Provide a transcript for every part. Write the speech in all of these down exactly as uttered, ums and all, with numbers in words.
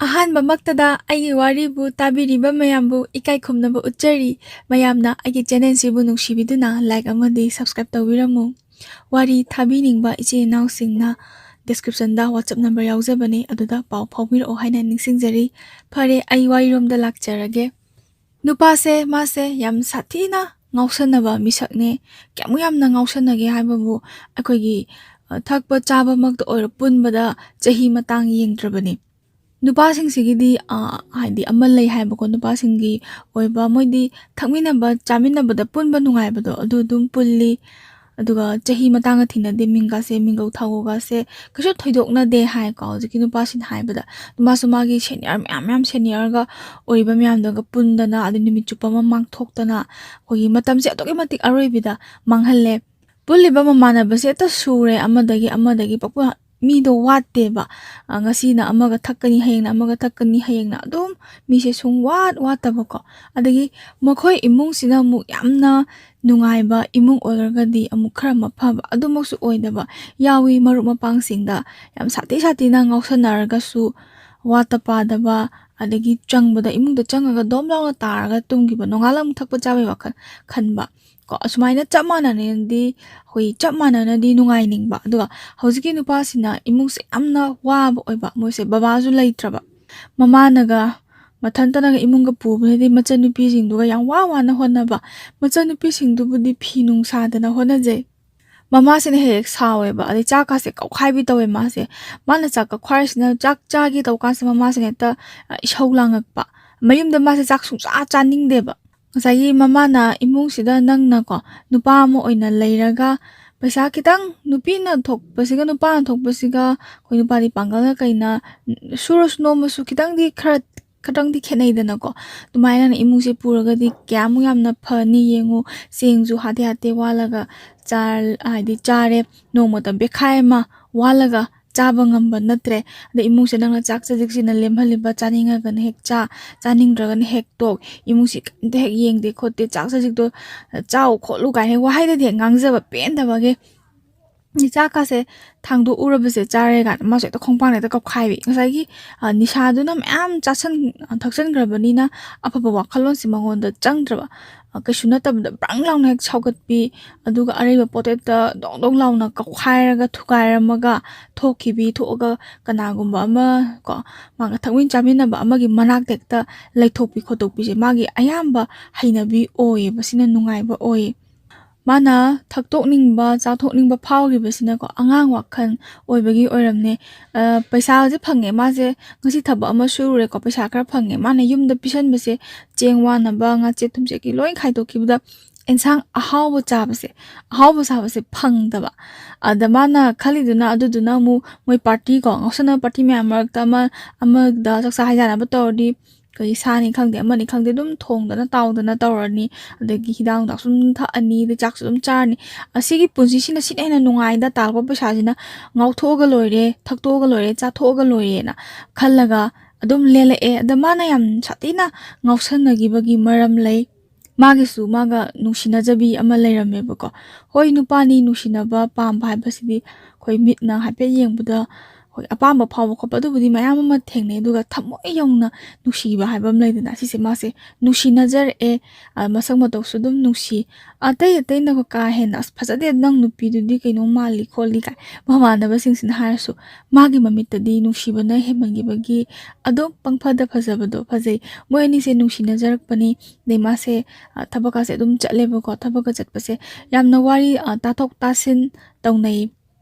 ꯑꯍꯥꯟꯕꯃꯛꯇꯗ ꯑꯩꯒꯤ ꯋꯥꯔꯤꯕꯨ ꯇꯥꯕꯤꯔꯤꯕ ꯃꯌꯥꯝꯕꯨ ꯏꯀꯥꯏ ꯈꯨꯝꯅꯕ ꯎꯠꯆꯔꯤ꯫ ꯃꯌꯥꯝꯅ ꯑꯩꯒꯤ ꯆꯦꯅꯦꯜꯁꯤꯕꯨ ꯅꯨꯡꯁꯤꯕꯤꯗꯨꯅ ꯂꯥꯏꯛ ꯑꯃꯗꯤ ꯁꯕꯁꯀ꯭ꯔꯥꯏꯕ ꯇꯧꯕꯤꯔꯝꯃꯨ꯫ ꯋꯥꯔꯤ ꯊꯥꯕꯤꯅꯤꯡꯕ ꯏꯆꯤꯟ ꯏꯅꯥꯎꯁꯤꯡꯅ ꯗꯤꯁꯀ꯭ꯔꯤꯞꯁꯟꯗ ꯋꯥꯆꯞ ꯅꯝꯕꯔ ꯌꯥꯎꯖꯕꯅꯤ, ꯑꯗꯨꯗ ꯄꯥꯎ ꯐꯥꯎꯕꯤꯔꯛꯑꯣ ꯍꯥꯏꯅ ꯅꯤꯡꯁꯤꯡꯖꯔꯤ꯫ ꯐꯔꯦ, ꯑꯩ ꯋꯥꯔꯤꯔꯣꯝꯗ ꯂꯥꯛꯆꯔꯒꯦ꯫ ꯅꯨꯄꯥꯁꯦ, ꯃꯥꯁꯦ ꯌꯥꯝ ꯁꯥꯊꯤꯅ ꯉꯥꯎꯁꯟꯅꯕ ꯃꯤꯁꯛꯅꯦ꯫ ꯀꯌꯥꯃꯨꯛ ꯌꯥꯝꯅ ꯉꯥꯎꯁꯟꯅꯒꯦ ꯍꯥꯏꯕꯕꯨ, ꯑꯩꯈꯣꯏꯒꯤ, ꯑ, ꯊꯛꯄ ꯆꯥꯕꯃꯛꯇ ꯑꯣꯏꯔꯣ, ꯄꯨꯟꯕꯗ ꯆꯍꯤ ꯃꯇꯥꯡ ꯌꯦꯡꯗ꯭ꯔꯕꯅꯤ꯫ ꯅꯨꯄꯥꯁꯤꯡꯁꯤꯒꯤꯗꯤ, ꯑ, ꯍꯥꯏꯗꯤ ꯑꯃ ꯂꯩ ꯍꯥꯏꯕꯀꯣ, ꯅꯨꯄꯥꯁꯤꯡꯒꯤ ꯑꯣꯏꯕ, ꯃꯣꯏꯗꯤ ꯊꯛꯃꯤꯟꯅꯕ, ꯆꯥꯃꯤꯟꯅꯕꯗ ꯄꯨꯟꯕ ꯅꯨꯡꯉꯥꯏꯕꯗꯣ, ꯑꯗꯨ ꯑꯗꯨꯝ ꯄꯨꯜꯂꯤ꯫ ꯑꯗꯨꯒ ꯆꯍꯤ ꯃꯇꯥꯡꯒ ꯊꯤꯅꯗꯦ, ꯃꯤꯡꯒꯥꯁꯦ, ꯃꯤꯡꯒꯧ ꯊꯥꯒꯧꯒꯥꯁꯦ ꯀꯩꯁꯨ ꯊꯣꯏꯗꯣꯛꯅꯗꯦ ꯍꯥꯏꯀꯣ, ꯍꯧꯖꯤꯛꯀꯤ ꯅꯨꯄꯥꯁꯤꯅ ꯍꯥꯏꯕꯗ꯫ ꯃꯥꯁꯨ ꯃꯥꯒꯤ ꯁꯦꯅꯤꯌꯔ ꯃꯌꯥꯝ ꯃꯌꯥꯝ, ꯁꯦꯅꯤꯌꯔꯒ ꯑꯣꯏꯕ ꯃꯌꯥꯝꯗꯨꯒ ꯄꯨꯟꯗꯅ, ꯑꯗꯩ ꯅꯨꯃꯤꯠ ꯆꯨꯞꯄ ꯑꯃ ꯃꯥꯡꯊꯣꯛꯇꯅ, ꯑꯩꯈꯣꯏꯒꯤ ꯃꯇꯝꯁꯦ ꯑꯗꯨꯛꯀꯤ ꯃꯇꯤꯛ ꯑꯔꯣꯏꯕꯤꯗ ꯃꯥꯡꯍꯜꯂꯦ꯫ ꯄꯨꯜꯂꯤꯕ ꯃꯃꯥꯟꯅꯕꯁꯦ ꯍꯦꯛꯇ ꯁꯨꯔꯦ, ꯑꯃꯗꯒꯤ ꯑꯃꯗꯒꯤ ꯄꯛꯄ ꯃꯤꯗꯣ ꯋꯥꯠꯇꯦꯕ꯫ ꯑ, ꯉꯁꯤꯅ ꯑꯃꯒ ꯊꯛꯀꯅꯤ, ꯍꯌꯦꯡꯅ ꯑꯃꯒ ꯊꯛꯀꯅꯤ, ꯍꯌꯦꯡꯅ ꯑꯗꯨꯝ ꯃꯤꯁꯦ ꯁꯨꯡ ꯋꯥꯠ ꯋꯥꯠꯇꯕꯀꯣ꯫ ꯑꯗꯒꯤ ꯃꯈꯣꯏ ꯏꯃꯨꯡꯁꯤꯅ ꯑꯃꯨꯛ ꯌꯥꯝꯅ ꯅꯨꯡꯉꯥꯏꯕ ꯏꯃꯨꯡ ꯑꯣꯏꯔꯒꯗꯤ ꯑꯃꯨꯛ ꯈꯔ ꯃꯐꯕ, ꯑꯗꯨꯃꯛꯁꯨ ꯑꯣꯏꯗꯕ ꯌꯥꯎꯏ꯫ ꯃꯔꯨꯞ ꯃꯄꯥꯡꯁꯤꯡꯗ ꯌꯥꯝ ꯁꯥꯊꯤ ꯁꯥꯊꯤꯅ ꯉꯥꯎꯁꯟꯅꯔꯒꯁꯨ ꯋꯥꯠꯇ ꯄꯥꯗꯕ, ꯑꯗꯒꯤ ꯆꯪꯕꯗ, ꯏꯃꯨꯡꯗ ꯆꯪꯉꯒ ꯗꯣꯝ ꯂꯥꯎꯅ ꯇꯥꯔꯒ ꯇꯨꯝꯈꯤꯕ, ꯅꯣꯡꯉꯥꯜꯂ ꯑꯃꯨꯛ ꯊꯛꯄ ꯆꯥꯕꯒꯤ ꯋꯥꯈꯜ ꯈꯟꯕ꯫ ꯀꯣ, ꯑꯁꯨꯃꯥꯏꯅ ꯆꯞ ꯃꯥꯟꯅꯅꯗꯤ, ꯑꯩꯈꯣꯏ ꯆꯞ ꯃꯥꯟꯅꯅꯗꯤ ꯅꯨꯡꯉꯥꯏꯅꯤꯡꯕ꯫ ꯑꯗꯨꯒ ꯍꯧꯖꯤꯛꯀꯤ ꯅꯨꯄꯥꯁꯤꯅ ꯏꯃꯨꯡꯁꯦ ꯌꯥꯝꯅ ꯋꯥꯕ ꯑꯣꯏꯕ, ꯃꯣꯏꯁꯦ ꯕꯕꯥꯁꯨ ꯂꯩꯇ꯭ꯔꯕ, ꯃꯃꯥꯅꯒ ꯃꯊꯟꯇꯅꯒ ꯏꯃꯨꯡꯒ ꯄꯨꯕꯗꯗꯤ ꯃꯆꯟꯅꯨꯄꯤꯁꯤꯡꯗꯨꯒ ꯌꯥꯝ ꯋꯥ ꯋꯥꯅ ꯍꯣꯠꯅꯕ꯫ ꯃꯆꯟꯅꯨꯄꯤꯁꯤꯡꯗꯨꯕꯨꯗꯤ ꯐꯤ ꯅꯨꯡ ꯁꯥꯗꯅ ꯍꯣꯠꯅꯖꯩ꯫ ꯃꯃꯥꯁꯤꯅ ꯍꯦꯛ ꯍꯦꯛ ꯁꯥꯎꯋꯦꯕ, ꯑꯗꯩ ꯆꯥꯛꯀꯥꯁꯦ ꯀꯧꯈꯥꯏꯕꯤ ꯇꯧꯋꯦ ꯃꯥꯁꯦ꯫ ꯃꯥꯅ ꯆꯥꯛ ꯀꯧꯈꯥꯏꯔꯤꯁꯤꯅ, ꯆꯥꯛ ꯆꯥꯒꯦ ꯇꯧꯀꯥꯟꯁꯤꯗ ꯃꯃꯥꯁꯤꯅ ꯍꯦꯛꯇ, ꯑ, ꯏꯁꯧ ꯂꯥꯡꯉꯛꯄ꯫ ꯃꯌꯨꯝꯗ ꯃꯥꯁꯦ ꯆꯥꯛ ꯁꯨꯡꯆꯥ ꯆꯥꯅꯤꯡꯗꯦꯕ꯫ ꯉꯁꯥꯏꯒꯤ ꯃꯃꯥꯅ ꯏꯃꯨꯡꯁꯤꯗ ꯅꯪꯅꯀꯣ, ꯅꯨꯄꯥ ꯑꯃ ꯑꯣꯏꯅ ꯂꯩꯔꯒ ꯄꯩꯁꯥ ꯈꯤꯇꯪ, ꯅꯨꯄꯤꯅ ꯊꯣꯛꯄꯁꯤꯒ ꯅꯨꯄꯥꯅ ꯊꯣꯛꯄꯁꯤꯒ, ꯑꯩꯈꯣꯏ ꯅꯨꯄꯥꯗꯤ ꯄꯥꯡꯒꯜꯒ ꯀꯩꯅ, ꯁꯨꯔꯁꯨ ꯅꯣꯝꯃꯁꯨ ꯈꯤꯇꯪꯗꯤ, ꯈꯔ, ꯈꯤꯇꯪꯗꯤ ꯈꯦꯠꯅꯩꯗꯅꯀꯣ꯫ ꯑꯗꯨꯃꯥꯏꯅ ꯏꯃꯨꯡꯁꯦ ꯄꯨꯔꯒꯗꯤ ꯀꯌꯥꯃꯨꯛ ꯌꯥꯝꯅ ꯐꯅꯤ ꯌꯦꯡꯉꯨ꯫ ꯆꯦꯡꯁꯨ ꯍꯥꯇꯦ ꯍꯥꯇꯦ ꯋꯥꯜꯂꯒ ꯆꯥ-, ꯍꯥꯏꯗꯤ ꯆꯥꯔꯦ, ꯅꯣꯡꯃꯇ ꯕꯦꯈꯥꯏ ꯑꯃ ꯋꯥꯜꯂꯒ ꯆꯥꯕ ꯉꯝꯕ ꯅꯠꯇ꯭ꯔꯦ꯫ ꯑꯗꯩ ꯏꯃꯨꯡꯁꯦ ꯅꯪꯅ ꯆꯥꯛ ꯆꯖꯤꯛꯁꯤꯅ ꯂꯦꯝꯍꯜꯂꯤꯕ, ꯆꯥꯅꯤꯡꯉꯒꯅ ꯍꯦꯛ ꯆꯥ, ꯆꯥꯅꯤꯡꯗ꯭ꯔꯒꯅ ꯍꯦꯛ ꯇꯣꯛ꯫ ꯏꯃꯨꯡꯁꯤ ꯀꯩꯝꯇ ꯍꯦꯛ ꯌꯦꯡꯗꯦ ꯈꯣꯠꯇꯦ, ꯆꯥꯛ ꯆꯖꯤꯛꯇꯣ ꯆꯥꯎ ꯈꯣꯠꯂꯨ ꯀꯥꯏꯅ ꯍꯦꯛ ꯋꯥꯍꯩꯗꯗꯤ ꯍꯦꯛ ꯉꯥꯡꯖꯕ ꯄꯦꯟꯗꯕꯒꯤ꯫ ꯆꯥꯛꯀꯥꯁꯦ ꯊꯥꯡꯗꯣꯛꯎꯔꯕꯁꯦ ꯆꯥꯔꯦ ꯀꯥꯏꯅ ꯃꯥꯁꯨ ꯍꯦꯛꯇ ꯈꯣꯡꯄꯥꯡꯗ ꯍꯦꯛꯇ ꯀꯞꯈꯥꯏꯕꯤ꯫ ꯉꯁꯥꯏꯒꯤ, ꯑ, ꯅꯤꯁꯥꯗꯨꯅ ꯃꯌꯥꯝ ꯆꯥꯁꯟ-, ꯊꯛꯆꯟꯈ꯭ꯔꯕꯅꯤꯅ ꯑꯐꯕ ꯋꯥꯈꯜꯂꯣꯟꯁꯦ ꯃꯉꯣꯟꯗ ꯆꯪꯗ꯭ꯔꯕ꯫ ꯑ, ꯀꯩꯁꯨ ꯅꯠꯇꯕꯗ ꯕ꯭ꯔꯪ ꯂꯥꯎꯅ ꯍꯦꯛ ꯁꯥꯎꯒꯠꯄꯤ, ꯑꯗꯨꯒ ꯑꯔꯩꯕ ꯄꯣꯠ ꯍꯦꯛꯇ ꯗꯣꯡ ꯗꯣꯡ ꯂꯥꯎꯅ ꯀꯧꯈꯥꯏꯔꯒ ꯊꯨꯒꯥꯏꯔꯝꯃꯒ ꯊꯣꯛꯈꯤꯕꯤ, ꯊꯣꯛꯑꯒ ꯀꯅꯥꯒꯨꯝꯕ ꯑꯃ ꯀꯣ, ꯃꯥꯒ ꯊꯛꯃꯤꯟ ꯆꯥꯃꯤꯟꯅꯕ ꯑꯃꯒꯤ ꯃꯅꯥꯛꯇ ꯍꯦꯛꯇ ꯂꯩꯊꯣꯛꯄꯤ ꯈꯣꯠꯇꯣꯛꯄꯤꯁꯦ ꯃꯥꯒꯤ ꯑꯌꯥꯝꯕ ꯍꯩꯅꯕꯤ ꯑꯣꯏꯌꯦꯕ꯫ ꯁꯤꯅ ꯅꯨꯡꯉꯥꯏꯕ ꯑꯣꯏꯌꯦ꯫ ꯃꯥꯅ ꯊꯛꯇꯣꯛꯅꯤꯡꯕ, ꯆꯥꯊꯣꯛꯅꯤꯡꯕ ꯐꯥꯎꯈꯤꯕꯁꯤꯅꯀꯣ, ꯑꯉꯥꯡ ꯋꯥꯈꯜ ꯑꯣꯏꯕꯒꯤ ꯑꯣꯏꯔꯝꯅꯦ꯫ ꯑ, ꯄꯩꯁꯥꯁꯦ ꯐꯪꯉꯦ, ꯃꯥꯁꯦ ꯉꯁꯤ ꯊꯕꯛ ꯑꯃ ꯁꯨꯔꯨꯔꯦꯀꯣ, ꯄꯩꯁꯥ ꯈꯔ ꯐꯪꯉꯦ, ꯃꯥꯅ ꯌꯨꯝꯗ ꯄꯤꯁꯟꯕꯁꯦ ꯆꯦꯡ ꯋꯥꯅꯕ, ꯉꯥꯆꯦꯠ ꯊꯨꯝꯆꯦꯠꯀꯤ ꯂꯣꯏ ꯈꯥꯏꯗꯣꯛꯈꯤꯕꯗ ꯑꯦꯟꯁꯥꯡ ꯑꯍꯥꯎꯕ ꯆꯥꯕꯁꯦ, ꯑꯍꯥꯎꯕ ꯆꯥꯕꯁꯦ ꯐꯪꯗꯕ꯫ ꯑꯗ ꯃꯥꯅ ꯈꯜꯂꯤꯗꯨꯅ, ꯑꯗꯨꯗꯨꯅ ꯑꯃꯨꯛ ꯃꯣꯏ ꯄꯥꯔꯇꯤ ꯀꯣ, ꯉꯥꯎꯁꯟꯅꯕ ꯄꯥꯔꯇꯤ ꯃꯌꯥꯝ ꯃꯔꯛꯇ ꯑꯃ, ꯑꯃꯗ ꯆꯥꯛꯆꯥ ꯍꯩꯖꯥꯟꯅꯕ ꯇꯧꯔꯗꯤ, ꯑꯩꯈꯣꯏꯒꯤ ꯁꯥꯅꯤ ꯈꯪꯗꯦ, ꯑꯃꯅꯤ ꯈꯪꯗꯦ, ꯑꯗꯨꯝ ꯊꯣꯡꯗꯅ ꯇꯥꯎꯗꯅ ꯇꯧꯔꯅꯤ, ꯑꯗꯒꯤ ꯍꯤꯗꯥꯛ ꯅꯨꯡꯗꯥꯛꯁꯨ ꯑꯗꯨꯝ ꯊꯛꯑꯅꯤ, ꯑꯗꯩ ꯆꯥꯛꯁꯨ ꯑꯗꯨꯝ ꯆꯥꯔꯅꯤ꯫ ꯑꯁꯤꯒꯤ ꯄꯨꯟꯁꯤꯁꯤꯅ ꯁꯤꯅ ꯍꯦꯟꯅ ꯅꯨꯡꯉꯥꯏꯗ, ꯇꯥꯜꯂꯛꯄ ꯄꯩꯁꯥꯁꯤꯅ ꯉꯥꯎꯊꯣꯛꯑꯒ ꯂꯣꯏꯔꯦ, ꯊꯛꯇꯣꯛꯑꯒ ꯂꯣꯏꯔꯦ, ꯆꯥꯊꯣꯛꯑꯒ ꯂꯣꯏꯔꯦꯅ ꯈꯜꯂꯒ ꯑꯗꯨꯝ ꯂꯦꯜꯂꯛꯑꯦ꯫ ꯑꯗ ꯃꯥꯅ ꯌꯥꯝ ꯁꯥꯊꯤꯅ ꯉꯥꯎꯁꯟꯅꯈꯤꯕꯒꯤ ꯃꯔꯝ ꯂꯩ꯫ ꯃꯥꯒꯤꯁꯨ ꯃꯥꯒ ꯅꯨꯡꯁꯤꯅꯖꯕꯤ ꯑꯃ ꯂꯩꯔꯝꯃꯦꯕꯀꯣ꯫ ꯍꯣꯏ, ꯅꯨꯄꯥꯅꯤ, ꯅꯨꯡꯁꯤꯅꯕ ꯄꯥꯝꯕ ꯍꯥꯏꯕꯁꯤꯗꯤ ꯑꯩꯈꯣꯏ ꯃꯤꯠꯅ ꯍꯥꯏꯐꯦꯠ ꯌꯦꯡꯕꯗ ꯍꯣꯏ, ꯑꯄꯥꯝꯕ ꯐꯥꯎꯕ ꯈꯣꯠꯄ ꯑꯗꯨꯕꯨꯗꯤ ꯃꯌꯥꯝ ꯑꯃ ꯊꯦꯡꯅꯩ, ꯑꯗꯨꯒ ꯊꯃꯣꯏ ꯌꯧꯅ ꯅꯨꯡꯁꯤꯕ ꯍꯥꯏꯕ ꯑꯃ ꯂꯩꯗꯅ, ꯁꯤꯁꯦ ꯃꯥꯁꯦ ꯅꯨꯡꯁꯤꯅꯖꯔꯛꯑꯦ꯫ ꯑ, ꯃꯁꯛ ꯃꯇꯧꯁꯨ ꯑꯗꯨꯝ ꯅꯨꯡꯁꯤ꯫ ꯑꯇꯩ ꯑꯇꯩꯅ ꯀꯥ ꯍꯦꯟꯅ "ꯑꯁ, ꯐꯖꯗꯦ, ꯅꯪ ꯅꯨꯄꯤꯗꯨꯗꯤ ꯀꯩꯅꯣꯝ ꯃꯥꯜꯂꯤ" ꯈꯣꯠꯂꯤ ꯀꯥꯏ ꯃꯃꯥꯟꯅꯕꯁꯤꯡꯁꯤꯅ ꯍꯥꯏꯔꯁꯨ, ꯃꯥꯒꯤ ꯃꯃꯤꯠꯇꯗꯤ ꯅꯨꯡꯁꯤꯕꯅ ꯍꯦꯟꯃꯟꯈꯤꯕꯒꯤ ꯑꯗꯨꯝ ꯄꯪꯐꯗ ꯐꯖꯕꯗꯣ ꯐꯖꯩ꯫ ꯃꯣꯏ ꯑꯅꯤꯁꯦ ꯅꯨꯡꯁꯤꯅꯖꯔꯛꯄꯅꯤ꯫ ꯑꯗꯩ ꯃꯥꯁꯦ, ꯑ, ꯊꯕꯛꯀꯁꯦ ꯑꯗꯨꯝ ꯆꯠꯂꯦꯕꯀꯣ꯫ ꯊꯕꯛꯀ ꯆꯠꯄꯁꯦ ꯌꯥꯝꯅ ꯋꯥꯔꯤ, ꯑ, ꯇꯥꯊꯣꯛ ꯇꯥꯁꯤꯟ ꯇꯧꯅꯩ꯫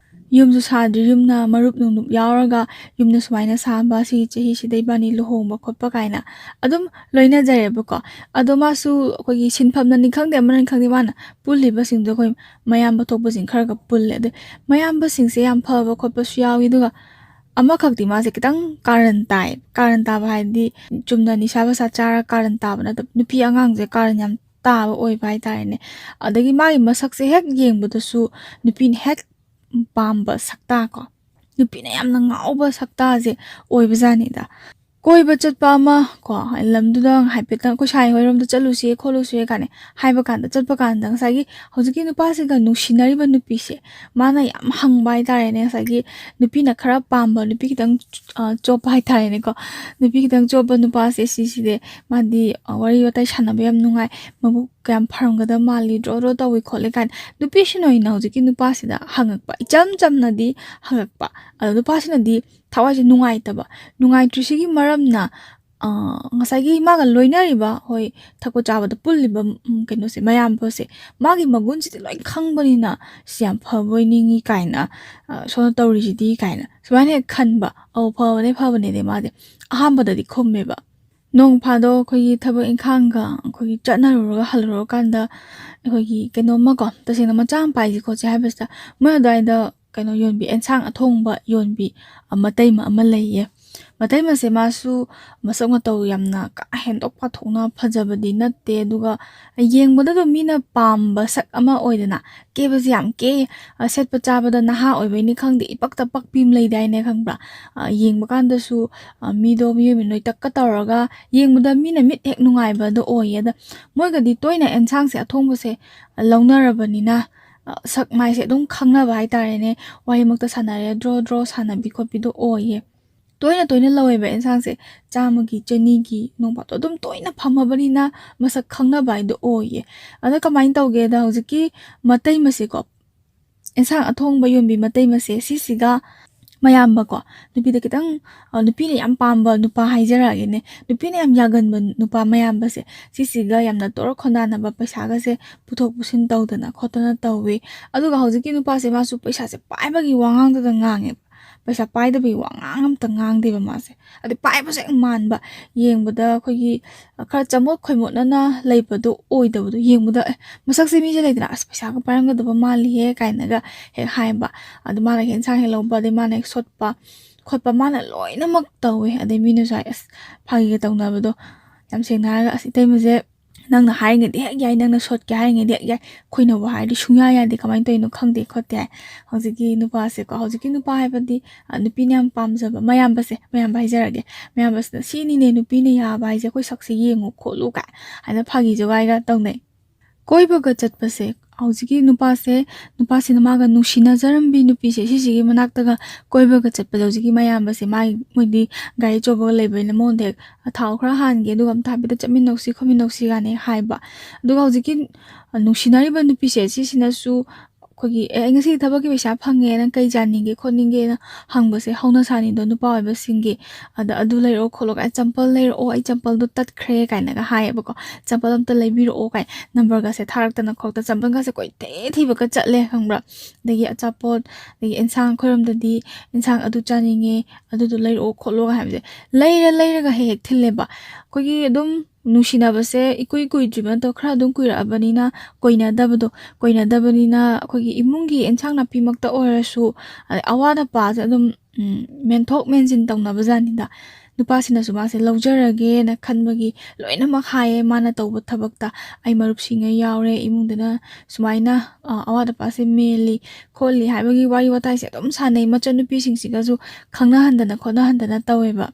ꯌꯨꯝꯁꯨ ꯁꯥꯗ꯭ꯔꯤ, ꯌꯨꯝꯅ ꯃꯔꯨꯞ ꯅꯨꯡꯂꯨꯞ ꯌꯥꯎꯔꯒ ꯌꯨꯝꯅ ꯁꯨꯃꯥꯏꯅ ꯁꯥꯕ, ꯁꯤꯒꯤ ꯆꯍꯤꯁꯤꯗ ꯏꯕꯥꯅꯤ ꯂꯨꯍꯣꯡꯕ ꯈꯣꯠꯄ ꯀꯥꯏꯅ ꯑꯗꯨꯝ ꯂꯣꯏꯅꯖꯔꯦꯕꯀꯣ꯫ ꯑꯗꯣ ꯃꯥꯁꯨ ꯑꯩꯈꯣꯏꯒꯤ ꯁꯤꯟꯐꯝꯅꯅꯤ ꯈꯪꯗꯦ, ꯑꯃꯅꯅꯤ ꯈꯪꯗꯦ, ꯃꯥꯅ ꯄꯨꯜꯂꯤꯕꯁꯤꯡꯗꯣ ꯑꯩꯈꯣꯏ ꯃꯌꯥꯝꯕ ꯊꯣꯛꯄꯁꯤꯡ ꯈꯔꯒ ꯄꯨꯜꯂꯦ꯫ ꯑꯗꯩ ꯃꯌꯥꯝꯕꯁꯤꯡꯁꯦ ꯌꯥꯝ ꯐꯕ ꯈꯣꯠꯄꯁꯨ ꯌꯥꯎꯏ꯫ ꯑꯗꯨꯒ ꯑꯃꯈꯛꯇꯤ ꯃꯥꯁꯦ ꯈꯤꯇꯪ ꯀꯥꯔꯟ ꯇꯥꯏ꯫ ꯀꯥꯔꯟ ꯇꯥꯕ ꯍꯥꯏꯗꯤ ꯆꯨꯝꯅ ꯅꯤꯁꯥ ꯄꯁꯥ ꯆꯥꯔ ꯀꯥꯔꯟ ꯇꯥꯕ ꯅꯠꯇꯕ, ꯅꯨꯄꯤ ꯑꯉꯥꯡꯁꯦ ꯀꯥꯔꯟ ꯌꯥꯝ ꯇꯥꯕ ꯑꯣꯏꯕ ꯍꯥꯏꯇꯥꯔꯦꯅꯦ꯫ ꯑꯗꯒꯤ ꯃꯥꯒꯤ ꯃꯁꯛꯁꯦ ꯍꯦꯛ ꯌꯦꯡꯕꯗꯁꯨ ꯅꯨꯄꯤꯅ ꯍꯦꯛ ꯄꯥꯝꯕ ꯁꯛꯇꯥ ꯀꯣ, ꯅꯨꯄꯤꯅ ꯌꯥꯝꯅ ꯉꯥꯎꯕ ꯁꯛꯇꯥꯁꯦ ꯑꯣꯏꯕꯖꯥꯠꯅꯤꯗ꯫ ꯀꯣꯏꯕ ꯆꯠꯄ ꯑꯃ ꯀꯣ, ꯂꯝꯗꯨꯗ ꯍꯥꯏꯐꯦꯠꯇꯪ ꯑꯩꯈꯣꯏ ꯁꯥꯏ ꯍꯣꯏꯔꯣꯝꯗ ꯆꯠꯂꯨꯁꯦ ꯈꯣꯠꯂꯨꯁꯦ ꯀꯥꯏꯅ ꯍꯥꯏꯕ ꯀꯥꯟꯗ, ꯆꯠꯄ ꯀꯥꯟꯗ ꯉꯁꯥꯏꯒꯤ ꯍꯧꯖꯤꯛꯀꯤ ꯅꯨꯄꯥꯁꯤꯒ ꯅꯨꯡꯁꯤꯅꯔꯤꯕ ꯅꯨꯄꯤꯁꯦ, ꯃꯥꯅ ꯌꯥꯝ ꯍꯪꯕ ꯍꯥꯏꯇꯥꯔꯦꯅꯦ, ꯉꯁꯥꯏꯒꯤ ꯅꯨꯄꯤꯅ ꯈꯔ ꯄꯥꯝꯕ, ꯅꯨꯄꯤ ꯈꯤꯇꯪ ꯑ, ꯆꯣꯞꯄ ꯍꯥꯏꯇꯥꯔꯦꯅꯦꯀꯣ, ꯅꯨꯄꯤ ꯈꯤꯇꯪ ꯆꯣꯞꯄ ꯅꯨꯄꯥꯁꯦ ꯁꯤꯁꯤꯗꯤ, ꯃꯥꯗꯤ ꯑ, ꯋꯥꯔꯤ ꯋꯥꯇꯥꯏ ꯁꯥꯟꯅꯕ ꯌꯥꯝ ꯅꯨꯡꯉꯥꯏ, ꯃꯕꯨꯛ ꯀꯌꯥꯝ ꯐꯔꯝꯒꯗꯕ ꯃꯥꯜꯂꯤ, ꯗ꯭ꯔꯣ ꯗ꯭ꯔꯣ ꯇꯧꯏ ꯈꯣꯠꯂꯤ ꯀꯥꯏꯅ ꯅꯨꯄꯤꯁꯤꯅ ꯑꯣꯏꯅ ꯍꯧꯖꯤꯛꯀꯤ ꯅꯨꯄꯥꯁꯤꯗ ꯍꯪꯉꯛꯄ, ꯏꯆꯝ ꯆꯝꯅꯗꯤ ꯍꯪꯉꯛꯄ꯫ ꯑꯗꯣ ꯅꯨꯄꯥꯁꯤꯅꯗꯤ ꯊꯋꯥꯏꯁꯦ ꯅꯨꯡꯉꯥꯏꯇꯕ꯫ ꯅꯨꯡꯉꯥꯏꯇ꯭ꯔꯤꯁꯤꯒꯤ ꯃꯔꯝꯅ, ꯑ, ꯉꯁꯥꯏꯒꯤ ꯃꯥꯒ ꯂꯣꯏꯅꯔꯤꯕ, ꯍꯣꯏ, ꯊꯛꯄ ꯆꯥꯕꯗ ꯄꯨꯜꯂꯤꯕ, ꯎꯝ, ꯀꯩꯅꯣꯁꯦ, ꯃꯌꯥꯝꯕꯁꯦ, ꯃꯥꯒꯤ ꯃꯒꯨꯟꯁꯤꯗꯤ ꯂꯣꯏ ꯈꯪꯕꯅꯤꯅ ꯁꯤ ꯌꯥꯝ ꯐꯕ ꯑꯣꯏ ꯅꯤꯡꯉꯤ ꯀꯥꯏꯅ, ꯑ, ꯁꯣꯝꯗ ꯇꯧꯔꯤꯁꯤꯗꯤ ꯀꯥꯏꯅ ꯁꯨꯃꯥꯏꯅ ꯍꯦꯛ ꯈꯟꯕ꯫ "ꯑꯧ, ꯐꯕꯅꯦ, ꯐꯕꯅꯦꯗꯤ" ꯃꯥꯗꯤ ꯑꯍꯥꯟꯕꯗꯗꯤ ꯈꯨꯝꯃꯦꯕ꯫ ꯅꯣꯡ ꯐꯥꯗꯣꯛ ꯑꯩꯈꯣꯏꯒꯤ ꯊꯕꯛ ꯏꯪꯈꯥꯡꯒ ꯑꯩꯈꯣꯏꯒꯤ ꯆꯠꯅꯔꯨꯔꯒ ꯍꯜꯂꯨꯔꯀꯥꯟꯗ ꯑꯩꯈꯣꯏꯒꯤ ꯀꯩꯅꯣꯝꯃꯀꯣ, ꯇꯁꯦꯡꯅ ꯃꯆꯥ ꯑꯃ ꯄꯥꯏꯁꯤ ꯈꯣꯠꯁꯤ ꯍꯥꯏꯕꯁꯤꯗ, ꯃꯣꯏ ꯑꯗꯨꯋꯥꯏꯗ ꯀꯩꯅꯣ ꯌꯣꯟꯕꯤ, ꯑꯦꯟꯁꯥꯡ ꯑꯊꯣꯡꯕ ꯌꯣꯟꯕꯤ, ꯑ, ꯃꯇꯩꯃ ꯑꯃ ꯂꯩꯌꯦ꯫ ꯃꯇꯩꯃꯁꯦ ꯃꯥꯁꯨ ꯃꯁꯛ ꯃꯇꯧ ꯌꯥꯝꯅ ꯀꯥ ꯍꯦꯟꯗꯣꯛ ꯄꯥꯊꯣꯛꯅ ꯐꯖꯕꯗꯤ ꯅꯠꯇꯦ, ꯑꯗꯨꯒ ꯌꯦꯡꯕꯗ ꯑꯗꯨꯝ ꯃꯤꯅ ꯄꯥꯝꯕ ꯁꯛ ꯑꯃ ꯑꯣꯏꯗꯅ, ꯀꯦꯕꯁꯦ ꯌꯥꯝ ꯀꯦ, ꯑ, ꯁꯦꯠꯄ ꯆꯥꯕꯗ ꯅꯍꯥ ꯑꯣꯏꯕꯩꯅꯤ ꯈꯪꯗꯦ, ꯏꯄꯛꯇ ꯄꯛꯄꯤ ꯑꯃ ꯂꯩꯗꯥꯏꯅꯦ, ꯈꯪꯕ꯭ꯔꯥ? ꯑ, ꯌꯦꯡꯕ ꯀꯥꯟꯗꯁꯨ, ꯑ, ꯃꯤꯗꯣ ꯃꯤꯑꯣꯏ ꯃꯤꯅꯣꯏꯇꯛꯀ ꯇꯧꯔꯒ ꯌꯦꯡꯕꯗ ꯃꯤꯅ ꯃꯤꯠ ꯍꯦꯛ ꯅꯨꯡꯉꯥꯏꯕꯗꯣ ꯑꯣꯏꯌꯦ꯫ ꯑꯗ ꯃꯣꯏꯒꯗꯤ ꯇꯣꯏꯅ ꯑꯦꯟꯁꯥꯡꯁꯦ ꯑꯊꯣꯡꯕꯁꯦ, ꯑ, ꯂꯧꯅꯔꯕꯅꯤꯅ, ꯑ, ꯁꯛ ꯃꯥꯏꯁꯦ ꯑꯗꯨꯝ ꯈꯪꯅꯕ ꯍꯥꯏꯇꯥꯔꯦꯅꯦ, ꯋꯥꯍꯩꯃꯛꯇ ꯁꯥꯟꯅꯔꯦ, ꯗ꯭ꯔꯣ ꯗ꯭ꯔꯣ ꯁꯥꯟꯅꯕꯤ ꯈꯣꯠꯄꯤꯗꯣ ꯑꯣꯏꯌꯦ꯫ ꯇꯣꯏꯅ ꯇꯣꯏꯅ ꯂꯧꯋꯦꯕ ꯑꯦꯟꯁꯥꯡꯁꯦ, ꯆꯥꯝꯃꯒꯤ, ꯆꯅꯤꯒꯤ, ꯅꯣꯡ ꯐꯥꯗꯣꯛ ꯑꯗꯨꯝ ꯇꯣꯏꯅ ꯐꯝꯃꯕꯅꯤꯅ ꯃꯁꯛ ꯈꯪꯅꯕ ꯍꯥꯏꯗꯣ ꯑꯣꯏꯌꯦ꯫ ꯑꯗ ꯀꯃꯥꯏꯅ ꯇꯧꯒꯦꯗ, ꯍꯧꯖꯤꯛꯀꯤ ꯃꯇꯩꯃꯁꯦꯀꯣ, ꯑꯦꯟꯁꯥꯡ ꯑꯊꯣꯡꯕ ꯌꯣꯟꯕꯤ ꯃꯇꯩꯃꯁꯦ ꯁꯤꯁꯤꯒ ꯃꯌꯥꯝꯕꯀꯣ, ꯅꯨꯄꯤꯗ ꯈꯤꯇꯪ, ꯑ, ꯅꯨꯄꯤꯅ ꯌꯥꯝ ꯄꯥꯝꯕ ꯅꯨꯄꯥ ꯍꯥꯏꯖꯔꯛꯑꯒꯦꯅꯦ, ꯅꯨꯄꯤꯅ ꯌꯥꯝ ꯌꯥꯒꯟꯕ ꯅꯨꯄꯥ ꯃꯌꯥꯝꯕꯁꯦ, ꯁꯤꯁꯤꯒ ꯌꯥꯝꯅ ꯇꯣꯔ ꯈꯣꯟꯗꯥꯅꯕ, ꯄꯩꯁꯥꯒꯁꯦ ꯄꯨꯊꯣꯛ ꯄꯨꯁꯤꯟ ꯇꯧꯗꯅ ꯈꯣꯠꯇꯅ ꯇꯧꯋꯤ꯫ ꯑꯗꯨꯒ ꯍꯧꯖꯤꯛꯀꯤ ꯅꯨꯄꯥꯁꯦ ꯃꯥꯁꯨ ꯄꯩꯁꯥꯁꯦ ꯄꯥꯏꯕꯒꯤ ꯋꯥꯉꯥꯡꯗꯨꯗ ꯉꯥꯡꯉꯦꯕ, ꯄꯩꯁꯥ ꯄꯥꯏꯗꯕꯒꯤ ꯋꯥꯉꯥꯡ ꯑꯝꯇ ꯉꯥꯡꯗꯦꯕ ꯃꯥꯁꯦ꯫ ꯑꯗꯩ ꯄꯥꯏꯕꯁꯦ ꯍꯦꯛ ꯃꯥꯟꯕ, ꯌꯦꯡꯕꯗ ꯑꯩꯈꯣꯏꯒꯤ ꯈꯔ ꯆꯃꯣꯠ ꯈꯣꯏꯃꯣꯠꯅꯅ ꯂꯩꯕꯗꯣ ꯑꯣꯏꯗꯕꯗꯣ, ꯌꯦꯡꯕꯗ, "ꯑꯦ, ꯃꯁꯛꯁꯦ ꯃꯤꯁꯦ ꯂꯩꯗꯅ, ꯑꯁ, ꯄꯩꯁꯥꯒ ꯄꯥꯏꯔꯝꯒꯗꯕ ꯃꯥꯜꯂꯤꯍꯦ" ꯀꯥꯏꯅꯒ ꯍꯦꯛ ꯍꯥꯏꯕ꯫ ꯑꯗꯨ ꯃꯥꯅ ꯍꯦꯛ ꯏꯟꯁꯥꯡ ꯍꯦꯛ ꯂꯧꯕ, ꯑꯗꯩ ꯃꯥꯅ ꯍꯦꯛ ꯁꯣꯠꯄ ꯈꯣꯠꯄ, ꯃꯥꯅ ꯂꯣꯏꯅꯃꯛ ꯇꯧꯋꯦ꯫ ꯑꯗꯩ ꯃꯤꯅꯁꯨ ꯍꯥꯏ, ꯑꯁ, ꯐꯥꯒꯤꯒ ꯇꯧꯅꯕꯗꯣ, ꯌꯥꯝ ꯁꯦꯡꯅ ꯍꯥꯏꯔꯒ, "ꯑꯁ, ꯏꯇꯩꯃꯁꯦ ꯅꯪꯅ ꯍꯥꯏꯔꯤꯉꯩꯗꯤ ꯍꯦꯛ ꯌꯥꯏ, ꯅꯪꯅ ꯁꯣꯠꯀꯦ ꯍꯥꯏꯔꯤꯉꯩꯗꯤ ꯍꯦꯛ ꯌꯥꯏ, ꯑꯩꯈꯣꯏꯅꯕꯨ ꯍꯥꯏꯔꯗꯤ ꯁꯨꯡꯌꯥ ꯌꯥꯗꯦ, ꯀꯃꯥꯏꯅ ꯇꯧꯔꯤꯅꯣ ꯈꯪꯗꯦ ꯈꯣꯠꯇꯦ ꯍꯥꯏ꯫ ꯍꯧꯖꯤꯛꯀꯤ ꯅꯨꯄꯥꯁꯦꯀꯣ, ꯍꯧꯖꯤꯛꯀꯤ ꯅꯨꯄꯥ ꯍꯥꯏꯕꯗꯤ, ꯑ, ꯅꯨꯄꯤꯅ ꯌꯥꯝ ꯄꯥꯝꯖꯕ ꯃꯌꯥꯝꯕꯁꯦ, ꯃꯌꯥꯝꯕ ꯍꯥꯏꯖꯔꯒꯦ, ꯃꯌꯥꯝꯕꯁꯤꯅ "ꯁꯤꯅꯤꯅꯦ ꯅꯨꯄꯤꯅ ꯌꯥꯕ ꯍꯥꯏꯁꯦ, ꯑꯩꯈꯣꯏ ꯁꯛꯁꯦ ꯌꯦꯡꯉꯨ ꯈꯣꯠꯂꯨ" ꯀꯥꯏ ꯍꯥꯏꯅ ꯐꯥꯒꯤ ꯖꯣꯒꯥꯏꯒ ꯇꯧꯅꯩ꯫ ꯀꯣꯏꯕꯒ ꯆꯠꯄꯁꯦ, ꯍꯧꯖꯤꯛꯀꯤ ꯅꯨꯄꯥꯁꯦ, ꯅꯨꯄꯥꯁꯤꯅ ꯃꯥꯒ ꯅꯨꯡꯁꯤꯅꯖꯔꯝꯕꯤ ꯅꯨꯄꯤꯁꯦ, ꯁꯤꯁꯤꯒꯤ ꯃꯅꯥꯛꯇꯒ ꯀꯣꯏꯕꯒ ꯆꯠꯄꯗ, ꯍꯧꯖꯤꯛꯀꯤ ꯃꯌꯥꯝꯕꯁꯦ, ꯃꯥꯒꯤ, ꯃꯣꯏꯗꯤ ꯒꯥꯔꯤ ꯑꯆꯧꯕꯒ ꯂꯩꯕꯅꯤꯅ, ꯃꯉꯣꯟꯗ ꯍꯦꯛ "ꯊꯥꯎ ꯈꯔ ꯍꯥꯟꯒꯦ, ꯑꯗꯨꯒ ꯑꯝꯇ ꯍꯥꯏꯐꯦꯠꯇ ꯆꯠꯃꯤꯟꯅꯧꯁꯤ ꯈꯣꯠꯃꯤꯟꯅꯧꯁꯤ" ꯀꯥꯏꯅ ꯍꯥꯏꯕ꯫ ꯑꯗꯨꯒ ꯍꯧꯖꯤꯛꯀꯤ, ꯑ, ꯅꯨꯡꯁꯤꯅꯔꯤꯕ ꯅꯨꯄꯤꯁꯦ, ꯁꯤꯁꯤꯅꯁꯨ ꯑꯩꯈꯣꯏꯒꯤ, "ꯑꯦ, ꯑꯩ ꯉꯁꯤꯗꯤ ꯊꯕꯛꯀꯤ ꯄꯩꯁꯥ ꯐꯪꯉꯦ, ꯅꯪ ꯀꯩ ꯆꯥꯅꯤꯡꯒꯦ ꯈꯣꯠꯅꯤꯡꯒꯦꯅ" ꯍꯪꯕꯁꯦ ꯍꯧꯅ ꯁꯥꯅꯤꯗꯣ, ꯅꯨꯄꯥ ꯑꯣꯏꯕꯁꯤꯡꯒꯤ꯫ ꯑꯗ "ꯑꯗꯨ ꯂꯩꯔꯛꯑꯣ ꯈꯣꯠꯂꯣ" ꯀꯥꯏꯅ, "ꯆꯝꯄꯜ ꯂꯩꯔꯛꯑꯣ, ꯑꯩ ꯆꯝꯄꯜꯗꯣ ꯇꯠꯈ꯭ꯔꯦ" ꯀꯥꯏꯅꯒ ꯍꯥꯏꯌꯦꯕꯀꯣ, "ꯆꯝꯄꯜ ꯑꯝꯇ ꯂꯩꯕꯤꯔꯛꯑꯣ" ꯀꯥꯏꯅ ꯅꯝꯕꯔꯒꯁꯦ ꯊꯥꯔꯛꯇꯅ ꯈꯣꯠꯇꯅ, ꯆꯝꯄꯜꯒꯁꯦ ꯀꯣꯏꯊꯤ ꯊꯤꯕꯒ ꯆꯠꯂꯦ, ꯈꯪꯕ꯭ꯔꯥ? ꯑꯗꯒꯤ ꯑꯆꯥꯄꯣꯠ, ꯑꯗꯒꯤ ꯑꯦꯟꯁꯥꯡ, ꯑꯩꯈꯣꯏꯔꯣꯝꯗꯗꯤ "ꯑꯦꯟꯁꯥꯡ ꯑꯗꯨ ꯆꯥꯅꯤꯡꯉꯦ, ꯑꯗꯨꯗꯣ ꯂꯩꯔꯛꯑꯣ ꯈꯣꯠꯂꯣ" ꯍꯥꯏꯕꯁꯦ ꯂꯩꯔ ꯂꯩꯔꯒ ꯍꯦꯛ ꯍꯦꯛ ꯊꯤꯜꯂꯦꯕ꯫ ꯑꯩꯈꯣꯏꯒꯤ ꯑꯗꯨꯝ ꯅꯨꯡꯁꯤꯅꯕꯁꯦ ꯏꯀꯨꯏ ꯀꯨꯏꯗ꯭ꯔꯤꯕ ꯅꯠꯇꯕ, ꯈꯔ ꯑꯗꯨꯝ ꯀꯨꯏꯔꯛꯑꯕꯅꯤꯅ, ꯀꯣꯏꯅꯗꯕꯗꯣ, ꯀꯣꯏꯅꯗꯕꯅꯤꯅ ꯑꯩꯈꯣꯏꯒꯤ ꯏꯃꯨꯡꯒꯤ ꯑꯦꯟꯁꯥꯡ ꯅꯥꯄꯤꯃꯛꯇ ꯑꯣꯏꯔꯁꯨ, ꯑ, ꯑꯋꯥꯠ ꯑꯄꯥꯁꯦ ꯑꯗꯨꯝ, ꯎꯝ, ꯃꯦꯟꯊꯣꯛ ꯃꯦꯟꯁꯤꯟ ꯇꯧꯅꯕ ꯖꯥꯠꯅꯤꯗ꯫ ꯅꯨꯄꯥꯁꯤꯅꯁꯨ ꯃꯥꯁꯦ ꯂꯧꯖꯔꯒꯦꯅ ꯈꯟꯕꯒꯤ ꯂꯣꯏꯅꯃꯛ ꯍꯥꯏꯌꯦ꯫ ꯃꯥꯅ ꯇꯧꯕ ꯊꯕꯛꯇ "ꯑꯩ ꯃꯔꯨꯞꯁꯤꯡꯉꯩ ꯌꯥꯎꯔꯦ, ꯏꯃꯨꯡꯗꯅ ꯁꯨꯃꯥꯏꯅ, ꯑ, ꯑꯋꯥꯠ ꯑꯄꯥꯁꯦ ꯃꯦꯜꯂꯤ ꯈꯣꯠꯂꯤ" ꯍꯥꯏꯕꯒꯤ ꯋꯥꯔꯤ ꯋꯥꯇꯥꯏꯁꯦ ꯑꯗꯨꯝ ꯁꯥꯟꯅꯩ꯫ ꯃꯆꯟꯅꯨꯄꯤꯁꯤꯡꯁꯤꯒꯁꯨ ꯈꯪꯅꯍꯟꯗꯅ ꯈꯣꯠꯅꯍꯟꯗꯅ ꯇꯧꯋꯦꯕ꯫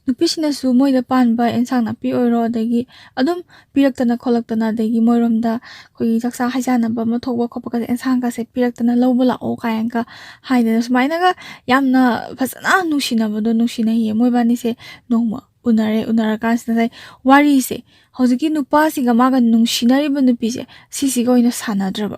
ꯅꯨꯄꯤꯁꯤꯅꯁꯨ ꯃꯣꯏꯗ ꯄꯥꯟꯕ ꯑꯦꯟꯁꯥꯡ ꯅꯥꯄꯤ ꯑꯣꯏꯔꯣ, ꯑꯗꯒꯤ ꯑꯗꯨꯝ ꯄꯤꯔꯛꯇꯅ ꯈꯣꯠꯂꯛꯇꯅ, ꯑꯗꯒꯤ ꯃꯣꯏꯔꯣꯝꯗ ꯑꯩꯈꯣꯏꯒꯤ ꯆꯥꯛꯆꯥ ꯍꯩꯖꯥꯟꯅꯕ ꯑꯃ ꯊꯣꯛꯄ ꯈꯣꯠꯄꯒꯁꯦ, ꯑꯦꯟꯁꯥꯡꯒꯁꯦ ꯄꯤꯔꯛꯇꯅ ꯂꯧꯕ ꯂꯥꯛꯑꯣ ꯀꯥꯏꯅꯒ ꯍꯥꯏꯗꯅ, ꯁꯨꯃꯥꯏꯅꯒ ꯌꯥꯝꯅ ꯐꯖꯅ ꯅꯨꯡꯁꯤꯅꯕꯗꯣ ꯅꯨꯡꯁꯤꯅꯩꯌꯦ꯫ ꯃꯣꯏꯕꯥꯅꯤꯁꯦ ꯅꯣꯡꯃ ꯎꯅꯔꯦ, ꯎꯅꯔꯀꯥꯟꯁꯤꯗ ꯉꯁꯥꯏ ꯋꯥꯔꯤꯁꯦ ꯍꯧꯖꯤꯛꯀꯤ ꯅꯨꯄꯥꯁꯤꯒ ꯃꯥꯒ ꯅꯨꯡꯁꯤꯅꯔꯤꯕ ꯅꯨꯄꯤꯁꯦ, ꯁꯤꯁꯤꯒ ꯑꯣꯏꯅ ꯁꯥꯟꯅꯗ꯭ꯔꯕ꯫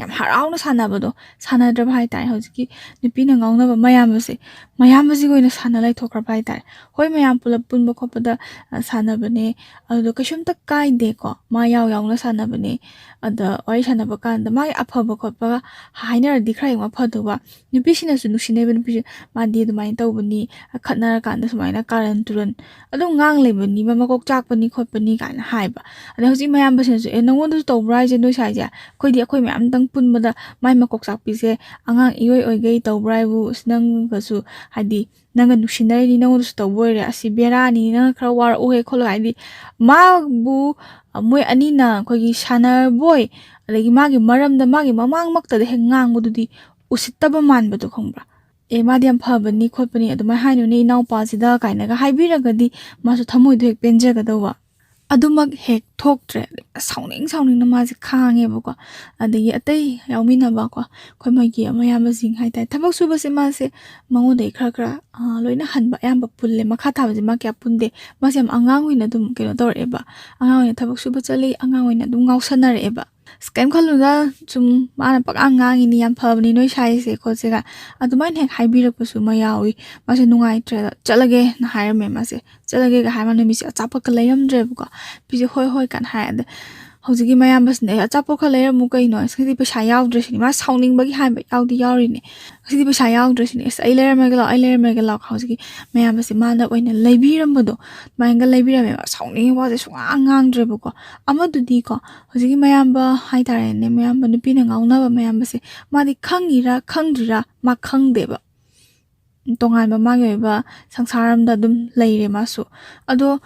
ꯌꯥꯝ ꯍꯔꯥꯎꯅ ꯁꯥꯟꯅꯕꯗꯣ, ꯁꯥꯟꯅꯗ꯭ꯔꯕ ꯍꯥꯏꯇꯥꯔꯦ꯫ ꯍꯧꯖꯤꯛꯀꯤ ꯅꯨꯄꯤꯅ ꯉꯥꯎꯅꯕ ꯃꯌꯥꯝꯕꯁꯦ, ꯃꯌꯥꯝꯕꯁꯤꯒ ꯑꯣꯏꯅ ꯁꯥꯟꯅ ꯂꯩꯊꯣꯛꯈ꯭ꯔꯕ ꯍꯥꯏꯇꯥꯔꯦ꯫ ꯍꯣꯏ, ꯃꯌꯥꯝ ꯄꯨꯂꯞ ꯄꯨꯟꯕ ꯈꯣꯠꯄꯗ, ꯑ, ꯁꯥꯟꯅꯕꯅꯦ, ꯑꯗꯨꯗꯣ ꯀꯩꯁꯨꯝꯇ ꯀꯥꯏꯗꯦꯀꯣ, ꯃꯥ ꯌꯥꯎ ꯌꯥꯎꯅ ꯁꯥꯟꯅꯕꯅꯦ꯫ ꯑꯗ ꯋꯥꯔꯤ ꯁꯥꯟꯅꯕ ꯀꯥꯟꯗ ꯃꯥꯒꯤ ꯑꯐꯕ ꯈꯣꯠꯄꯒ ꯍꯥꯏꯅꯔꯗꯤ ꯈꯔ ꯍꯦꯟꯅ ꯐꯗꯧꯕ꯫ ꯅꯨꯄꯤꯁꯤꯅꯁꯨ ꯅꯨꯡꯁꯤꯅꯕ ꯅꯨꯄꯤꯁꯦ, "ꯃꯥꯗꯤ ꯑꯗꯨꯃꯥꯏꯅ ꯇꯧꯕꯅꯤ, ꯈꯠꯅꯔꯀꯥꯟꯗ ꯁꯨꯃꯥꯏꯅ ꯀꯥꯔꯟ ꯇꯨꯔꯟ ꯑꯗꯨꯝ ꯉꯥꯡ ꯂꯩꯕꯅꯤ, ꯃꯥ ꯃꯀꯣꯛ ꯆꯥꯛꯄꯅꯤ ꯈꯣꯠꯄꯅꯤ" ꯀꯥꯏꯅ ꯍꯥꯏꯕ꯫ ꯑꯗ ꯍꯧꯖꯤꯛ ꯃꯌꯥꯝꯕꯁꯤꯅꯁꯨ, "ꯑꯦ, ꯅꯪꯉꯣꯟꯗꯁꯨ ꯇꯧꯕ꯭ꯔꯥ ꯍꯥꯏꯁꯦ ꯅꯣꯏ ꯁꯥꯏꯁꯦ? ꯑꯩꯈꯣꯏꯗꯤ ꯑꯩꯈꯣꯏ ꯃꯌꯥꯝꯗꯪ ꯄꯨꯟꯕꯗ ꯃꯥꯏ ꯃꯀꯣꯛ ꯆꯥꯛꯄꯤꯁꯦ ꯑꯉꯥꯡ ꯏꯑꯣꯏ ꯑꯣꯏꯒꯩ ꯇꯧꯕ꯭ꯔꯥ ꯍꯥꯏꯕꯨ, ꯑꯁ, ꯅꯪꯒꯁꯨ, ꯍꯥꯏꯗꯤ, ꯅꯪꯒ ꯅꯨꯡꯁꯤꯅꯔꯤꯅꯤ, ꯅꯪꯉꯣꯟꯗꯁꯨ ꯇꯧꯕ ꯑꯣꯏꯔꯦ, ꯑꯁꯤ ꯕꯦꯔꯥꯅꯤ, ꯅꯪꯅ ꯈꯔ ꯋꯥꯔꯛꯎꯍꯦ" ꯈꯣꯠꯂꯣ, ꯍꯥꯏꯗꯤ, ꯃꯥꯕꯨ ꯃꯣꯏ ꯑꯅꯤꯅ ꯑꯩꯈꯣꯏꯒꯤ ꯁꯥꯟꯅꯕꯣꯏ, ꯑꯗꯒꯤ ꯃꯥꯒꯤ ꯃꯔꯝꯗ ꯃꯥꯒꯤ ꯃꯃꯥꯡꯃꯛꯇꯗ ꯍꯦꯛ ꯉꯥꯡꯕꯗꯨꯗꯤ ꯎꯁꯤꯠꯇꯕ ꯃꯥꯟꯕꯗꯣ, ꯈꯪꯕ꯭ꯔꯥ? "ꯑꯦ, ꯃꯥꯗꯤ ꯌꯥꯝ ꯐꯕꯅꯤ ꯈꯣꯠꯄꯅꯤ" ꯑꯗꯨꯃꯥꯏꯅ ꯍꯥꯏꯅꯨꯅꯦ ꯏꯅꯥꯎꯄꯥꯁꯤꯗ ꯀꯥꯏꯅꯒ ꯍꯥꯏꯕꯤꯔꯒꯗꯤ ꯃꯥꯁꯨ ꯊꯃꯣꯏꯗꯣ ꯍꯦꯛ ꯄꯦꯟꯖꯒꯗꯧꯕ꯫ ꯑꯗꯨꯃꯛ ꯍꯦꯛ ꯊꯣꯛꯇ꯭ꯔꯦ꯫ ꯁꯥꯎꯅꯤꯡ ꯁꯥꯎꯅꯤꯡꯅ ꯃꯥꯁꯦ ꯈꯥꯡꯉꯦꯕꯀꯣ꯫ ꯑꯗꯒꯤ ꯑꯇꯩ ꯌꯥꯎꯃꯤꯟꯅꯕꯀꯣ, ꯑꯩꯈꯣꯏ ꯃꯣꯏꯒꯤ ꯃꯌꯥꯝꯕꯁꯤꯡ ꯍꯥꯏꯇꯥꯔꯦ, ꯊꯕꯛ ꯁꯨꯕꯁꯦ ꯃꯥꯁꯦ ꯃꯉꯣꯟꯗꯒꯤ ꯈꯔ ꯈꯔ, ꯑ, ꯂꯣꯏꯅ ꯍꯟꯕ ꯑꯌꯥꯝꯕ ꯄꯨꯜꯂꯦ꯫ ꯃꯈꯥ ꯊꯥꯕꯁꯦ ꯃꯥ ꯀꯌꯥ ꯄꯨꯟꯗꯦ꯫ ꯃꯥꯁꯦ ꯌꯥꯝ ꯑꯉꯥꯡ ꯑꯣꯏꯅ ꯑꯗꯨꯝ ꯀꯩꯅꯣ ꯇꯧꯔꯛꯑꯦꯕ꯫ ꯑꯉꯥꯡ ꯑꯣꯏꯅ ꯊꯕꯛ ꯁꯨꯕ ꯆꯠꯂꯤ, ꯑꯉꯥꯡ ꯑꯣꯏꯅ ꯑꯗꯨꯝ ꯉꯥꯎꯁꯟꯅꯔꯛꯑꯦꯕ꯫ "ꯑꯁ, ꯀꯩꯝ ꯈꯜꯂꯨꯅꯨꯗ, ꯁꯨꯝ ꯃꯥꯅ ꯄꯛꯉꯥꯡ ꯉꯥꯡꯉꯤꯅꯤ, ꯌꯥꯝ ꯐꯕꯅꯤ ꯅꯣꯏ ꯁꯥꯏꯁꯦ ꯈꯣꯠꯁꯦꯒ", ꯑꯗꯨꯃꯥꯏꯅ ꯍꯦꯛ ꯍꯥꯏꯕꯤꯔꯛꯄꯁꯨ ꯑꯃ ꯌꯥꯎꯏ꯫ ꯃꯥꯁꯦ ꯅꯨꯡꯉꯥꯏꯇ꯭ꯔꯦꯗ, "ꯆꯠꯂꯒꯦꯅ" ꯍꯥꯏꯔꯝꯃꯦ ꯃꯥꯁꯦ꯫ "ꯆꯠꯂꯒꯦꯒ" ꯍꯥꯏꯔ ꯃꯥ ꯅꯨꯃꯤꯠꯁꯦ ꯑꯆꯥꯄꯣꯠꯀ ꯂꯩꯔꯝꯗ꯭ꯔꯦꯕꯀꯣ꯫ ꯅꯨꯄꯤꯁꯦ "ꯍꯣꯏ, ꯍꯣꯏ" ꯀꯥꯏꯅ ꯍꯥꯏ꯫ ꯑꯗ ꯍꯧꯖꯤꯛꯀꯤ ꯃꯌꯥꯝꯕꯁꯤꯅ "ꯑꯦ, ꯑꯆꯥꯄꯣꯠ ꯈꯔ ꯂꯩꯔꯝꯃꯨ ꯀꯩꯅꯣ, ꯉꯁꯤꯗꯤ ꯄꯩꯁꯥ ꯌꯥꯎꯗ꯭ꯔꯦ" ꯁꯤꯅꯤ꯫ ꯃꯥ ꯁꯥꯎꯅꯤꯡꯕꯒꯤ ꯍꯥꯏꯕ ꯌꯥꯎꯗꯤ ꯌꯥꯎꯔꯤꯅꯦ꯫ "ꯉꯁꯤꯗꯤ ꯄꯩꯁꯥ ꯌꯥꯎꯗ꯭ꯔꯦ" ꯁꯤꯅꯤ꯫ "ꯑꯁ, ꯑꯩ ꯂꯩꯔꯝꯃꯒꯦ ꯂꯥꯛꯑꯣ, ꯑꯩ ꯂꯩꯔꯝꯃꯒꯦ ꯂꯥꯛꯑꯣ"꯫ ꯍꯧꯖꯤꯛꯀꯤ ꯃꯌꯥꯝꯕꯁꯦ ꯃꯥꯅ ꯑꯣꯏꯅ ꯂꯩꯕꯤꯔꯝꯕꯗꯣ, ꯑꯗꯨꯃꯥꯏꯅꯒ ꯂꯩꯕꯤꯔꯝꯃꯦꯕ꯫ ꯁꯥꯎꯅꯤꯡꯉꯤ, ꯋꯥꯁꯦ ꯁꯨꯡꯉꯥꯡ ꯉꯥꯡꯗ꯭ꯔꯦꯕꯀꯣ꯫ ꯑꯃꯗꯨꯗꯤꯀꯣ, ꯍꯧꯖꯤꯛꯀꯤ ꯃꯌꯥꯝꯕ ꯍꯥꯏꯇꯥꯔꯦꯅꯦ, ꯃꯌꯥꯝꯕ ꯅꯨꯄꯤꯅ ꯉꯥꯎꯅꯕ ꯃꯌꯥꯝꯕꯁꯦ, ꯃꯥꯗꯤ ꯈꯪꯉꯤꯔꯥ ꯈꯪꯗ꯭ꯔꯤꯔꯥ ꯃꯥ ꯈꯪꯗꯦꯕ꯫ ꯇꯣꯉꯥꯟꯕ ꯃꯥꯒꯤ ꯑꯣꯏꯕ ꯁꯪꯁꯥꯔ ꯑꯃꯗ ꯑꯗꯨꯝ ꯂꯩꯔꯦ ꯃꯥꯁꯨ꯫ ꯑꯗꯣ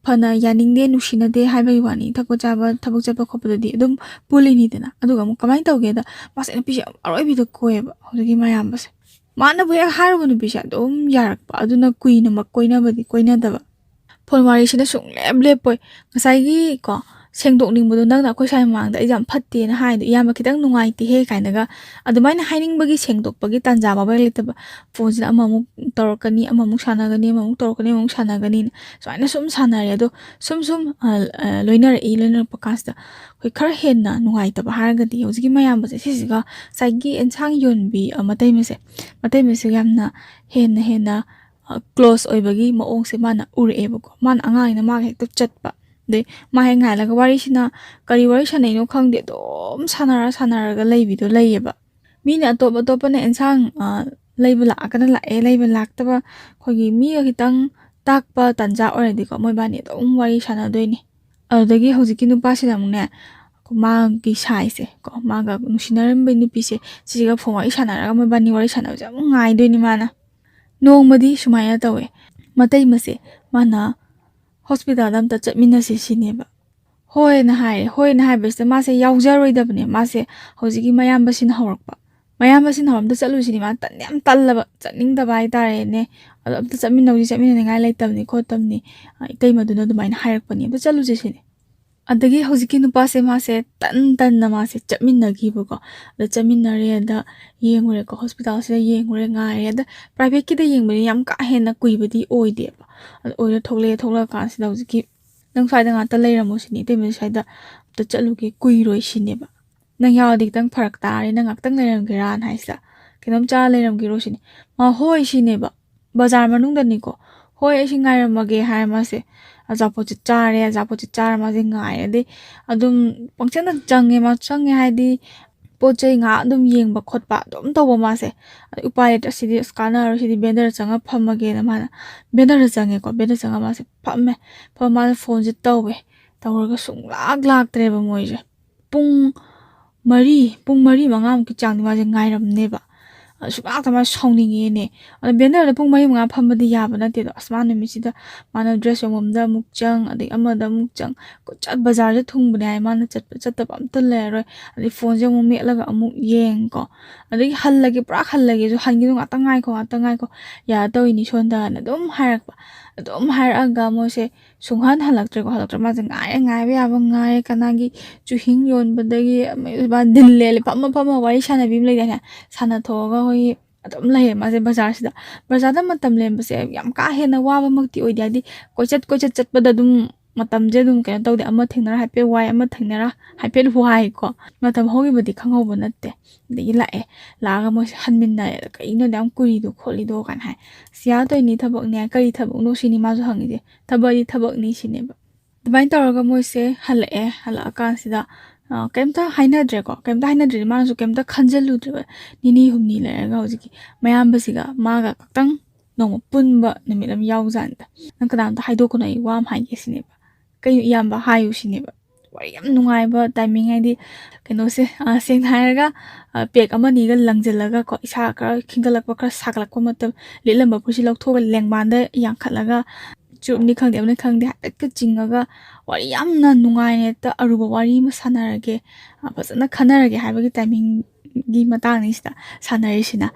ꯐꯅ ꯌꯥꯅꯤꯡꯗꯦ, ꯅꯨꯡꯁꯤꯅꯗꯦ ꯍꯥꯏꯕꯒꯤ ꯋꯥꯅꯤ, ꯊꯛꯄ ꯆꯥꯕ, ꯊꯕꯛ ꯆꯠꯄ ꯈꯣꯠꯄꯗꯗꯤ ꯑꯗꯨꯝ ꯄꯨꯜꯂꯤꯅꯤꯗꯅ꯫ ꯑꯗꯨꯒ ꯑꯃꯨꯛ ꯀꯃꯥꯏꯅ ꯇꯧꯒꯦꯗ, ꯃꯥꯁꯦ ꯅꯨꯄꯤꯁꯦ ꯌꯥꯝ ꯑꯔꯣꯏꯕꯤꯗ ꯀꯣꯏꯌꯦꯕ ꯍꯧꯖꯤꯛꯀꯤ ꯃꯌꯥꯝꯕꯁꯦ꯫ ꯃꯥꯅꯕꯨ ꯍꯦꯛ ꯍꯥꯏꯔꯨꯕ ꯅꯨꯄꯤꯁꯦ ꯑꯗꯨꯝ ꯌꯥꯔꯛꯄ, ꯑꯗꯨꯅ ꯀꯨꯏꯅꯃꯛ ꯀꯣꯏꯅꯕꯗꯤ ꯀꯣꯏꯅꯗꯕ꯫ ꯐꯣꯟ ꯋꯥꯔꯤꯁꯤꯅ ꯁꯨꯡꯂꯦꯞ ꯂꯦꯞꯄꯣꯏ꯫ ꯉꯁꯥꯏꯒꯤ ꯀꯣ, ꯁꯦꯡꯗꯣꯛꯅꯤꯡꯕꯗꯣ, "ꯅꯪꯅ ꯑꯩꯈꯣꯏ ꯁ꯭ꯋꯥꯏ ꯃꯃꯥꯡꯗ ꯑꯩꯁꯦ ꯌꯥꯝ ꯐꯠꯇꯦꯅ ꯍꯥꯏꯗꯣ, ꯏꯌꯥꯝꯕ, ꯈꯤꯇꯪ ꯅꯨꯡꯉꯥꯏꯇꯦꯍꯦ" ꯀꯥꯏꯅꯒ ꯑꯗꯨꯃꯥꯏꯅ ꯍꯥꯏꯅꯤꯡꯕꯒꯤ ꯁꯦꯡꯗꯣꯛꯄꯒꯤ ꯇꯥꯟꯖꯥ ꯃꯥꯡꯕ ꯂꯩꯇꯕ꯫ ꯐꯣꯟꯁꯤꯗ ꯑꯃꯃꯨꯛ ꯇꯧꯔꯛꯀꯅꯤ, ꯑꯃꯃꯨꯛ ꯁꯥꯟꯅꯒꯅꯤ, ꯑꯃꯃꯨꯛ ꯇꯧꯔꯛꯀꯅꯤ, ꯑꯃꯃꯨꯛ ꯁꯥꯟꯅꯒꯅꯤꯅ ꯁꯨꯃꯥꯏꯅ ꯁꯨꯝ ꯁꯥꯟꯅꯔꯦ꯫ ꯑꯗꯣ ꯁꯨꯝ ꯁꯨꯝ, ꯑ, ꯑ, ꯂꯣꯏꯅꯔꯛꯏ꯫ ꯂꯣꯏꯅꯔꯛꯄ ꯀꯥꯟꯁꯤꯗ ꯑꯩꯈꯣꯏ ꯈꯔ ꯍꯦꯟꯅ ꯅꯨꯡꯉꯥꯏꯇꯕ ꯍꯥꯏꯔꯒꯗꯤ ꯍꯧꯖꯤꯛꯀꯤ ꯃꯌꯥꯝꯕꯁꯦ ꯁꯤꯁꯤꯒ ꯉꯁꯥꯏꯒꯤ ꯑꯦꯟꯁꯥꯡ ꯌꯣꯟꯕꯤ, ꯑ, ꯃꯇꯩꯃꯁꯦ, ꯃꯇꯩꯃꯁꯦ ꯌꯥꯝꯅ ꯍꯦꯟꯅ ꯍꯦꯟꯅ, ꯑ, ꯀ꯭ꯂꯣꯁ ꯑꯣꯏꯕꯒꯤ ꯃꯑꯣꯡꯁꯦ ꯃꯥꯅ ꯎꯔꯛꯑꯦꯕꯀꯣ꯫ ꯃꯥꯅ ꯑꯉꯥꯡ ꯑꯩꯅ ꯃꯥꯒ ꯍꯦꯛꯇ ꯆꯠꯄ꯫ ꯑꯗꯩ ꯃꯥ ꯍꯦꯛ ꯉꯥꯏꯍꯜꯂꯒ ꯋꯥꯔꯤꯁꯤꯅ ꯀꯔꯤ ꯋꯥꯔꯤ ꯁꯥꯟꯅꯩꯅꯣ ꯈꯪꯗꯦ, ꯑꯗꯨꯝ ꯁꯥꯟꯅꯔ ꯁꯥꯟꯅꯔꯒ ꯂꯩꯕꯤꯗꯣ ꯂꯩꯌꯦꯕ꯫ ꯃꯤꯅ ꯑꯇꯣꯞ ꯑꯇꯣꯞꯄꯅ ꯑꯦꯟꯁꯥꯡ, ꯑ, ꯂꯩꯕ ꯂꯥꯛꯑꯒꯅ ꯂꯥꯛꯑꯦ, ꯂꯩꯕ ꯂꯥꯛꯇꯕ ꯑꯩꯈꯣꯏꯒꯤ ꯃꯤꯒ ꯈꯤꯇꯪ ꯇꯥꯛꯄ ꯇꯥꯟꯖꯥ ꯑꯣꯏꯔꯗꯤꯀꯣ, ꯃꯣꯏꯕꯥꯅꯤ ꯑꯗꯨꯝ ꯋꯥꯔꯤ ꯁꯥꯟꯅꯗꯣꯏꯅꯦ꯫ ꯑꯗꯨꯗꯒꯤ ꯍꯧꯖꯤꯛꯀꯤ ꯅꯨꯄꯥꯁꯤꯅ ꯑꯃꯨꯛꯅꯦ, ꯃꯥꯒꯤ ꯁꯥꯏꯁꯦ ꯀꯣ, ꯃꯥꯒ ꯅꯨꯡꯁꯤꯅꯔꯝꯕ ꯅꯨꯄꯤꯁꯦ, ꯁꯤꯁꯤꯒ ꯐꯣꯟ ꯋꯥꯔꯤ ꯁꯥꯟꯅꯔꯒ ꯃꯣꯏꯕꯥꯅꯤ ꯋꯥꯔꯤ ꯁꯥꯟꯅꯕꯁꯦ ꯌꯥꯝ ꯉꯥꯏꯗꯣꯏꯅꯤ ꯃꯥꯅ꯫ ꯅꯣꯡꯃꯗꯤ ꯁꯨꯃꯥꯏꯅ ꯇꯧꯋꯦ, ꯃꯇꯩꯃꯁꯦ ꯃꯥꯅ ꯍꯣꯁꯄꯤꯇꯥꯜꯗ ꯑꯝꯇ ꯆꯠꯃꯤꯟꯅꯁꯤ ꯁꯤꯅꯦꯕ꯫ ꯍꯣꯏꯅ ꯍꯥꯏꯔꯦ꯫ ꯍꯣꯏꯅ ꯍꯥꯏꯕꯁꯤꯗ ꯃꯥꯁꯦ ꯌꯥꯎꯖꯔꯣꯏꯗꯕꯅꯦ꯫ ꯃꯥꯁꯦ ꯍꯧꯖꯤꯛꯀꯤ ꯃꯌꯥꯝꯕꯁꯤꯅ ꯍꯧꯔꯛꯄ, ꯃꯌꯥꯝꯕꯁꯤꯅ ꯍꯧꯔꯛꯄ "ꯑꯝꯇ ꯆꯠꯂꯨꯁꯤꯅꯦ", ꯃꯥ ꯇꯟ ꯌꯥꯝ ꯇꯜꯂꯕ, ꯆꯠꯅꯤꯡꯗꯕ ꯍꯥꯏꯇꯥꯔꯦꯅꯦ꯫ "ꯑꯗꯣ ꯑꯝꯇ ꯆꯠꯃꯤꯟꯅꯧꯁꯤ, ꯆꯠꯃꯤꯟꯅꯅꯤꯡꯉꯥꯏ ꯂꯩꯇꯕꯅꯤ ꯈꯣꯠꯇꯕꯅꯤ, ꯑ, ꯏꯇꯩꯃꯗꯨꯅ ꯑꯗꯨꯃꯥꯏꯅ ꯍꯥꯏꯔꯛꯄꯅꯤ, ꯑꯝꯇ ꯆꯠꯂꯨꯁꯦ" ꯁꯤꯅꯦ꯫ ꯑꯗꯒꯤ ꯍꯧꯖꯤꯛꯀꯤ ꯅꯨꯄꯥꯁꯦ ꯃꯥꯁꯦ ꯇꯟ ꯇꯟꯅ ꯃꯥꯁꯦ ꯆꯠꯃꯤꯟꯅꯈꯤꯕꯀꯣ꯫ ꯑꯗ ꯆꯠꯃꯤꯟꯅꯔꯦ, ꯑꯗ ꯌꯦꯡꯉꯨꯔꯦꯀꯣ, ꯍꯣꯁꯄꯤꯇꯥꯜꯁꯤꯗ ꯌꯦꯡꯉꯨꯔꯦ, ꯉꯥꯏꯔꯦ꯫ ꯑꯗ ꯄ꯭ꯔꯥꯏꯚꯦꯠꯀꯤꯗ ꯌꯦꯡꯕꯗꯤ ꯌꯥꯝ ꯀꯥ ꯍꯦꯟꯅ ꯀꯨꯏꯕꯗꯤ ꯑꯣꯏꯗꯦꯕ꯫ ꯑꯗ ꯑꯣꯏꯔ ꯊꯣꯛꯂꯛꯑꯦ, ꯊꯣꯛꯂꯛꯑꯀꯥꯟꯁꯤꯗ ꯍꯧꯖꯤꯛꯀꯤ "ꯅꯪ ꯁ꯭ꯋꯥꯏꯗ ꯉꯥꯛꯇ ꯂꯩꯔꯝꯃꯣ" ꯁꯤꯅꯤ, "ꯏꯇꯩꯃ ꯁ꯭ꯋꯥꯏꯗ ꯑꯝꯇ ꯆꯠꯂꯨꯒꯦ, ꯀꯨꯏꯔꯣꯏ" ꯁꯤꯅꯦꯕ꯫ "ꯅꯪ ꯌꯥꯎꯔꯗꯤ ꯈꯤꯇꯪ ꯐꯔꯛ ꯇꯥꯔꯦ, ꯅꯪ ꯉꯥꯛꯇꯪ ꯂꯩꯔꯝꯒꯦꯔꯥꯅ" ꯍꯥꯏꯁꯤꯗ, "ꯀꯩꯅꯣꯝ ꯆꯥꯔ ꯂꯩꯔꯝꯒꯦꯔꯣ" ꯁꯤꯅꯤ꯫ "ꯃꯥ ꯍꯣꯏ" ꯁꯤꯅꯦꯕ꯫ ꯕꯖꯥꯔ ꯃꯅꯨꯡꯗꯅꯤꯀꯣ꯫ "ꯍꯣꯏ, ꯑꯩꯁꯤ ꯉꯥꯏꯔꯝꯃꯒꯦ" ꯍꯥꯏꯔ ꯃꯥꯁꯦ ꯑꯆꯥꯄꯣꯠꯁꯦ ꯆꯥꯔꯦ, ꯑꯆꯥꯄꯣꯠꯁꯦ ꯆꯥꯔ ꯃꯥꯁꯦ ꯉꯥꯏꯔꯦ꯫ ꯑꯗꯩ ꯑꯗꯨꯝ ꯄꯪꯆꯪꯗ ꯆꯪꯉꯦ, ꯃꯥ ꯆꯪꯉꯦ ꯍꯥꯏꯗꯤ ꯄꯣꯠ ꯆꯩ ꯉꯥꯏꯍꯥꯛ ꯑꯗꯨꯝ ꯌꯦꯡꯕ ꯈꯣꯠꯄ ꯑꯗꯨꯝ ꯇꯧꯕ ꯃꯥꯁꯦ꯫ ꯑꯗꯩ ꯎꯄꯥꯏ ꯂꯩꯇ꯭ꯔꯦ, "ꯑꯁꯤꯗꯤ ꯑꯁ ꯀꯥꯟꯅꯔꯣꯏ, ꯁꯤꯗꯤ ꯕꯦꯟꯗꯔ ꯆꯪꯉ ꯐꯝꯃꯒꯦꯅ" ꯃꯥꯅ ꯕꯦꯟꯗꯔꯗ ꯆꯪꯉꯦꯀꯣ꯫ ꯕꯦꯟꯗꯔ ꯆꯪꯉ ꯃꯥꯁꯦ ꯐꯝꯃꯦ꯫ ꯐꯝꯃ ꯃꯥꯁꯦ ꯐꯣꯟꯁꯦ ꯇꯧꯋꯦ꯫ ꯇꯧꯔꯒ ꯁꯨꯡꯂꯥꯛ ꯂꯥꯛꯇ꯭ꯔꯦꯕ ꯃꯣꯏꯁꯦ꯫ ꯄꯨꯡ ꯃꯔꯤ, ꯄꯨꯡ ꯃꯔꯤ ꯃꯉꯥꯃꯨꯛꯀꯤ ꯆꯥꯡꯗꯤ ꯃꯥꯁꯦ ꯉꯥꯏꯔꯝꯅꯦꯕ꯫ ꯑꯗ ꯁꯨꯡꯂꯥꯛꯇ ꯃꯥ ꯁꯥꯎꯅꯤꯡꯉꯦꯅꯦ꯫ ꯑꯗ ꯕꯦꯟꯗꯔꯗ ꯄꯨꯡ ꯃꯔꯤ ꯃꯉꯥ ꯐꯝꯕꯗꯤ ꯌꯥꯕ ꯅꯠꯇꯦꯗꯣ꯫ ꯑꯁ, ꯃꯥ ꯅꯨꯃꯤꯠꯁꯤꯗ ꯃꯥꯅ ꯗ꯭ꯔꯦꯁ ꯌꯣꯟꯐꯝꯗ ꯑꯃꯨꯛ ꯆꯪ, ꯑꯗꯩ ꯑꯃꯗ ꯑꯃꯨꯛ ꯆꯪ, ꯀꯣꯏꯆꯠ ꯕꯖꯥꯔꯁꯦ ꯊꯨꯡꯕꯅꯦ ꯍꯥꯏ꯫ ꯃꯥꯅ ꯆꯠꯄ ꯆꯠꯇꯕ ꯑꯝꯇ ꯂꯩꯔꯔꯣꯏ꯫ ꯑꯗꯩ ꯐꯣꯟꯁꯦ ꯑꯃꯨꯛ ꯃꯦꯠꯂꯒ ꯑꯃꯨꯛ ꯌꯦꯡꯀꯣ꯫ ꯑꯗꯒꯤ "ꯍꯜꯂꯒꯦ, ꯄꯨꯔꯥ ꯍꯜꯂꯒꯦꯁꯨ", "ꯍꯟꯒꯤꯅꯨ, ꯉꯥꯛꯇꯪ ꯉꯥꯏꯈꯣ, ꯉꯥꯛꯇꯪ ꯉꯥꯏꯈꯣ, ꯌꯥꯔ ꯇꯧꯔꯤꯅꯤ ꯁꯣꯟꯗꯅ" ꯑꯗꯨꯝ ꯍꯥꯏꯔꯛꯄ꯫ ꯑꯗꯨꯝ ꯍꯥꯏꯔꯛꯑꯒ ꯃꯣꯏꯁꯦ ꯁꯨꯡꯍꯟ ꯍꯜꯂꯛꯇ꯭ꯔꯦꯀꯣ꯫ ꯍꯜꯂꯛꯇ꯭ꯔꯦ꯫ ꯃꯥꯁꯦ ꯉꯥꯏꯔꯦ, ꯉꯥꯏꯕ ꯌꯥꯕ ꯉꯥꯏꯔꯦ꯫ ꯀꯅꯥꯒꯤ ꯆꯨꯍꯤꯡ ꯌꯣꯟꯕꯗꯒꯤ ꯃꯥ ꯗꯤꯜ ꯂꯦꯜꯂꯦ꯫ ꯐꯝꯃ ꯐꯝꯃ ꯋꯥꯔꯤ ꯁꯥꯟꯅꯕꯤ ꯑꯃ ꯂꯩꯗꯥꯏꯅꯦ? ꯁꯥꯟꯅꯊꯣꯛꯑꯒ ꯑꯩꯈꯣꯏꯒꯤ ꯑꯗꯨꯝ ꯂꯩꯌꯦ ꯃꯥꯁꯦ ꯕꯖꯥꯔꯁꯤꯗ꯫ ꯕꯖꯥꯔꯗ ꯃꯇꯝ ꯂꯦꯟꯕꯁꯦ ꯌꯥꯝ ꯀꯥ ꯍꯦꯟꯅ ꯋꯥꯕꯃꯛꯇꯤ ꯑꯣꯏꯗꯦ꯫ ꯍꯥꯏꯗꯤ ꯀꯣꯏꯆꯠ ꯀꯣꯏꯆꯠ ꯆꯠꯄꯗ ꯑꯗꯨꯝ ꯃꯇꯝꯁꯦ ꯑꯗꯨꯝ ꯀꯩꯅꯣ ꯇꯧꯗꯦ꯫ ꯑꯃ ꯊꯦꯡꯅꯔ ꯍꯥꯏꯐꯦꯠ ꯋꯥꯏ, ꯑꯃ ꯊꯦꯡꯅꯔ ꯍꯥꯏꯐꯦꯠ ꯋꯥꯏꯀꯣ꯫ ꯃꯇꯝ ꯍꯧꯈꯤꯕꯗꯤ ꯈꯪꯍꯧꯕ ꯅꯠꯇꯦ꯫ ꯑꯗꯒꯤ ꯂꯥꯛꯑꯦ꯫ ꯂꯥꯛꯑꯒ ꯃꯣꯏꯁꯦ ꯍꯟꯃꯤꯟꯅꯔꯦ꯫ "ꯀꯩꯅꯣ ꯑꯗꯨꯛ ꯌꯥꯝ ꯀꯨꯏꯔꯤꯗꯣ ꯈꯣꯠꯂꯤꯗꯣ?" ꯀꯥꯏꯅ ꯍꯥꯏ꯫ "ꯁꯤ ꯑꯥ ꯇꯧꯔꯤꯅꯤ ꯊꯕꯛꯅꯦ ꯍꯥꯏ"꯫ "ꯀꯔꯤ ꯊꯕꯛꯅꯣ?" ꯁꯤꯅꯤ ꯃꯥꯁꯨ ꯍꯪꯉꯤꯁꯦ꯫ "ꯊꯕꯛ ꯍꯥꯏꯗꯤ ꯊꯕꯛꯅꯤ" ꯁꯤꯅꯦꯕ꯫ ꯑꯗꯨꯃꯥꯏꯅ ꯇꯧꯔꯒ ꯃꯣꯏꯁꯦ ꯍꯜꯂꯛꯑꯦ꯫ ꯍꯜꯂꯛꯑꯀꯥꯟꯁꯤꯗ, ꯑ, ꯀꯩꯝꯇ ꯍꯥꯏꯅꯗ꯭ꯔꯦꯀꯣ꯫ ꯀꯩꯝꯇ ꯍꯥꯏꯅꯗ꯭ꯔꯦ꯫ ꯃꯥꯅꯁꯨ ꯀꯩꯝꯇ ꯈꯟꯖꯜꯂꯨꯗ꯭ꯔꯦꯕ꯫ ꯅꯤꯅꯤ ꯍꯨꯝꯅꯤ ꯂꯩꯔꯒ ꯍꯧꯖꯤꯛꯀꯤ ꯃꯌꯥꯝꯕꯁꯤꯒ ꯃꯥꯒ ꯈꯛꯇꯪ ꯅꯣꯡꯃ ꯄꯨꯟꯕ ꯅꯨꯃꯤꯠ ꯑꯃ ꯌꯥꯎꯖꯥꯠꯅꯤꯗ꯫ "ꯅꯪ ꯀꯅꯥꯝꯇ ꯍꯥꯏꯗꯣꯛꯀꯅꯨ, ꯑꯩ ꯋꯥ ꯑꯃ ꯍꯥꯏꯒꯦ" ꯁꯤꯅꯦꯕ꯫ "ꯀꯩꯅꯣ ꯏꯌꯥꯝꯕ, ꯍꯥꯏꯌꯨ" ꯁꯤꯅꯦꯕ꯫ ꯋꯥꯔꯤ ꯌꯥꯝ ꯅꯨꯡꯉꯥꯏꯕ ꯇꯥꯏꯃꯤꯡ ꯍꯥꯏꯗꯤ ꯀꯩꯅꯣꯁꯦ, ꯑ, ꯁꯦꯡꯅ ꯍꯥꯏꯔꯒ, ꯑ, ꯄꯦꯛ ꯑꯃ ꯑꯅꯤꯒ ꯂꯪꯁꯤꯜꯂꯒ ꯀꯣ, ꯏꯁꯥ ꯈꯔ ꯈꯤꯡꯒꯠꯂꯛꯄ, ꯈꯔ ꯁꯥꯒꯠꯂꯛꯄ ꯃꯇꯝ, ꯂꯤꯠꯂꯝꯕ ꯐꯨꯔꯤꯠꯁꯦ ꯂꯧꯊꯣꯛꯑꯒ ꯂꯦꯡꯕꯥꯟꯗ ꯌꯥꯡꯈꯠꯂꯒ ꯆꯨꯔꯨꯞꯅꯤ ꯈꯪꯗꯦ, ꯑꯃꯅꯤ ꯈꯪꯗꯦ, ꯍꯥꯏꯐꯦꯠꯀ ꯆꯤꯡꯉꯒ ꯋꯥꯔꯤ ꯌꯥꯝꯅ ꯅꯨꯡꯉꯥꯏꯅ, ꯍꯦꯛꯇ ꯑꯔꯨꯕ ꯋꯥꯔꯤ ꯑꯃ ꯁꯥꯟꯅꯔꯒꯦ, ꯑ, ꯐꯖꯅ ꯈꯟꯅꯔꯒꯦ ꯍꯥꯏꯕꯒꯤ ꯇꯥꯏꯃꯤꯡꯒꯤ ꯃꯇꯥꯡꯅꯤ ꯁꯤꯗ ꯁꯥꯟꯅꯔꯤꯁꯤꯅ꯫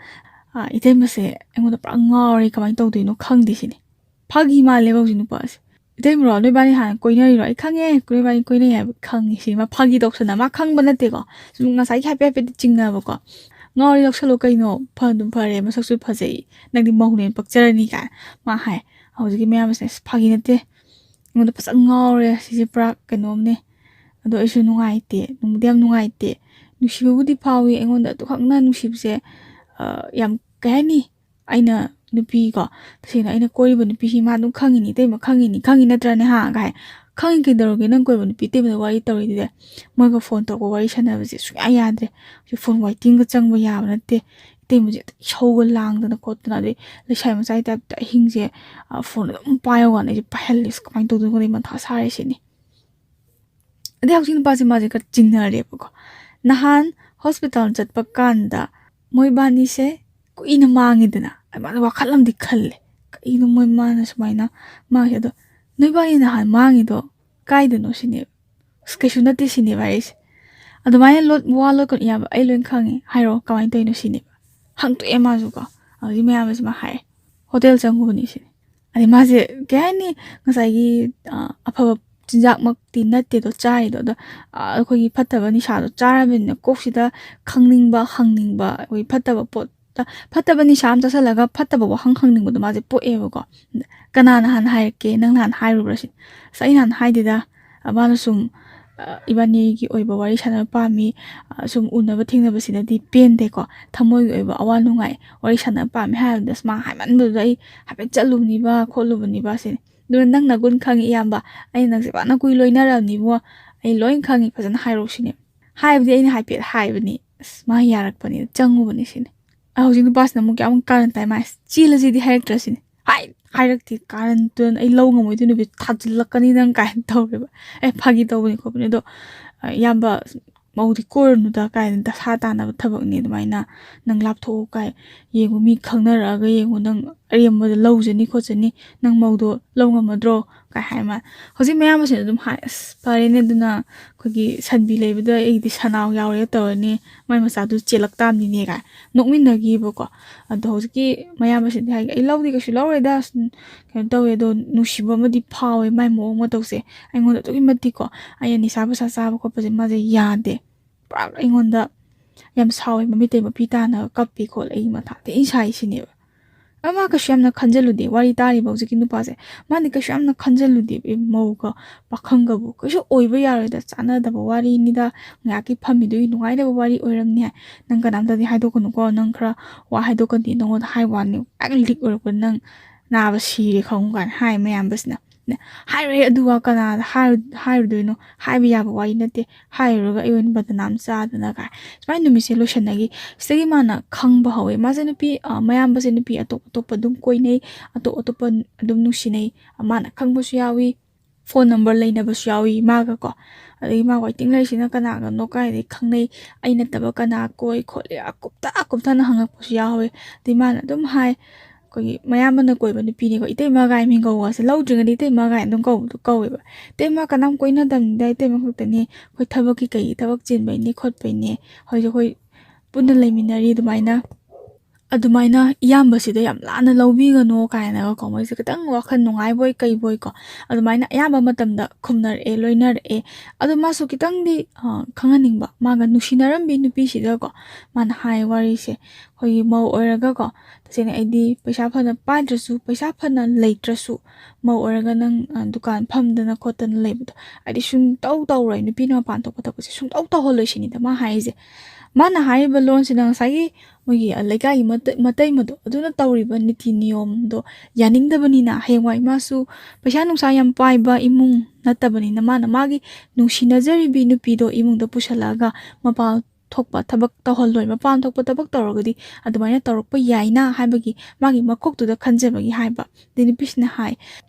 ꯑ, ꯏꯇꯩꯃꯁꯦ ꯑꯩꯉꯣꯟꯗ ꯄꯨꯔꯥ ꯉꯥꯎꯔꯦ, ꯀꯃꯥꯏꯅ ꯇꯧꯗꯣꯏꯅꯣ ꯈꯪꯗꯦ ꯁꯤꯅꯤ꯫ ꯐꯥꯒꯤ ꯃꯥꯜꯂꯦꯕ ꯍꯧꯖꯤꯛ ꯅꯨꯄꯥꯁꯦ꯫ "ꯏꯇꯩꯃꯔꯣ, ꯅꯣꯏꯕꯥꯅꯤ ꯍꯥꯟꯅ ꯀꯣꯏꯅꯔꯤꯔꯣ?" "ꯑꯩ ꯈꯪꯉꯦ, ꯅꯣꯏꯕꯥꯅꯤ ꯀꯣꯏꯅꯩ ꯍꯥꯏꯕ ꯈꯪꯉꯦ" ꯁꯤ꯫ ꯃꯥ ꯐꯥꯒꯤ ꯇꯧꯁꯟꯅ, ꯃꯥ ꯈꯪꯕ ꯅꯠꯇꯦꯀꯣ, ꯁꯨꯝ ꯉꯁꯥꯏꯒꯤ ꯍꯥꯏꯐꯦꯠ ꯍꯥꯏꯐꯦꯠꯇꯤ ꯆꯤꯡꯅꯕꯀꯣ꯫ "ꯉꯥꯎꯔꯤ ꯂꯧꯁꯜꯂꯣ ꯀꯩꯅꯣ, ꯐ ꯑꯗꯨꯝ ꯐꯔꯦ, ꯃꯁꯛꯁꯨ ꯐꯖꯩ, ꯅꯪꯗꯤ ꯃꯧꯅ ꯍꯦꯟꯅ ꯄꯛꯆꯔꯅꯤ" ꯀꯥꯏꯅ ꯃꯥ ꯍꯥꯏ꯫ ꯍꯧꯖꯤꯛꯀꯤ ꯃꯌꯥꯝꯕꯁꯤꯅ, "ꯑꯁ, ꯐꯥꯒꯤ ꯅꯠꯇꯦ, ꯑꯩꯉꯣꯟꯗ ꯐꯖꯅ ꯉꯥꯎꯔꯦ, ꯁꯤꯁꯦ ꯄꯨꯔꯥ ꯀꯩꯅꯣꯝꯅꯦ꯫ ꯑꯗꯣ ꯑꯩꯁꯨ ꯅꯨꯡꯉꯥꯏꯇꯦ, ꯅꯨꯡꯕꯨꯗꯤ ꯌꯥꯝ ꯅꯨꯡꯉꯥꯏꯇꯦ, ꯅꯨꯡꯁꯤꯕꯕꯨꯗꯤ ꯐꯥꯎꯏ, ꯑꯩꯉꯣꯟꯗ ꯑꯗꯨꯈꯛꯅ ꯅꯨꯡꯁꯤꯕꯁꯦ, ꯑ, ꯌꯥꯝ, ꯀꯩ ꯍꯥꯏꯅꯤ, ꯑꯩꯅ ꯅꯨꯄꯤ ꯀꯣ, ꯇꯁꯦꯡꯅ ꯑꯩꯅ ꯀꯣꯏꯔꯤꯕ ꯅꯨꯄꯤꯁꯤ ꯃꯥ ꯑꯗꯨꯝ ꯈꯪꯉꯤꯅꯤ, ꯏꯇꯩꯃ ꯈꯪꯉꯤꯅꯤ, ꯈꯪꯉꯤ ꯅꯠꯇ꯭ꯔꯅꯦ, ꯍꯥ?" ꯀꯥꯏ꯫ "ꯈꯪꯉꯤ ꯀꯩꯗꯧꯔꯒꯦ, ꯅꯪ ꯀꯣꯏꯕ ꯅꯨꯄꯤ ꯏꯇꯩꯃꯗ ꯋꯥꯔꯤ ꯇꯧꯔꯤꯗꯨꯗꯤ?" ꯃꯣꯏꯒ ꯐꯣꯟ ꯇꯧꯔꯒ ꯋꯥꯔꯤ ꯁꯥꯟꯅꯕꯁꯦ ꯁꯨꯡꯌꯥ ꯌꯥꯗ꯭ꯔꯦ꯫ ꯍꯧꯖꯤꯛ ꯐꯣꯟ ꯋꯥꯏꯇꯤꯡꯒ ꯆꯪꯕ ꯌꯥꯕ ꯅꯠꯇꯦ꯫ ꯏꯇꯩꯃꯁꯦ ꯍꯦꯛꯇ ꯏꯁꯧꯒ ꯂꯥꯡꯗꯅ ꯈꯣꯠꯇꯅ, ꯑꯗꯩ ꯂꯩꯁꯥꯕꯤ ꯃꯆꯥꯒꯤ ꯇꯥꯏꯞꯇ ꯑꯍꯤꯡꯁꯦ, ꯑ, ꯐꯣꯟ ꯑꯗꯨꯝ ꯄꯥꯏꯌꯣ ꯀꯥꯏꯅ ꯑꯩꯁꯦ ꯄꯥꯏꯍꯜꯂꯦ꯫ ꯑꯁ, ꯀꯃꯥꯏꯅ ꯇꯧꯗꯣꯏꯅꯣ ꯈꯪꯗꯦ, ꯃꯊꯥ ꯁꯥꯔꯦ ꯁꯤꯅꯤ꯫ ꯑꯗꯩ ꯍꯧꯖꯤꯛ ꯅꯨꯄꯥꯁꯦ ꯃꯥꯁꯦ ꯈꯔ ꯆꯤꯡꯅꯔꯦꯕꯀꯣ꯫ ꯅꯍꯥꯟ ꯍꯣꯁꯄꯤꯇꯥꯜ ꯆꯠꯄ ꯀꯥꯟꯗ ꯃꯣꯏꯕꯥꯅꯤꯁꯦ ꯀꯨꯏꯅ ꯃꯥꯡꯉꯤꯗꯅ, ꯑꯗꯨ ꯃꯥꯁꯦ ꯋꯥꯈꯜ ꯑꯃꯗꯤ ꯈꯜꯂꯦ, "ꯀꯩꯅꯣ ꯃꯣꯏ ꯃꯥꯅ ꯁꯨꯃꯥꯏꯅ ꯃꯥꯡꯉꯤ?" ꯑꯗꯣ, "ꯅꯣꯏꯕꯥꯅꯤ ꯅꯍꯥꯟ ꯃꯥꯡꯉꯤꯗꯣ ꯀꯥꯏꯗꯅꯣ?" ꯁꯤꯅꯦꯕ꯫ "ꯑꯁ, ꯀꯩꯁꯨ ꯅꯠꯇꯦ" ꯁꯤꯅꯦꯕ ꯍꯥꯏꯔꯤꯁꯦ꯫ "ꯑꯗꯨꯃꯥꯏꯅ ꯂꯣꯠ-, ꯋꯥ ꯂꯣꯠꯀꯅꯨ ꯏꯌꯥꯝꯕ, ꯑꯩ ꯂꯣꯏ ꯈꯪꯉꯦ, ꯍꯥꯏꯔꯛꯑꯣ ꯀꯃꯥꯏꯅ ꯇꯧꯔꯤꯅꯣ?" ꯁꯤꯅꯦꯕ꯫ ꯍꯪꯇꯣꯛꯑꯦ ꯃꯥꯁꯨꯀꯣ꯫ ꯑꯗꯨꯗꯤ ꯃꯌꯥꯝꯕꯁꯤꯃ ꯍꯥꯏꯔꯦ, "ꯍꯣꯇꯦꯜ ꯆꯪꯉꯨꯕꯅꯤ" ꯁꯤꯅꯤ꯫ ꯑꯗꯩ ꯃꯥꯁꯦ, ꯀꯩ ꯍꯥꯏꯅꯤ, ꯉꯁꯥꯏꯒꯤ, ꯑ, ꯑꯐꯕ ꯆꯤꯟꯖꯥꯛꯃꯛꯇꯤ ꯅꯠꯇꯦꯗꯣ ꯆꯥꯔꯤꯗꯣ, ꯑꯗꯣ, ꯑ, ꯑꯩꯈꯣꯏꯒꯤ ꯐꯠꯇꯕ ꯅꯤꯁꯥꯗꯣ ꯆꯥꯔꯕꯅꯤꯅ ꯀꯣꯛꯁꯤꯗ ꯈꯪꯅꯤꯡꯕ, ꯍꯪꯅꯤꯡꯕ, ꯑꯩꯈꯣꯏ ꯐꯠꯇꯕ ꯄꯣꯠꯇ, ꯐꯠꯇꯕ ꯅꯤꯁꯥ ꯑꯃ ꯆꯥꯁꯤꯜꯂꯒ ꯐꯠꯇꯕ ꯋꯥꯍꯪ ꯍꯪꯅꯤꯡꯕꯗꯣ ꯃꯥꯁꯦ ꯄꯣꯛꯑꯦꯕꯀꯣ꯫ "ꯀꯅꯥꯅ ꯍꯥꯟꯅ ꯍꯥꯏꯔꯛꯀꯦ? ꯅꯪ ꯅꯍꯥꯟ ꯍꯥꯏꯔꯨꯕ꯭ꯔꯥ?" ꯁꯤ꯫ "ꯑꯁ, ꯑꯩ ꯅꯍꯥꯟ ꯍꯥꯏꯗꯦꯗ꯫ ꯑ, ꯃꯥꯅ ꯁꯨꯝ, ꯑ, ꯏꯕꯥꯅꯤꯒꯤ ꯑꯣꯏꯕ ꯋꯥꯔꯤ ꯁꯥꯟꯅꯕ ꯄꯥꯝꯃꯤ, ꯑ, ꯁꯨꯝ ꯎꯅꯕ ꯊꯦꯡꯅꯕꯁꯤꯗꯗꯤ ꯄꯦꯟꯗꯦꯀꯣ, ꯊꯃꯣꯏꯒꯤ ꯑꯣꯏꯕ ꯑꯋꯥ ꯅꯨꯡꯉꯥꯏ ꯋꯥꯔꯤ ꯁꯥꯟꯅꯕ ꯄꯥꯝꯃꯤ" ꯍꯥꯏꯕꯗ, ꯑꯁ, ꯃꯥ ꯍꯥꯏꯃꯟꯕꯗꯨꯗ ꯑꯩ ꯍꯥꯏꯐꯦꯠ ꯆꯠꯂꯨꯕꯅꯤꯕ ꯈꯣꯠꯂꯨꯕꯅꯤꯕ ꯁꯤꯅꯤ꯫ "ꯑꯗꯨꯅ ꯅꯪ ꯅꯒꯨꯟ ꯈꯪꯉꯤ ꯏꯌꯥꯝꯕ, ꯑꯩꯅ ꯅꯪꯁꯦ ꯐꯖꯅ ꯀꯨꯏ ꯂꯣꯏꯅꯔꯕꯅꯤꯕꯣ, ꯑꯩ ꯂꯣꯏ ꯈꯪꯉꯤ, ꯐꯖꯅ ꯍꯥꯏꯔꯛꯑꯣ" ꯁꯤꯅꯦ꯫ ꯍꯥꯏꯕꯗꯤ ꯑꯩꯅ ꯍꯥꯏꯐꯦꯠ ꯍꯥꯏꯕꯅꯤ, ꯑꯁ, ꯃꯥ ꯌꯥꯔꯛꯄꯅꯤ, ꯆꯪꯉꯨꯕꯅꯤ ꯁꯤꯅꯤ꯫ ꯑ, ꯍꯧꯖꯤꯛ ꯅꯨꯄꯥꯁꯤꯅ ꯑꯃꯨꯛ ꯀꯌꯥꯃꯨꯛ ꯀꯥꯔꯟ ꯇꯥꯏ ꯃꯥꯏ, "ꯆꯦꯜꯂꯁꯤꯗꯤ ꯍꯥꯏꯔꯛꯇ꯭ꯔꯁꯤꯅꯤ"꯫ "ꯍꯥꯏ, ꯍꯥꯏꯔꯛꯇꯦ, ꯀꯥꯔꯟ ꯇꯨꯔꯟ, ꯑꯩ ꯂꯧ ꯉꯝꯃꯣꯏ ꯑꯗꯨ ꯅꯨꯄꯤ, ꯊꯥꯖꯤꯜꯂꯛꯀꯅꯤ ꯅꯪ" ꯀꯥꯏꯅ ꯇꯧꯔꯦꯕ꯫ "ꯑꯦ, ꯐꯥꯒꯤ ꯇꯧꯕꯅꯤ ꯈꯣꯠꯄꯅꯤ, ꯑꯗꯣ, ꯑ, ꯏꯌꯥꯝꯕ, ꯃꯧꯗꯤ ꯀꯣꯏꯔꯨꯅꯨꯗ ꯀꯥꯏꯅ, ꯗꯁꯥ ꯇꯥꯅꯕ ꯊꯕꯛꯅꯤ ꯑꯗꯨꯃꯥꯏꯅ, ꯅꯪ ꯂꯥꯞꯊꯣꯛꯎ ꯀꯥꯏ, ꯌꯦꯡꯉꯨ ꯃꯤ ꯈꯪꯅꯔꯛꯑꯒ ꯌꯦꯡꯉꯨ ꯅꯪ, ꯑꯔꯦꯝꯕꯗ ꯂꯧꯖꯅꯤ ꯈꯣꯠꯆꯅꯤ, ꯅꯪ ꯃꯧꯗꯣ ꯂꯧ ꯉꯝꯃꯗ꯭ꯔꯣ?" ꯀꯥꯏ ꯍꯥꯏ ꯃꯥ꯫ ꯍꯧꯖꯤꯛ ꯃꯌꯥꯝꯕꯁꯤꯅ ꯑꯗꯨꯝ ꯍꯥꯏ, "ꯑꯁ, ꯐꯔꯦꯅꯦ, ꯑꯗꯨꯅ ꯑꯩꯈꯣꯏꯒꯤ ꯁꯟꯕꯤ ꯂꯩꯕꯗ ꯑꯩꯒꯤꯗꯤ ꯁꯅꯥꯎ ꯌꯥꯎꯔꯦ ꯇꯧꯔꯅꯤ, ꯃꯥꯏ ꯃꯆꯥꯗꯨ ꯆꯦꯜꯂꯛ ꯇꯥꯕꯅꯤꯅꯦ" ꯀꯥꯏ ꯅꯣꯛꯃꯤꯟꯅꯈꯤꯕꯀꯣ꯫ ꯑꯗꯣ ꯍꯧꯖꯤꯛꯀꯤ ꯃꯌꯥꯝꯕꯁꯤꯗꯤ ꯍꯥꯏꯒꯦ, "ꯑꯩ ꯂꯧꯗꯤ ꯀꯩꯁꯨ ꯂꯧꯔꯣꯏꯗ, ꯑꯁ, ꯀꯩꯅꯣ ꯇꯧꯋꯦ, ꯑꯗꯣ ꯅꯨꯡꯁꯤꯕ ꯑꯃꯗꯤ ꯐꯥꯎꯋꯦ ꯃꯥꯏ ꯃꯑꯣꯡ ꯃꯇꯧꯁꯦ, ꯑꯩꯉꯣꯟꯗ ꯑꯗꯨꯛꯀꯤ ꯃꯇꯤꯛꯀꯣ, ꯑꯩꯅ ꯅꯤꯁꯥ ꯄꯨꯁꯥ ꯆꯥꯕ ꯈꯣꯠꯄꯁꯦ ꯃꯥꯁꯦ ꯌꯥꯗꯦ, ꯄꯨꯔꯥ ꯑꯩꯉꯣꯟꯗ ꯌꯥꯝ ꯁꯥꯎꯋꯦ, ꯃꯃꯤꯠꯇꯩ ꯃꯄꯤ ꯇꯥꯅ ꯀꯞꯄꯤ ꯈꯣꯠꯂꯦ, ꯑꯩ ꯃꯊꯥ ꯊꯤꯅ ꯁꯥꯏ" ꯁꯤꯅꯦꯕ꯫ ꯑꯃ ꯀꯩꯁꯨ ꯌꯥꯝꯅ ꯈꯟꯖꯜꯂꯨꯗꯦ, ꯋꯥꯔꯤ ꯇꯥꯔꯤꯕ ꯍꯧꯖꯤꯛꯀꯤ ꯅꯨꯄꯥꯁꯦ, ꯃꯥꯗꯤ ꯀꯩꯁꯨ ꯌꯥꯝꯅ ꯈꯟꯖꯜꯂꯨꯗꯦ, "ꯑꯦ, ꯃꯧꯒ ꯄꯥꯈꯪꯒꯕꯨ ꯀꯩꯁꯨ ꯑꯣꯏꯕ ꯌꯥꯔꯣꯏꯗ, ꯆꯥꯟꯅꯗꯕ ꯋꯥꯔꯤꯅꯤꯗ, ꯉꯥꯏꯍꯥꯛꯀꯤ ꯐꯝꯃꯤꯗꯨꯒꯤ ꯅꯨꯡꯉꯥꯏꯅꯕ ꯋꯥꯔꯤ ꯑꯣꯏꯔꯝꯅꯤ ꯍꯥꯏ, ꯅꯪ ꯀꯅꯥꯝꯇꯗꯤ ꯍꯥꯏꯗꯣꯛꯀꯅꯨꯀꯣ, ꯅꯪ ꯈꯔ ꯋꯥ ꯍꯥꯏꯗꯣꯛꯀꯅꯤ, ꯅꯉꯣꯟꯗ ꯍꯥꯏ ꯋꯥꯅꯤ, ꯍꯦꯛ ꯂꯤꯛ ꯑꯣꯏꯔꯛꯄꯗ ꯅꯪ ꯅꯥꯕ ꯁꯤꯔꯦ ꯈꯪꯉꯨ" ꯀꯥꯏꯅ ꯍꯥꯏ ꯃꯌꯥꯝꯕꯁꯤꯅ꯫ "ꯍꯥꯏꯔꯣꯏ, ꯑꯗꯨ ꯋꯥ ꯀꯅꯥꯗ ꯍꯥꯏꯔꯨ-, ꯍꯥꯏꯔꯨꯗꯣꯏꯅꯣ? ꯍꯥꯏꯕ ꯌꯥꯕ ꯋꯥꯔꯤ ꯅꯠꯇꯦ, ꯍꯥꯏꯔꯨꯔꯒ ꯑꯩ ꯑꯣꯏꯅ ꯕꯗꯅꯥꯝ ꯆꯥꯗꯅ" ꯀꯥꯏ꯫ ꯁꯨꯃꯥꯏꯅ ꯅꯨꯃꯤꯠꯁꯦ ꯂꯣꯏꯁꯟꯅꯈꯤ꯫ ꯁꯤꯗꯒꯤ ꯃꯥꯅ ꯈꯪꯕ ꯍꯧꯋꯦ, ꯃꯥꯁꯦ ꯅꯨꯄꯤ, ꯑ, ꯃꯌꯥꯝꯕꯁꯦ ꯅꯨꯄꯤ ꯑꯇꯣꯞ ꯑꯇꯣꯞꯄ ꯑꯗꯨꯝ ꯀꯣꯏꯅꯩ, ꯑꯇꯣꯞ ꯑꯇꯣꯞꯄ ꯑꯗꯨꯝ ꯅꯨꯡꯁꯤꯅꯩ꯫ ꯃꯥꯅ ꯈꯪꯕꯁꯨ ꯌꯥꯎꯏ, ꯐꯣꯟ ꯅꯝꯕꯔ ꯂꯩꯅꯕꯁꯨ ꯌꯥꯎꯏ ꯃꯥꯒꯀꯣ꯫ ꯑꯗꯒꯤ ꯃꯥ waiting ꯂꯩꯔꯤꯁꯤꯅ ꯀꯅꯥꯒꯅꯣ, ꯀꯥꯏꯗꯒꯤ ꯈꯪꯅꯩ, ꯑꯩ ꯅꯠꯇꯕ ꯀꯅꯥ ꯀꯣꯏ ꯈꯣꯠꯂꯤ, ꯑꯀꯨꯞꯇ ꯑꯀꯨꯞꯊꯅ ꯍꯪꯉꯛꯄꯁꯨ ꯌꯥꯎꯋꯦ꯫ ꯑꯗꯩ ꯃꯥꯅ ꯑꯗꯨꯝ ꯍꯥꯏ, ꯑꯩꯈꯣꯏꯒꯤ ꯃꯌꯥꯝꯕꯅ ꯀꯣꯏꯕ ꯅꯨꯄꯤꯅꯤꯀꯣ, "ꯏꯇꯩꯃ" ꯀꯥꯏ ꯃꯤꯡ ꯀꯧꯕꯁꯦ ꯂꯧꯗ꯭ꯔꯤꯉꯩꯗꯤ "ꯏꯇꯩꯃ" ꯀꯥꯏ ꯑꯗꯨꯝ ꯀꯧꯕꯗꯣ ꯀꯧꯋꯦꯕ꯫ "ꯏꯇꯩꯃ ꯀꯅꯥꯝ ꯀꯣꯏꯅꯗꯕꯅꯤꯗ, ꯏꯇꯩꯃ ꯈꯛꯇꯅꯤ, ꯑꯩꯈꯣꯏ ꯊꯕꯛꯀꯤ ꯀꯩꯒꯤ ꯊꯕꯛ ꯆꯤꯟꯕꯩꯅꯤ ꯈꯣꯠꯄꯩꯅꯤ, ꯍꯧꯖꯤꯛ ꯑꯩꯈꯣꯏ ꯄꯨꯟꯅ ꯂꯩꯃꯤꯟꯅꯔꯤ" ꯑꯗꯨꯃꯥꯏꯅ꯫ ꯑꯗꯨꯃꯥꯏꯅ ꯏꯌꯥꯝꯕꯁꯤꯗ ꯌꯥꯝ ꯂꯥꯟꯅ ꯂꯧꯕꯤꯒꯅꯣ ꯀꯥꯏꯅꯒꯀꯣ, ꯃꯣꯏꯁꯦ ꯈꯤꯇꯪ ꯋꯥꯈꯜ ꯅꯨꯡꯉꯥꯏꯕꯣꯏ ꯀꯩꯕꯣꯏꯀꯣ, ꯑꯗꯨꯃꯥꯏꯅ ꯑꯌꯥꯝꯕ ꯃꯇꯝꯗ ꯈꯨꯝꯅꯔꯛꯑꯦ, ꯂꯣꯏꯅꯔꯛꯑꯦ꯫ ꯑꯗꯣ ꯃꯥꯁꯨ ꯈꯤꯇꯪꯗꯤ, ꯑ, ꯈꯪꯍꯟꯅꯤꯡꯕ, ꯃꯥꯒ ꯅꯨꯡꯁꯤꯅꯔꯝꯕꯤ ꯅꯨꯄꯤꯁꯤꯗꯀꯣ, ꯃꯥꯅ ꯍꯥꯏ ꯋꯥꯔꯤꯁꯦ, ꯑꯩꯈꯣꯏꯒꯤ ꯃꯧ ꯑꯣꯏꯔꯒꯀꯣ, "ꯇꯁꯦꯡꯅ ꯑꯩꯗꯤ ꯄꯩꯁꯥ ꯐꯅ ꯄꯥꯏꯗ꯭ꯔꯁꯨ, ꯄꯩꯁꯥ ꯐꯅ ꯂꯩꯇ꯭ꯔꯁꯨ, ꯃꯧ ꯑꯣꯏꯔꯒ ꯅꯪ, ꯑ, ꯗꯨꯀꯥꯟ ꯐꯝꯗꯅ ꯈꯣꯠꯇꯅ ꯂꯩꯕꯗꯣ ꯑꯩꯗꯤ ꯁꯨꯡꯇꯧ ꯇꯧꯔꯣꯏ, ꯅꯨꯄꯤꯅ ꯃꯄꯥꯟ ꯊꯣꯛꯄ ꯊꯕꯛꯁꯦ ꯁꯨꯡꯇꯧ ꯇꯧꯍꯜꯂꯣꯏ" ꯁꯤꯅꯤꯗ ꯃꯥ ꯍꯥꯏꯔꯤꯁꯦ꯫ ꯃꯥꯅ ꯍꯥꯏꯔꯤꯕ ꯂꯣꯟꯁꯤꯅ ꯉꯁꯥꯏꯒꯤ ꯃꯣꯏꯒꯤ, ꯑ, ꯂꯩꯀꯥꯏꯒꯤ ꯃꯇꯩ-, ꯃꯇꯩꯃꯗꯣ ꯑꯗꯨꯅ ꯇꯧꯔꯤꯕ ꯅꯤꯇꯤ ꯅꯤꯌꯣꯝꯗꯣ ꯌꯥꯅꯤꯡꯗꯕꯅꯤꯅ, ꯍꯌꯦꯡꯋꯥꯏ ꯃꯥꯁꯨ ꯄꯩꯁꯥ ꯅꯨꯡꯁꯥ ꯌꯥꯝ ꯄꯥꯏꯕ ꯏꯃꯨꯡ ꯅꯠꯇꯕꯅꯤꯅ, ꯃꯥꯅ ꯃꯥꯒꯤ ꯅꯨꯡꯁꯤꯅꯖꯔꯤꯕꯤ ꯅꯨꯄꯤꯗꯣ ꯏꯃꯨꯡꯗ ꯄꯨꯁꯜꯂꯛꯑꯒ ꯃꯄꯥꯟ ꯊꯣꯛꯄ ꯊꯕꯛ ꯇꯧꯍꯜꯂꯣꯏ, ꯃꯄꯥꯟ ꯊꯣꯛꯄ ꯊꯕꯛ ꯇꯧꯔꯒꯗꯤ ꯑꯗꯨꯃꯥꯏꯅ ꯇꯧꯔꯛꯄ ꯌꯥꯏꯅ ꯍꯥꯏꯕꯒꯤ ꯃꯥꯒꯤ ꯃꯀꯣꯛꯇꯨꯗ ꯈꯟꯖꯕꯒꯤ ꯍꯥꯏꯕ꯫ ꯑꯗꯩ ꯅꯨꯄꯤꯁꯤꯅ ꯍꯥꯏ,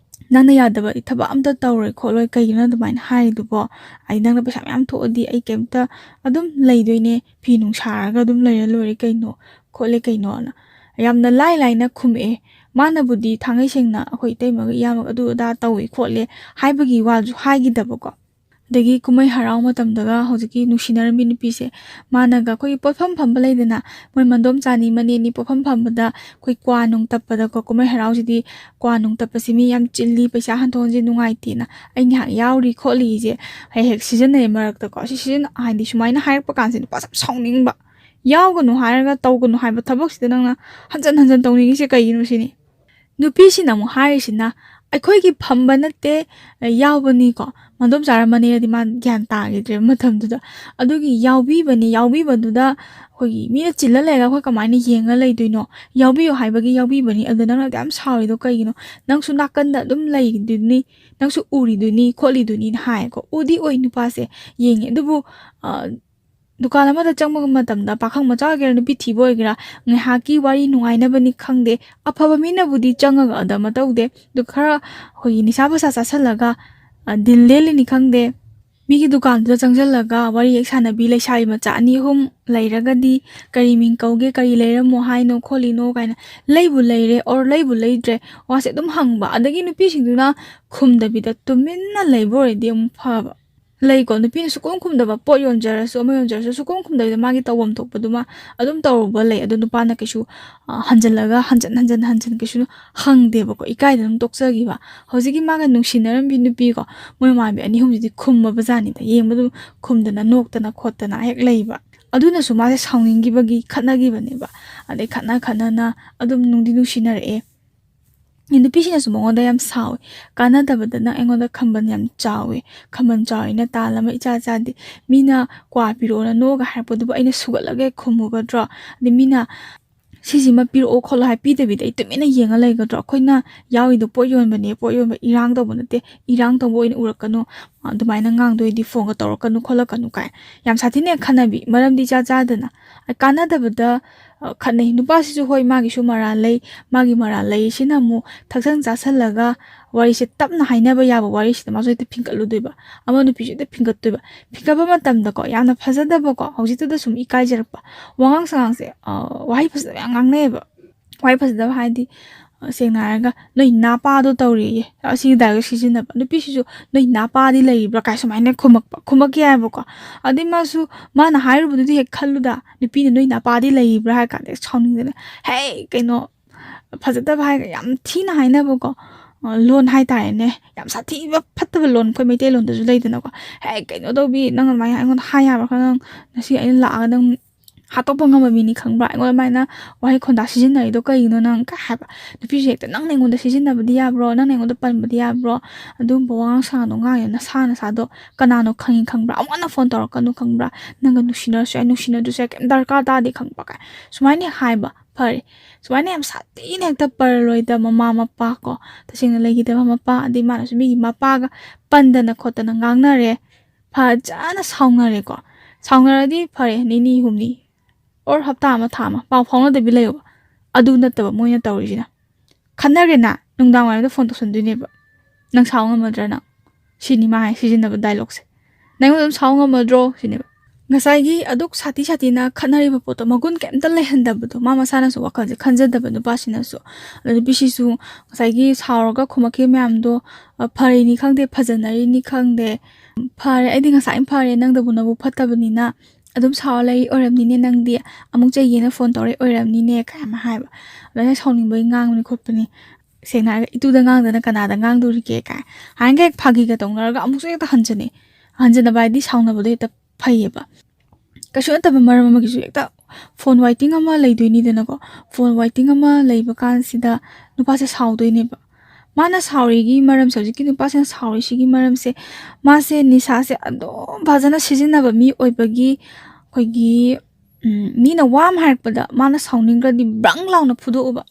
"ꯅꯪꯅ ꯌꯥꯗꯕ ꯊꯕꯛ ꯑꯝꯇ ꯇꯧꯔꯣꯏ ꯈꯣꯠꯂꯣꯏ, ꯀꯩꯒꯤꯅꯣ ꯑꯗꯨꯃꯥꯏꯅ ꯍꯥꯏꯔꯤꯗꯨꯕꯣ? ꯑꯩ, ꯅꯪꯅ ꯄꯩꯁꯥ ꯃꯌꯥꯝ ꯊꯣꯛꯑꯗꯤ ꯑꯩ ꯀꯩꯝꯇ ꯑꯗꯨꯝ ꯂꯩꯗꯣꯏꯅꯦ, ꯐꯤ ꯅꯨꯡ ꯁꯥꯔꯒ ꯑꯗꯨꯝ ꯂꯩꯔ ꯂꯣꯏꯔꯦ ꯀꯩꯅꯣ ꯈꯣꯠꯂꯦ ꯀꯩꯅꯣꯅ" ꯌꯥꯝꯅ ꯂꯥꯏ ꯂꯥꯏꯅ ꯈꯨꯝꯃꯛꯑꯦ꯫ ꯃꯥꯅꯕꯨꯗꯤ ꯊꯥꯡꯉꯩ ꯁꯦꯡꯅ ꯑꯩꯈꯣꯏ ꯏꯇꯩꯃꯒ ꯏꯌꯥꯝꯕꯒ ꯑꯗꯨ ꯑꯗꯥ ꯇꯧꯏ ꯈꯣꯠꯂꯦ ꯍꯥꯏꯕꯒꯤ ꯋꯥꯁꯨ ꯍꯥꯏꯈꯤꯗꯕꯀꯣ꯫ ꯑꯗꯒꯤ ꯀꯨꯝꯍꯩ ꯍꯔꯥꯎ ꯃꯇꯝꯗꯒ ꯍꯧꯖꯤꯛꯀꯤ ꯅꯨꯡꯁꯤꯅꯔꯝꯕꯤ ꯅꯨꯄꯤꯁꯦ, ꯃꯥꯅꯒ ꯑꯩꯈꯣꯏꯒꯤ ꯄꯣꯠꯐꯝ ꯐꯝꯕ ꯂꯩꯗꯅ, ꯃꯣꯏ ꯃꯟꯗꯣꯝꯆꯥꯅꯤ ꯃꯅꯦꯅꯤ ꯄꯣꯠꯐꯝ ꯐꯝꯕꯗ ꯑꯩꯈꯣꯏ ꯀ꯭ꯋꯥ ꯅꯨꯡ ꯇꯞꯄꯗꯀꯣ, ꯀꯨꯝꯍꯩ ꯍꯔꯥꯎꯁꯤꯗꯤ ꯀ꯭ꯋꯥ ꯅꯨꯡ ꯇꯞꯄꯁꯤ ꯃꯤ ꯌꯥꯝ ꯆꯤꯜꯂꯤ, ꯄꯩꯁꯥ ꯍꯟꯊꯣꯛ ꯍꯟꯖꯤꯟ ꯅꯨꯡꯉꯥꯏꯇꯦꯅ ꯑꯩ ꯉꯥꯏꯍꯥꯛ ꯌꯥꯎꯔꯤ ꯈꯣꯠꯂꯤꯁꯦ ꯍꯦꯛ ꯍꯦꯛ ꯁꯤꯖꯤꯟꯅꯩ ꯃꯔꯛꯇꯀꯣ꯫ ꯁꯤ ꯁꯤꯖꯤꯟꯅ ꯍꯥꯏꯗꯤ ꯁꯨꯃꯥꯏꯅ ꯍꯥꯏꯔꯛꯄ ꯀꯥꯟꯁꯤꯗ ꯅꯨꯄꯥꯁꯦ ꯌꯥꯝ ꯁꯥꯎꯅꯤꯡꯕ꯫ ꯌꯥꯎꯒꯅꯨ ꯍꯥꯏꯔꯒ ꯇꯧꯒꯅꯨ ꯍꯥꯏꯕ ꯊꯕꯛꯁꯤꯗ ꯅꯪꯅ ꯍꯟꯖꯟ ꯍꯟꯖꯟ ꯇꯧꯅꯤꯡꯉꯤꯁꯦ ꯀꯩꯒꯤꯅꯣ ꯁꯤꯅꯤ꯫ ꯅꯨꯄꯤꯁꯤꯅ ꯑꯃꯨꯛ ꯍꯥꯏꯔꯤꯁꯤꯅ, "ꯑꯩꯈꯣꯏꯒꯤ ꯐꯝꯕ ꯅꯠꯇꯦ, ꯌꯥꯎꯕꯅꯤꯀꯣ"꯫ ꯃꯟꯗꯣꯝ ꯆꯥꯔꯝꯃꯅꯤꯔꯗꯤ ꯃꯥ ꯒ꯭ꯌꯥꯟ ꯇꯥꯈꯤꯗ꯭ꯔꯦꯕ ꯃꯇꯝꯗꯨꯗ꯫ ꯑꯗꯨꯒꯤ ꯌꯥꯎꯕꯤꯕꯅꯤ, ꯌꯥꯎꯕꯤꯕꯗꯨꯗ ꯑꯩꯈꯣꯏꯒꯤ ꯃꯤꯅ ꯆꯤꯜꯂ ꯂꯩꯔꯒ ꯑꯩꯈꯣꯏ ꯀꯃꯥꯏꯅ ꯌꯦꯡꯉ ꯂꯩꯗꯣꯏꯅꯣ? ꯌꯥꯎꯕꯤꯌꯨ ꯍꯥꯏꯕꯒꯤ ꯌꯥꯎꯕꯤꯕꯅꯤ꯫ ꯑꯗꯨꯗ ꯅꯪꯅ ꯑꯗꯨꯛ ꯌꯥꯝ ꯁꯥꯎꯔꯤꯗꯣ ꯀꯩꯒꯤꯅꯣ? ꯅꯪꯁꯨ ꯅꯥꯀꯟꯗ ꯑꯗꯨꯝ ꯂꯩꯗꯣꯏꯅꯤ, ꯅꯪꯁꯨ ꯎꯔꯤꯗꯨꯅꯤ ꯈꯣꯠꯂꯤꯗꯨꯅꯤꯅ ꯍꯥꯏꯌꯦꯀꯣ꯫ ꯎꯗꯤ ꯎꯏ ꯅꯨꯄꯥꯁꯦ, ꯌꯦꯡꯉꯦ, ꯑꯗꯨꯕꯨ, ꯑ, ꯗꯨꯀꯥꯟ ꯑꯃꯗ ꯆꯪꯕ ꯃꯇꯝꯗ ꯄꯥꯈꯪ ꯃꯆꯥ ꯑꯣꯏꯒꯦꯔꯥ ꯅꯨꯄꯤ ꯊꯤꯕ ꯑꯣꯏꯒꯦꯔꯥ, ꯉꯥꯏꯍꯥꯛꯀꯤ ꯋꯥꯔꯤ ꯅꯨꯡꯉꯥꯏꯅꯕꯅꯤ ꯈꯪꯗꯦ, ꯑꯐꯕ ꯃꯤꯅꯕꯨꯗꯤ ꯆꯪꯉꯒ ꯑꯗ ꯑꯃ ꯇꯧꯗꯦ꯫ ꯑꯗꯨ ꯈꯔ ꯑꯩꯈꯣꯏꯒꯤ ꯅꯤꯁꯥ ꯄꯁꯥ ꯆꯥꯁꯜꯂꯒ, ꯑ, ꯗꯤꯜ ꯂꯦꯜꯂꯤꯅꯤ ꯈꯪꯗꯦ, ꯃꯤꯒꯤ ꯗꯨꯀꯥꯟꯗꯨꯗ ꯆꯪꯁꯤꯜꯂꯒ ꯋꯥꯔꯤ ꯍꯦꯛ ꯁꯥꯟꯅꯕꯤ ꯂꯩꯁꯥꯕꯤ ꯃꯆꯥ ꯑꯅꯤ ꯑꯍꯨꯝ ꯂꯩꯔꯒꯗꯤ, "ꯀꯔꯤ ꯃꯤꯡ ꯀꯧꯒꯦ, ꯀꯔꯤ ꯂꯩꯔꯝꯃꯣ ꯍꯥꯏꯅꯣ ꯈꯣꯠꯂꯤꯅꯣ?" ꯀꯥꯏꯅ, ꯂꯩꯕꯨ ꯂꯩꯔꯦ or ꯂꯩꯕꯨ ꯂꯩꯗ꯭ꯔꯦ ꯋꯥꯁꯦ ꯑꯗꯨꯝ ꯍꯪꯕ꯫ ꯑꯗꯒꯤ ꯅꯨꯄꯤꯁꯤꯡꯗꯨꯅ ꯈꯨꯝꯗꯕꯤꯗ ꯇꯨꯃꯤꯟꯅ ꯂꯩꯕ ꯑꯣꯏꯔꯗꯤ ꯑꯃꯨꯛ ꯐꯕ꯫ ꯂꯩꯀꯣ, ꯅꯨꯄꯤꯅ ꯁꯨꯛꯈꯨꯝ ꯈꯨꯝꯗꯕ, ꯄꯣꯠ ꯌꯣꯟꯖꯔꯁꯨ ꯑꯃ ꯌꯣꯟꯖꯔꯁꯨ ꯁꯨꯛꯈꯨꯝ ꯈꯨꯝꯗꯕꯤꯗ ꯃꯥꯒꯤ ꯇꯧꯐꯝ ꯊꯣꯛꯄꯗꯨꯃ ꯑꯗꯨꯝ ꯇꯧꯔꯨꯕ ꯂꯩ꯫ ꯑꯗꯣ ꯅꯨꯄꯥꯅ ꯀꯩꯁꯨ, ꯑ, ꯍꯟꯖꯜꯂꯒ ꯍꯟꯖꯟ ꯍꯟꯖꯟ ꯍꯟꯖꯟ ꯀꯩꯁꯨ ꯍꯪꯗꯦꯕꯀꯣ, ꯏꯀꯥꯏꯗꯅ ꯑꯗꯨꯝ ꯇꯣꯛꯆꯈꯤꯕ꯫ ꯍꯧꯖꯤꯛꯀꯤ ꯃꯥꯒ ꯅꯨꯡꯁꯤꯅꯔꯝꯕꯤ ꯅꯨꯄꯤꯀꯣ, ꯃꯣꯏ ꯃꯃꯥꯟꯅꯕꯤ ꯑꯅꯤ ꯑꯍꯨꯝꯁꯤꯗꯤ ꯈꯨꯝꯃꯕ ꯖꯥꯠꯅꯤꯗ, ꯌꯦꯡꯕ ꯑꯗꯨꯝ ꯈꯨꯝꯗꯅ ꯅꯣꯛꯇꯅ ꯈꯣꯠꯇꯅ ꯍꯦꯛ ꯂꯩꯕ꯫ ꯑꯗꯨꯅꯁꯨ ꯃꯥꯁꯦ ꯁꯥꯎꯅꯤꯡꯈꯤꯕꯒꯤ ꯈꯠꯅꯈꯤꯕꯅꯦꯕ꯫ ꯑꯗꯩ ꯈꯠꯅ ꯈꯠꯅꯅ ꯑꯗꯨꯝ ꯅꯨꯡꯗꯤ ꯅꯨꯡꯁꯤꯅꯔꯛꯑꯦ꯫ ꯅꯨꯄꯤꯁꯤꯅꯁꯨ ꯃꯉꯣꯟꯗ ꯌꯥꯝ ꯁꯥꯎꯋꯦ, "ꯀꯥꯟꯅꯗꯕꯗ ꯅꯪ ꯑꯩꯉꯣꯟꯗ ꯈꯝꯕꯜ ꯌꯥꯝ ꯆꯥꯎꯋꯦ, ꯈꯝꯕꯜ ꯆꯥꯎꯋꯦꯅ ꯇꯥꯜ ꯑꯃ ꯏꯆꯥ ꯆꯥꯗꯦ, ꯃꯤꯅ ꯀ꯭ꯋꯥ ꯄꯤꯔꯛꯑꯣꯅ ꯅꯣꯛꯑꯒ ꯍꯥꯏꯔꯛꯄꯗꯨꯕꯨ ꯑꯩꯅ ꯁꯨꯒꯠꯂꯒ ꯈꯨꯝꯃꯨꯒꯗ꯭ꯔꯣ? ꯑꯗꯩ ꯃꯤꯅ ꯁꯤꯁꯤꯃ ꯄꯤꯔꯛꯑꯣ ꯈꯣꯠꯂꯣ ꯍꯥꯏ ꯄꯤꯗꯕꯤꯗ ꯑꯩ ꯇꯨꯃꯤꯟꯅ ꯌꯦꯡꯉ ꯂꯩꯒꯗ꯭ꯔꯣ? ꯑꯩꯈꯣꯏꯅ ꯌꯥꯎꯔꯤꯗꯣ ꯄꯣꯠ ꯌꯣꯟꯕꯅꯦ, ꯄꯣꯠ ꯌꯣꯟꯕ ꯏꯔꯥꯡ ꯇꯧꯕ ꯅꯠꯇꯦ, ꯏꯔꯥꯡ ꯇꯧꯕ ꯑꯣꯏꯅ ꯎꯔꯛꯀꯅꯨ, ꯑꯗꯨꯃꯥꯏꯅ ꯉꯥꯡꯗꯣꯏꯗꯤ ꯐꯣꯟꯒ ꯇꯧꯔꯛꯀꯅꯨ ꯈꯣꯠꯂꯛꯀꯅꯨ" ꯀꯥꯏ ꯌꯥꯝ ꯁꯥꯊꯤꯅ ꯈꯟꯅꯕꯤ, ꯃꯔꯝꯗꯤ ꯏꯆꯥ ꯆꯥꯗꯅ꯫ ꯀꯥꯟꯅꯗꯕꯗ, ꯑ, ꯈꯠꯅꯩ꯫ ꯅꯨꯄꯥꯁꯤꯁꯨ ꯍꯣꯏ ꯃꯥꯒꯤꯁꯨ ꯃꯔꯥꯜ ꯂꯩ, ꯃꯥꯒꯤ ꯃꯔꯥꯜ ꯂꯩ꯫ ꯁꯤꯅ ꯑꯃꯨꯛ ꯊꯛꯆꯟ ꯆꯥꯁꯜꯂꯒ ꯋꯥꯔꯤꯁꯦ ꯇꯞꯅ ꯍꯥꯏꯅꯕ ꯌꯥꯕ ꯋꯥꯔꯤꯁꯤꯗ ꯃꯥꯁꯨ ꯍꯦꯛꯇ ꯐꯤꯡꯒꯠꯂꯨꯗꯣꯏꯕ, ꯑꯃ ꯅꯨꯄꯤꯁꯨ ꯍꯦꯛꯇ ꯐꯤꯡꯒꯠꯇꯣꯏꯕ꯫ ꯐꯤꯡꯒꯠꯄ ꯃꯇꯝꯗꯀꯣ, ꯌꯥꯝꯅ ꯐꯖꯗꯕꯀꯣ, ꯍꯧꯖꯤꯛꯇꯗ ꯁꯨꯝ ꯏꯀꯥꯏꯖꯔꯛꯄ, ꯋꯥꯉꯥꯡ ꯁꯉꯥꯡꯁꯦ, ꯑ, ꯋꯥꯍꯩ ꯐꯖꯗꯕ ꯌꯥꯝ ꯉꯥꯡꯅꯩꯌꯦꯕ꯫ ꯋꯥꯍꯩ ꯐꯖꯗꯕ ꯍꯥꯏꯗꯤ, ꯁꯦꯡꯅ ꯍꯥꯏꯔꯒ "ꯅꯣꯏ ꯅꯥꯄꯥꯗꯣ ꯇꯧꯔꯤꯌꯦ", ꯑꯁꯤꯒꯤ ꯗꯥꯏꯂꯣꯛ ꯁꯤꯖꯤꯟꯅꯕ꯫ ꯅꯨꯄꯤꯁꯤꯁꯨ "ꯅꯣꯏ ꯅꯥꯄꯥꯗꯤ ꯂꯩꯔꯤꯕ꯭ꯔꯥ?" ꯀꯥꯏ ꯁꯨꯃꯥꯏꯅ ꯈꯨꯝꯃꯛꯄ, ꯈꯨꯝꯃꯛꯀꯦ ꯍꯥꯏꯕꯀꯣ꯫ ꯑꯗꯩ ꯃꯥꯁꯨ, ꯃꯥꯅ ꯍꯥꯏꯔꯨꯕꯗꯨꯗꯤ ꯍꯦꯛ ꯈꯜꯂꯨꯗ, ꯅꯨꯄꯤꯅ "ꯅꯣꯏ ꯅꯥꯄꯥꯗꯤ ꯂꯩꯔꯤꯕ꯭ꯔꯥ?" ꯍꯥꯏ ꯀꯥꯟꯗ ꯍꯦꯛ ꯁꯥꯎꯅꯤꯡꯗꯅ, "ꯍꯦ, ꯀꯩꯅꯣ", ꯐꯖꯗꯕ ꯍꯥꯏꯔꯒ ꯌꯥꯝ ꯊꯤꯅ ꯍꯥꯏꯅꯕꯀꯣ, ꯑ, ꯂꯣꯟ ꯍꯥꯏꯇꯥꯔꯦꯅꯦ, ꯌꯥꯝ ꯁꯥꯊꯤꯕ ꯐꯠꯇꯕ ꯂꯣꯟ, ꯑꯩꯈꯣꯏ ꯃꯩꯇꯩꯂꯣꯟꯗꯁꯨ ꯂꯩꯗꯅꯀꯣ, "ꯍꯦ, ꯀꯩꯅꯣ ꯇꯧꯕꯤ, ꯅꯪ ꯑꯗꯨꯃꯥꯏꯅ ꯑꯩꯉꯣꯟꯗ ꯍꯥꯏ ꯌꯥꯕ꯭ꯔꯥ? ꯅꯪ ꯉꯁꯤ ꯑꯩꯅ ꯂꯥꯛꯑꯒ ꯅꯪ ꯍꯥꯠꯇꯣꯛꯄ ꯉꯝꯕ ꯃꯤꯅꯤ ꯈꯪꯕ꯭ꯔꯥ? ꯑꯩꯉꯣꯟꯗ ꯑꯗꯨꯃꯥꯏꯅ ꯋꯥꯍꯩ ꯈꯣꯟꯗꯥ ꯁꯤꯖꯤꯟꯅꯔꯤꯗꯣ ꯀꯩꯒꯤꯅꯣ ꯅꯪ?" ꯀꯥꯏ ꯍꯥꯏꯕ꯫ ꯅꯨꯄꯤꯁꯦ ꯍꯦꯛꯇ, "ꯅꯪꯅ ꯑꯩꯉꯣꯟꯗ ꯁꯤꯖꯤꯟꯅꯕꯗꯤ ꯌꯥꯕ꯭ꯔꯣ? ꯅꯪꯅ ꯑꯩꯉꯣꯟꯗ ꯄꯟꯕꯗꯤ ꯌꯥꯕ꯭ꯔꯣ? ꯑꯗꯨꯒꯨꯝꯕ ꯋꯥꯉꯥꯡ ꯁꯉꯥꯡꯗꯣ ꯉꯥꯡꯉꯤꯗꯣ ꯅꯁꯥ ꯅꯁꯥꯗꯣ ꯀꯅꯥꯅꯣ ꯈꯪꯉꯤ ꯈꯪꯕ꯭ꯔꯥ? ꯑꯃꯨꯛ ꯍꯟꯅ ꯐꯣꯟ ꯇꯧꯔꯛꯀꯅꯨ ꯈꯪꯕ꯭ꯔꯥ? ꯅꯪꯒ ꯅꯨꯡꯁꯤꯅꯔꯁꯨ ꯌꯥꯏ, ꯅꯨꯡꯁꯤꯅꯗ꯭ꯔꯁꯨ ꯌꯥꯏ, ꯀꯩꯝ ꯗꯔꯀꯥꯔ ꯇꯥꯗꯦ ꯈꯪꯕ꯭ꯔꯥ?" ꯀꯥꯏ ꯁꯨꯃꯥꯏꯅ ꯍꯥꯏꯕ꯫ ꯐꯔꯦ, ꯁꯨꯃꯥꯏꯅ ꯌꯥꯝ ꯁꯥꯊꯤꯅ ꯍꯦꯛꯇ ꯄꯔꯂꯣꯏꯗ ꯃꯃꯥ ꯃꯄꯥ ꯀꯣ, ꯇꯁꯦꯡꯅ ꯂꯩꯈꯤꯗꯕ ꯃꯄꯥ, ꯑꯗꯩ ꯃꯥꯅꯁꯨ ꯃꯤꯒꯤ ꯃꯄꯥꯒ ꯄꯟꯗꯅ ꯈꯣꯠꯇꯅ ꯉꯥꯡꯅꯔꯦ, ꯐꯖꯅ ꯁꯥꯎꯅꯔꯦꯀꯣ꯫ ꯁꯥꯎꯅꯔꯗꯤ ꯐꯔꯦ, ꯅꯤꯅꯤ ꯍꯨꯝꯅꯤ ꯑꯣꯔ ꯍꯞꯇꯥ ꯑꯃ, ꯊꯥ ꯑꯃ ꯄꯥꯎ ꯐꯥꯎꯅꯗꯕꯤ ꯂꯩꯌꯣꯕ꯫ ꯑꯗꯨ ꯅꯠꯇꯕ ꯃꯣꯏꯅ ꯇꯧꯔꯤꯁꯤꯅ, ꯈꯟꯅꯔꯦꯅ, ꯅꯨꯡꯗꯥꯡ ꯋꯥꯏꯔꯝꯗ ꯐꯣꯟ ꯇꯧꯁꯟꯗꯣꯏꯅꯦꯕ꯫ "ꯅꯪ ꯁꯥꯎ ꯉꯝꯃꯗ꯭ꯔꯥ ꯅꯪ?" ꯁꯤꯅꯤ ꯃꯥ ꯍꯥꯏ ꯁꯤꯖꯤꯟꯅꯕ ꯗꯥꯏꯂꯣꯛꯁꯦ꯫ "ꯅꯪ ꯑꯗꯨꯝ ꯁꯥꯎ ꯉꯝꯃꯗ꯭ꯔꯣ?" ꯁꯤꯅꯦꯕ꯫ ꯉꯁꯥꯏꯒꯤ ꯑꯗꯨꯛ ꯁꯥꯊꯤ ꯁꯥꯊꯤꯅ ꯈꯠꯅꯔꯤꯕ ꯄꯣꯠꯇꯣ ꯃꯒꯨꯟ ꯀꯩꯝꯇ ꯂꯩꯍꯟꯗꯕꯗꯣ, ꯃꯥ ꯃꯁꯥꯅꯁꯨ ꯋꯥꯈꯜꯁꯦ ꯈꯟꯖꯗꯕ ꯅꯨꯄꯥꯁꯤꯅꯁꯨ꯫ ꯑꯗꯣ ꯅꯨꯄꯤꯁꯤꯁꯨ ꯉꯁꯥꯏꯒꯤ ꯁꯥꯎꯔꯒ ꯈꯨꯝꯃꯛꯈꯤꯕ ꯃꯌꯥꯝꯗꯣ, ꯑ, ꯐꯔꯤꯅꯤ ꯈꯪꯗꯦ, ꯐꯖꯅꯔꯤꯅꯤ ꯈꯪꯗꯦ, "ꯐꯔꯦ, ꯑꯩꯗꯤ ꯉꯁꯥꯏꯅ ꯐꯔꯦ, ꯅꯪꯗꯕꯨ ꯅꯕꯨ ꯐꯠꯇꯕꯅꯤꯅ ꯑꯗꯨꯝ ꯁꯥꯎꯔ ꯂꯩ ꯑꯣꯏꯔꯝꯅꯤꯅꯦ ꯅꯪꯗꯤ, ꯑꯃꯨꯛ ꯆꯩꯒꯦꯅ ꯐꯣꯟ ꯇꯧꯔꯛꯏ ꯑꯣꯏꯔꯝꯅꯤꯅꯦ" ꯀꯥꯏ ꯑꯃ ꯍꯥꯏꯕ꯫ ꯑꯗ ꯑꯩꯅ ꯁꯥꯎꯅꯤꯡꯕꯒꯤ ꯉꯥꯡꯕꯅꯤ ꯈꯣꯠꯄꯅꯤ, ꯁꯦꯡꯅ ꯍꯥꯏꯔꯒ ꯏꯇꯨꯗ ꯉꯥꯡꯗꯅ ꯀꯅꯥꯗ ꯉꯥꯡꯗꯣꯔꯤꯒꯦ ꯀꯥꯏ꯫ ꯍꯥꯟꯅꯒ ꯍꯦꯛ ꯐꯥꯒꯤꯒ ꯇꯧꯅꯔꯒ ꯑꯃꯨꯛꯁꯨ ꯍꯦꯛꯇ ꯍꯟꯖꯟꯅꯩ꯫ ꯍꯟꯖꯟꯅꯕ ꯍꯥꯏꯗꯤ ꯁꯥꯎꯅꯕꯗꯣ ꯍꯦꯛꯇ ꯐꯩꯌꯦꯕ꯫ ꯀꯩꯁꯨ ꯅꯠꯇꯕ ꯃꯔꯝ ꯑꯃꯒꯤꯁꯨ ꯍꯦꯛꯇ ꯐꯣꯟ ꯋꯥꯏꯇꯤꯡ ꯑꯃ ꯂꯩꯗꯣꯏꯅꯤꯗꯅꯀꯣ꯫ ꯐꯣꯟ ꯋꯥꯏꯇꯤꯡ ꯑꯃ ꯂꯩꯕ ꯀꯥꯟꯁꯤꯗ ꯅꯨꯄꯥꯁꯦ ꯁꯥꯎꯗꯣꯏꯅꯦꯕ꯫ ꯃꯥꯅ ꯁꯥꯎꯔꯤꯒꯤ ꯃꯔꯝꯁꯦ, ꯍꯧꯖꯤꯛꯀꯤ ꯅꯨꯄꯥꯁꯤꯅ ꯁꯥꯎꯔꯤꯁꯤꯒꯤ ꯃꯔꯝꯁꯦ, ꯃꯥꯁꯦ ꯅꯤꯁꯥꯁꯦ ꯑꯗꯨꯝ ꯐꯖꯅ ꯁꯤꯖꯤꯟꯅꯕ ꯃꯤ ꯑꯣꯏꯕꯒꯤ, ꯑꯩꯈꯣꯏꯒꯤ, ꯎꯝ, ꯃꯤꯅ ꯋꯥ ꯑꯃ ꯍꯥꯏꯔꯛꯄꯗ ꯃꯥꯅ ꯁꯥꯎꯅꯤꯡꯈ꯭ꯔꯗꯤ ꯕ꯭ꯔꯪ ꯂꯥꯎꯅ ꯐꯨꯗꯣꯛꯎꯕ꯫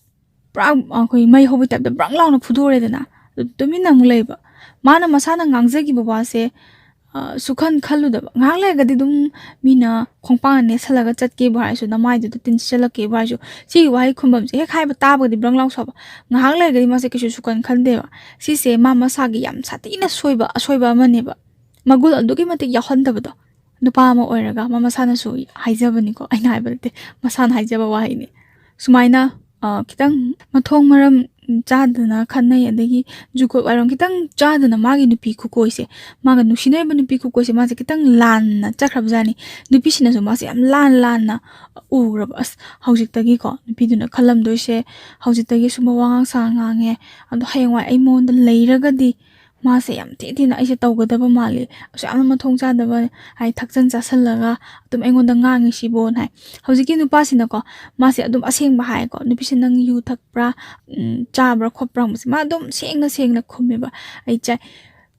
ꯄꯨꯔꯥ ꯑꯩꯈꯣꯏ ꯃꯩ ꯍꯧꯕꯒꯤ ꯇꯥꯏꯞꯇ ꯕ꯭ꯔꯪ ꯂꯥꯎꯅ ꯐꯨꯗꯣꯛꯎꯔꯦꯗꯅ, ꯑꯗꯨ ꯇꯨꯃꯤꯟꯅ ꯑꯃꯨꯛ ꯂꯩꯕ꯫ ꯃꯥꯅ ꯃꯁꯥꯅ ꯉꯥꯡꯖꯈꯤꯕ ꯋꯥꯁꯦ, ꯑ, ꯁꯨꯈꯟ ꯈꯜꯂꯨꯗꯕ꯫ ꯉꯥꯏꯍꯥꯛ ꯂꯩꯔꯒꯗꯤ ꯑꯗꯨꯝ ꯃꯤꯅ ꯈꯣꯡꯄꯥꯛꯅ ꯅꯦꯠꯁꯜꯂꯒ ꯆꯠꯀꯦꯕꯨ ꯍꯥꯏꯔꯁꯨ, ꯅꯃꯥꯏꯗꯨꯗ ꯇꯤꯟꯁꯤꯜꯂꯛꯀꯦꯕꯨ ꯍꯥꯏꯔꯁꯨ, ꯁꯤꯒꯤ ꯋꯥꯍꯩ ꯈꯨꯝꯕꯝꯁꯦ ꯍꯦꯛ ꯍꯥꯏꯕ ꯇꯥꯕꯒꯗꯤ ꯕ꯭ꯔꯪ ꯂꯥꯎ ꯁꯥꯎꯕ꯫ ꯉꯥꯏꯍꯥꯛ ꯂꯩꯔꯒꯗꯤ ꯃꯥꯁꯦ ꯀꯩꯁꯨ ꯁꯨꯈꯟ ꯈꯟꯗꯦꯕ꯫ ꯁꯤꯁꯦ ꯃꯥ ꯃꯁꯥꯒꯤ ꯌꯥꯝ ꯁꯥꯊꯤꯅ ꯁꯣꯏꯕ, ꯑꯁꯣꯏꯕ ꯑꯃꯅꯦꯕ꯫ ꯃꯒꯨꯟ ꯑꯗꯨꯛꯀꯤ ꯃꯇꯤꯛ ꯌꯥꯎꯍꯟꯗꯕꯗꯣ꯫ ꯅꯨꯄꯥ ꯑꯃ ꯑꯣꯏꯔꯒ ꯃꯥ ꯃꯁꯥꯅꯁꯨ ꯍꯥꯏꯖꯕꯅꯤꯀꯣ, ꯑꯩꯅ ꯍꯥꯏꯕ ꯅꯠꯇꯦ, ꯃꯁꯥꯅ ꯍꯥꯏꯖꯕ ꯋꯥꯍꯩꯅꯤ꯫ ꯁꯨꯃꯥꯏꯅ ꯑ, ꯈꯤꯇꯪ ꯃꯊꯣꯡ ꯃꯔꯝ ꯆꯥꯗꯅ ꯈꯟꯅꯩ, ꯑꯗꯒꯤ ꯖꯨꯒꯣꯠ ꯋꯥꯏꯔꯝ ꯈꯤꯇꯪ ꯆꯥꯗꯅ ꯃꯥꯒꯤ ꯅꯨꯄꯤ ꯈꯨꯀꯣꯏꯁꯦ, ꯃꯥꯒ ꯅꯨꯡꯁꯤꯅꯔꯤꯕ ꯅꯨꯄꯤ ꯈꯨꯀꯣꯏꯁꯦ ꯃꯥꯁꯦ ꯈꯤꯇꯪ ꯂꯥꯟꯅ ꯆꯠꯈ꯭ꯔꯕꯖꯥꯠꯅꯤ꯫ ꯅꯨꯄꯤꯁꯤꯅꯁꯨ ꯃꯥꯁꯦ ꯌꯥꯝ ꯂꯥꯟ ꯂꯥꯟꯅ ꯎꯈ꯭ꯔꯕ꯫ "ꯑꯁ, ꯍꯧꯖꯤꯛꯇꯒꯤꯀꯣ ꯅꯨꯄꯤꯗꯨꯅ ꯈꯜꯂꯝꯗꯣꯏꯁꯦ, ꯍꯧꯖꯤꯛꯇꯒꯤ ꯁꯨꯝꯕ ꯋꯥꯉꯥꯡ ꯁꯉꯥꯡ ꯉꯥꯡꯉꯦ, ꯑꯗꯣ ꯍꯌꯦꯡꯋꯥꯏ ꯑꯩ ꯃꯉꯣꯟꯗ ꯂꯩꯔꯒꯗꯤ ꯃꯥꯁꯦ ꯌꯥꯝ ꯊꯤ ꯊꯤꯅ ꯑꯩꯁꯦ ꯇꯧꯒꯗꯕ ꯃꯥꯜꯂꯤ, ꯑꯁꯨꯛ ꯌꯥꯝꯅ ꯃꯊꯣꯡ ꯆꯥꯗꯕ, ꯍꯥꯏ, ꯊꯛꯆꯟ ꯆꯥꯁꯜꯂꯒ ꯑꯗꯨꯝ ꯑꯩꯉꯣꯟꯗ ꯉꯥꯡꯉꯤꯁꯤꯕꯣꯅ" ꯍꯥꯏ꯫ ꯍꯧꯖꯤꯛꯀꯤ ꯅꯨꯄꯥꯁꯤꯅꯀꯣ, ꯃꯥꯁꯦ ꯑꯗꯨꯝ ꯑꯁꯦꯡꯕ ꯍꯥꯏꯀꯣ, "ꯅꯨꯄꯤꯁꯦ ꯅꯪ ꯌꯨ ꯊꯛꯄ꯭ꯔꯥ, ꯎꯝ, ꯆꯥꯕ꯭ꯔꯥ ꯈꯣꯠꯄ꯭ꯔꯥ?" ꯍꯪꯕꯁꯦ ꯃꯥ ꯑꯗꯨꯝ ꯁꯦꯡꯅ ꯁꯦꯡꯅ ꯈꯨꯝꯃꯦꯕ꯫ "ꯑꯩ ꯆꯥꯏ"꯫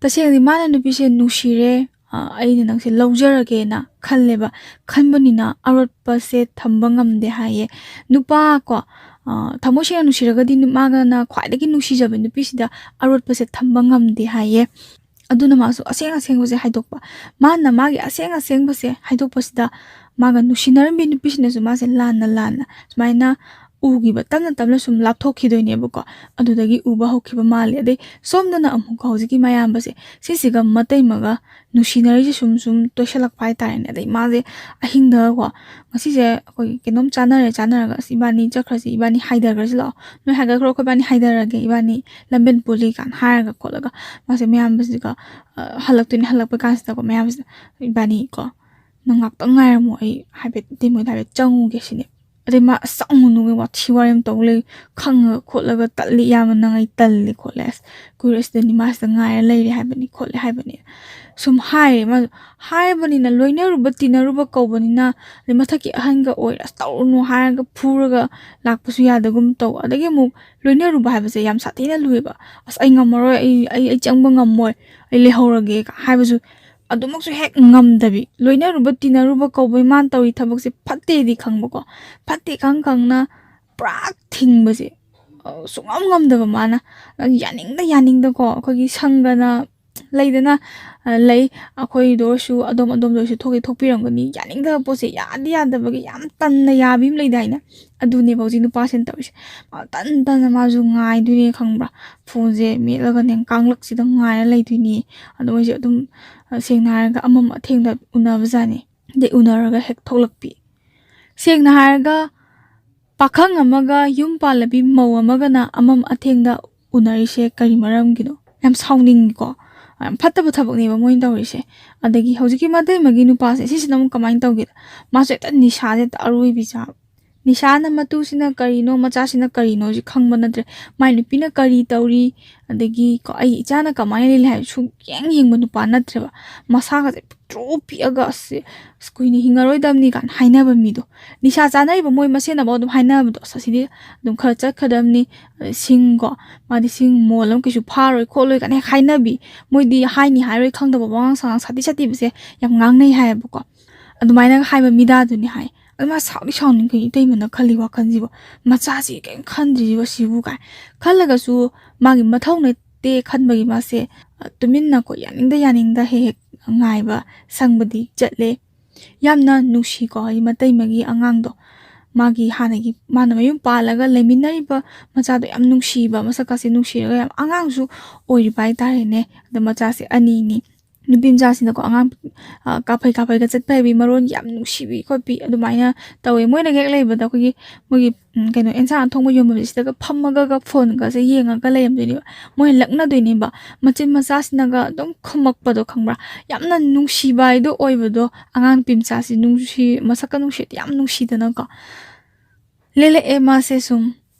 ꯇꯁꯦꯡꯅꯗꯤ ꯃꯥꯅ ꯅꯨꯄꯤꯁꯦ ꯅꯨꯡꯁꯤꯔꯦ, ꯑ, "ꯑꯩꯅ ꯅꯪꯁꯦ ꯂꯧꯖꯔꯒꯦꯅ ꯈꯜꯂꯦꯕ, ꯈꯟꯕꯅꯤꯅ ꯑꯔꯣꯠꯄꯁꯦ ꯊꯝꯕ ꯉꯝꯗꯦ" ꯍꯥꯏꯌꯦ꯫ ꯅꯨꯄꯥ ꯀꯣ, ꯑ, ꯊꯃꯣꯏ ꯁꯦꯡꯅ ꯅꯨꯡꯁꯤꯔꯒꯗꯤ ꯅꯨ-, ꯃꯥꯒꯅ ꯈ꯭ꯋꯥꯏꯗꯒꯤ ꯅꯨꯡꯁꯤꯖꯕ ꯅꯨꯄꯤꯁꯤꯗ ꯑꯔꯣꯠꯄꯁꯦ ꯊꯝꯕ ꯉꯝꯗꯦ ꯍꯥꯏꯌꯦ꯫ ꯑꯗꯨꯅ ꯃꯥꯁꯨ ꯑꯁꯦꯡ ꯑꯁꯦꯡꯕꯁꯦ ꯍꯥꯏꯗꯣꯛꯄ꯫ ꯃꯥꯅ ꯃꯥꯒꯤ ꯑꯁꯦꯡ ꯑꯁꯦꯡꯕꯁꯦ ꯍꯥꯏꯗꯣꯛꯄꯁꯤꯗ ꯃꯥꯒ ꯅꯨꯡꯁꯤꯅꯔꯝꯕꯤ ꯅꯨꯄꯤꯁꯤꯅꯁꯨ ꯃꯥꯁꯦ ꯂꯥꯟꯅ ꯂꯥꯟꯅ ꯁꯨꯃꯥꯏꯅ ꯎꯈꯤꯕ, ꯇꯞꯅ ꯇꯞꯅ ꯁꯨꯝ ꯂꯥꯞꯊꯣꯛꯈꯤꯗꯣꯏꯅꯦꯕꯀꯣ꯫ ꯑꯗꯨꯗꯒꯤ ꯎꯕ ꯍꯧꯈꯤꯕ ꯃꯥꯜꯂꯦ꯫ ꯑꯗꯩ ꯁꯣꯝꯗꯅ ꯑꯃꯨꯛꯀ ꯍꯧꯖꯤꯛꯀꯤ ꯃꯌꯥꯝꯕꯁꯦ, ꯁꯤꯁꯤꯒ ꯃꯇꯩꯃꯒ ꯅꯨꯡꯁꯤꯅꯔꯤꯁꯦ ꯁꯨꯝ ꯁꯨꯝ ꯇꯣꯏꯁꯜꯂꯛꯄ ꯍꯥꯏꯇꯥꯔꯦꯅꯦ꯫ ꯑꯗꯩ ꯃꯥꯁꯦ ꯑꯍꯤꯡꯗꯀꯣ, "ꯉꯁꯤꯁꯦ ꯑꯩꯈꯣꯏ ꯀꯩꯅꯣꯝ ꯆꯥꯅꯔꯦ, ꯆꯥꯅꯔꯒ ꯑꯁ ꯏꯕꯥꯅꯤ ꯆꯠꯈ꯭ꯔꯁꯤ, ꯏꯕꯥꯅꯤ ꯍꯥꯏꯊꯈ꯭ꯔꯁꯤ ꯂꯥꯛꯑꯣ, ꯅꯣꯏ ꯍꯥꯏꯒꯠꯈ꯭ꯔꯣ, ꯑꯩꯈꯣꯏ ꯏꯕꯥꯅꯤ ꯍꯥꯏꯊꯔꯒꯦ, ꯏꯕꯥꯅꯤ ꯂꯝꯕꯦꯟ ꯄꯨꯜꯂꯤ" ꯀꯥꯏꯅ ꯍꯥꯏꯔꯒ ꯈꯣꯠꯂꯒ ꯃꯥꯁꯦ ꯃꯌꯥꯝꯕꯁꯤꯒ, ꯑ, ꯍꯜꯂꯛꯇꯣꯏꯅꯦ꯫ ꯍꯜꯂꯛꯄ ꯀꯥꯟꯁꯤꯗꯀꯣ ꯃꯌꯥꯝꯕꯁꯤꯅ, "ꯏꯕꯥꯅꯤꯀꯣ ꯅꯪ ꯉꯥꯛꯇꯪ ꯉꯥꯏꯔꯝꯃꯣ, ꯑꯩ ꯍꯥꯏꯐꯦꯠ ꯏꯇꯩꯃꯣꯏꯗ ꯍꯥꯏꯐꯦꯠ ꯆꯪꯉꯨꯒꯦ" ꯁꯤꯅꯦ꯫ ꯑꯗꯩ ꯃꯥ ꯑꯁ ꯆꯪꯉꯨꯅꯨ, ꯋꯥꯊꯤ ꯋꯥꯔꯦꯝ ꯇꯧ ꯂꯩ, ꯈꯪꯉꯒ ꯈꯣꯠꯂꯒ ꯇꯜꯂꯤ, ꯏꯌꯥꯝꯕ ꯅꯪ ꯑꯩ ꯇꯜꯂꯤ ꯈꯣꯠꯂꯦ, ꯑꯁ ꯀꯨꯏꯔꯦ ꯁꯤꯗꯅꯤ ꯃꯥ ꯁꯤꯗ ꯉꯥꯏꯔ ꯂꯩꯔꯦ ꯍꯥꯏꯕꯅꯤ ꯈꯣꯠꯂꯦ ꯍꯥꯏꯕꯅꯤ꯫ ꯁꯨꯝ ꯍꯥꯏꯔꯦ ꯃꯥꯁꯨ꯫ ꯍꯥꯏꯔꯕꯅꯤꯅ ꯂꯣꯏꯅꯔꯨꯕ ꯇꯤꯟꯅꯔꯨꯕ ꯀꯧꯕꯅꯤꯅ, ꯑꯗꯩ ꯃꯊꯛꯀꯤ ꯑꯍꯟꯒ ꯑꯣꯏꯔꯦ, ꯑꯁ ꯇꯧꯔꯨꯅꯨ ꯍꯥꯏꯔꯒ ꯐꯨꯔꯒ ꯂꯥꯛꯄꯁꯨ ꯌꯥꯗꯒꯨꯝ ꯇꯧ꯫ ꯑꯗꯒꯤ ꯑꯃꯨꯛ ꯂꯣꯏꯅꯔꯨꯕ ꯍꯥꯏꯕꯁꯦ ꯌꯥꯝ ꯁꯥꯊꯤꯅ ꯂꯨꯏꯌꯦꯕ꯫ "ꯑꯁ ꯑꯩ ꯉꯝꯃꯔꯣꯏ, ꯑꯩ, ꯑꯩ, ꯑꯩ ꯆꯪꯕ ꯉꯝꯃꯣꯏ, ꯑꯩ ꯂꯩꯍꯧꯔꯒꯦ" ꯍꯥꯏꯕꯁꯨ ꯑꯗꯨꯃꯛꯁꯨ ꯍꯦꯛ ꯉꯝꯗꯕꯤ꯫ ꯂꯣꯏꯅꯔꯨꯕ ꯇꯤꯟꯅꯔꯨꯕ ꯀꯧꯕꯩ ꯃꯥꯅ ꯇꯧꯔꯤ ꯊꯕꯛꯁꯦ ꯐꯠꯇꯦꯗꯤ ꯈꯪꯕꯀꯣ, ꯐꯠꯇꯦ ꯈꯪ ꯈꯪꯅ ꯄꯨꯔꯥ ꯊꯤꯡꯕꯁꯦ, ꯑ, ꯁꯨꯡꯉꯝ ꯉꯝꯗꯕ ꯃꯥꯅ꯫ ꯑ, ꯌꯥꯅꯤꯡꯗ ꯌꯥꯅꯤꯡꯗꯀꯣ, ꯑꯩꯈꯣꯏꯒꯤ ꯁꯪꯒꯅ ꯂꯩꯗꯅ, ꯑ, ꯂꯩ, ꯑꯩꯈꯣꯏꯗ ꯑꯣꯏꯔꯁꯨ ꯑꯗꯣꯝ ꯑꯗꯣꯝꯗ ꯑꯣꯏꯔꯁꯨ ꯊꯣꯛꯇꯤ ꯊꯣꯛꯄꯤꯔꯝꯒꯅꯤ, ꯌꯥꯅꯤꯡꯗꯕ ꯄꯣꯠꯁꯦ ꯌꯥꯗꯤ ꯌꯥꯗꯕꯒꯤ ꯌꯥꯝ ꯇꯟꯅ ꯌꯥꯕꯤ ꯑꯃ ꯂꯩꯗꯥꯏꯅꯦ, ꯑꯗꯨꯅꯦꯕ ꯍꯧꯖꯤꯛ ꯅꯨꯄꯥꯁꯤꯅ ꯇꯧꯔꯤꯁꯦ꯫ ꯃꯥ ꯇꯟ ꯇꯟꯅ ꯃꯥꯁꯨ ꯉꯥꯏꯗꯣꯏꯅꯦ ꯈꯪꯕ꯭ꯔꯥ, ꯐꯣꯟꯁꯦ ꯃꯦꯠꯂꯒꯅꯦ ꯀꯥꯡꯂꯛꯁꯤꯗ ꯉꯥꯏꯔ ꯂꯩꯗꯣꯏꯅꯦ꯫ ꯑꯗꯣ ꯃꯣꯏꯁꯦ ꯑꯗꯨꯝ, ꯑ, ꯁꯦꯡꯅ ꯍꯥꯏꯔꯒ ꯑꯃꯝ ꯑꯊꯦꯡꯗ ꯎꯅꯕꯖꯥꯠꯅꯤ꯫ ꯑꯗꯩ ꯎꯅꯔꯒ ꯍꯦꯛ ꯊꯣꯛꯂꯛꯄꯤ꯫ ꯁꯦꯡꯅ ꯍꯥꯏꯔꯒ ꯄꯥꯈꯪ ꯑꯃꯒ ꯌꯨꯝ ꯄꯥꯜꯂꯕꯤ ꯃꯧ ꯑꯃꯒꯅ ꯑꯃꯝ ꯑꯊꯦꯡꯗ ꯎꯅꯔꯤꯁꯦ ꯀꯔꯤ ꯃꯔꯝꯒꯤꯅꯣ? ꯌꯥꯝ ꯁꯥꯎꯅꯤꯡꯉꯤꯀꯣ꯫ ꯌꯥꯝ ꯐꯠꯇꯕ ꯊꯕꯛꯅꯦꯕ ꯃꯣꯏꯅ ꯇꯧꯔꯤꯁꯦ꯫ ꯑꯗꯒꯤ ꯍꯧꯖꯤꯛꯀꯤ ꯃꯇꯩꯃꯒꯤ ꯅꯨꯄꯥꯁꯦ, ꯁꯤꯁꯤꯅ ꯑꯃꯨꯛ ꯀꯃꯥꯏꯅ ꯇꯧꯒꯦꯗ? ꯃꯥꯁꯨ ꯍꯦꯛꯇ ꯅꯤꯁꯥꯁꯦ ꯍꯦꯛꯇ ꯑꯔꯣꯏꯕꯤ ꯆꯥꯕ꯫ ꯅꯤꯁꯥꯅ ꯃꯇꯨꯁꯤꯅ ꯀꯔꯤꯅꯣ, ꯃꯆꯥꯁꯤꯅ ꯀꯔꯤꯅꯣꯁꯤ ꯈꯪꯕ ꯅꯠꯇ꯭ꯔꯦ꯫ ꯃꯥꯏ ꯅꯨꯄꯤꯅ ꯀꯔꯤ ꯇꯧꯔꯤ, ꯑꯗꯒꯤ ꯀꯣ, ꯑꯩ ꯏꯆꯥꯅ ꯀꯃꯥꯏꯅ ꯂꯩ ꯍꯥꯏꯕ ꯁꯨꯛꯌꯦꯡ ꯌꯦꯡꯕ ꯅꯨꯄꯥ ꯅꯠꯇ꯭ꯔꯦꯕ꯫ ꯃꯁꯥꯒꯁꯦ ꯄꯤꯛꯇ꯭ꯔꯨ ꯄꯤꯛꯑꯒ, "ꯑꯁ, ꯑꯁ, ꯀꯨꯏꯅ ꯍꯤꯡꯉꯔꯣꯏꯗꯕꯅꯤ" ꯀꯥꯏꯅ ꯍꯥꯏꯅꯕ ꯃꯤꯗꯣ꯫ ꯅꯤꯁꯥ ꯆꯥꯅꯔꯤꯕ ꯃꯣꯏ ꯃꯁꯦꯟ ꯑꯃ ꯑꯗꯨꯝ ꯍꯥꯏꯅꯕꯗꯣ, "ꯑꯁ, ꯑꯁꯤꯗꯤ ꯑꯗꯨꯝ ꯈꯔ ꯆꯠꯈ꯭ꯔꯗꯕꯅꯤ, ꯑ, ꯁꯤꯡꯀꯣ, ꯃꯥꯗꯤ ꯁꯤꯡ ꯃꯣꯜ ꯑꯃ ꯀꯩꯁꯨ ꯐꯥꯔꯣꯏ ꯈꯣꯠꯂꯣꯏ" ꯀꯥꯏꯅ ꯍꯦꯛ ꯍꯥꯏꯅꯕꯤ꯫ ꯃꯣꯏꯗꯤ ꯍꯥꯏꯅꯤ ꯍꯥꯏꯔꯣꯏ ꯈꯪꯗꯕ ꯋꯥꯉꯥꯡ ꯁꯉꯥꯡ ꯁꯥꯊꯤ ꯁꯥꯊꯤꯕꯁꯦ ꯌꯥꯝ ꯉꯥꯡꯅꯩ ꯍꯥꯏꯌꯦꯕꯀꯣ꯫ ꯑꯗꯨꯃꯥꯏꯅ ꯍꯥꯏꯕ ꯃꯤꯗꯥꯗꯨꯅꯤ ꯍꯥꯏ꯫ ꯑꯗꯨ ꯃꯥ ꯁꯥꯎꯗꯤ ꯁꯥꯎꯅꯤꯡ, "ꯀꯩꯅꯣ ꯏꯇꯩꯃꯅ ꯈꯜꯂꯤ ꯋꯥꯈꯜꯁꯤꯕꯨ? ꯃꯆꯥꯁꯤ ꯀꯩꯝ ꯈꯟꯗ꯭ꯔꯤꯁꯤꯕꯣ ꯁꯤꯕꯨ?" ꯀꯥꯏ ꯈꯜꯂꯒꯁꯨ ꯃꯥꯒꯤ ꯃꯊꯧ ꯅꯠꯇꯦ ꯈꯟꯕꯒꯤ ꯃꯥꯁꯦ, ꯑ, ꯇꯨꯃꯤꯟꯅꯀꯣ, ꯌꯥꯅꯤꯡꯗ ꯌꯥꯅꯤꯡꯗ ꯍꯦꯛ ꯍꯦꯛ ꯉꯥꯏꯕ ꯁꯪꯕꯗꯤ ꯆꯠꯂꯦ꯫ ꯌꯥꯝꯅ ꯅꯨꯡꯁꯤꯀꯣ, ꯍꯥꯏꯗꯤ ꯃꯇꯩꯃꯒꯤ ꯑꯉꯥꯡꯗꯣ꯫ ꯃꯥꯒꯤ ꯍꯥꯟꯅꯒꯤ ꯃꯥꯅ ꯃꯌꯨꯝ ꯄꯥꯜꯂꯒ ꯂꯩꯃꯤꯟꯅꯔꯤꯕ ꯃꯆꯥꯗꯣ ꯌꯥꯝ ꯅꯨꯡꯁꯤꯕ, ꯃꯁꯛꯀꯥꯁꯦ ꯅꯨꯡꯁꯤꯔꯒ ꯌꯥꯝ ꯑꯉꯥꯡꯁꯨ ꯑꯣꯏꯔꯤꯕ ꯍꯥꯏꯇꯥꯔꯦꯅꯦ꯫ ꯑꯗ ꯃꯆꯥꯁꯦ ꯑꯅꯤꯅꯤ꯫ ꯅꯨꯄꯤ ꯃꯆꯥꯁꯤꯅꯀꯣ ꯑꯉꯥꯡ, ꯑ, ꯀꯥꯐꯩ ꯀꯥꯐꯩꯒ ꯆꯠꯄ ꯍꯩꯕꯤ, ꯃꯔꯣꯟ ꯌꯥꯝ ꯅꯨꯡꯁꯤꯕꯤ ꯈꯣꯠꯄꯤ ꯑꯗꯨꯃꯥꯏꯅ ꯇꯧꯋꯦ꯫ ꯃꯣꯏꯅ ꯍꯦꯛ ꯂꯩꯕꯗ ꯑꯩꯈꯣꯏꯒꯤ ꯃꯣꯏꯒꯤ, ꯎꯝ, ꯀꯩꯅꯣ, ꯑꯦꯟꯁꯥꯡ ꯑꯊꯣꯡꯕ ꯌꯣꯟꯐꯝꯁꯤꯗꯒ ꯐꯝꯃꯒꯒ ꯐꯣꯟꯒꯁꯦ ꯌꯦꯡꯉꯒ ꯂꯩꯔꯝꯗꯣꯏꯅꯦꯕ꯫ ꯃꯣꯏꯅ ꯂꯛꯅꯗꯣꯏꯅꯦꯕ꯫ ꯃꯆꯤꯟ ꯃꯆꯥꯁꯤꯅꯒ ꯑꯗꯨꯝ ꯈꯨꯝꯃꯛꯄꯗꯣ ꯈꯪꯕ꯭ꯔꯥ? ꯌꯥꯝꯅ ꯅꯨꯡꯁꯤꯕ ꯍꯥꯏꯗꯣ ꯑꯣꯏꯕꯗꯣ꯫ ꯑꯉꯥꯡ ꯅꯨꯄꯤ ꯃꯆꯥꯁꯤ ꯅꯨꯡꯁꯤ, ꯃꯁꯛꯀ ꯅꯨꯡꯁꯤꯔꯗꯤ ꯌꯥꯝ ꯅꯨꯡꯁꯤꯗꯅꯀꯣ꯫ ꯂꯦꯜꯂꯛꯑꯦ ꯃꯥꯁꯦ ꯁꯨꯝ꯫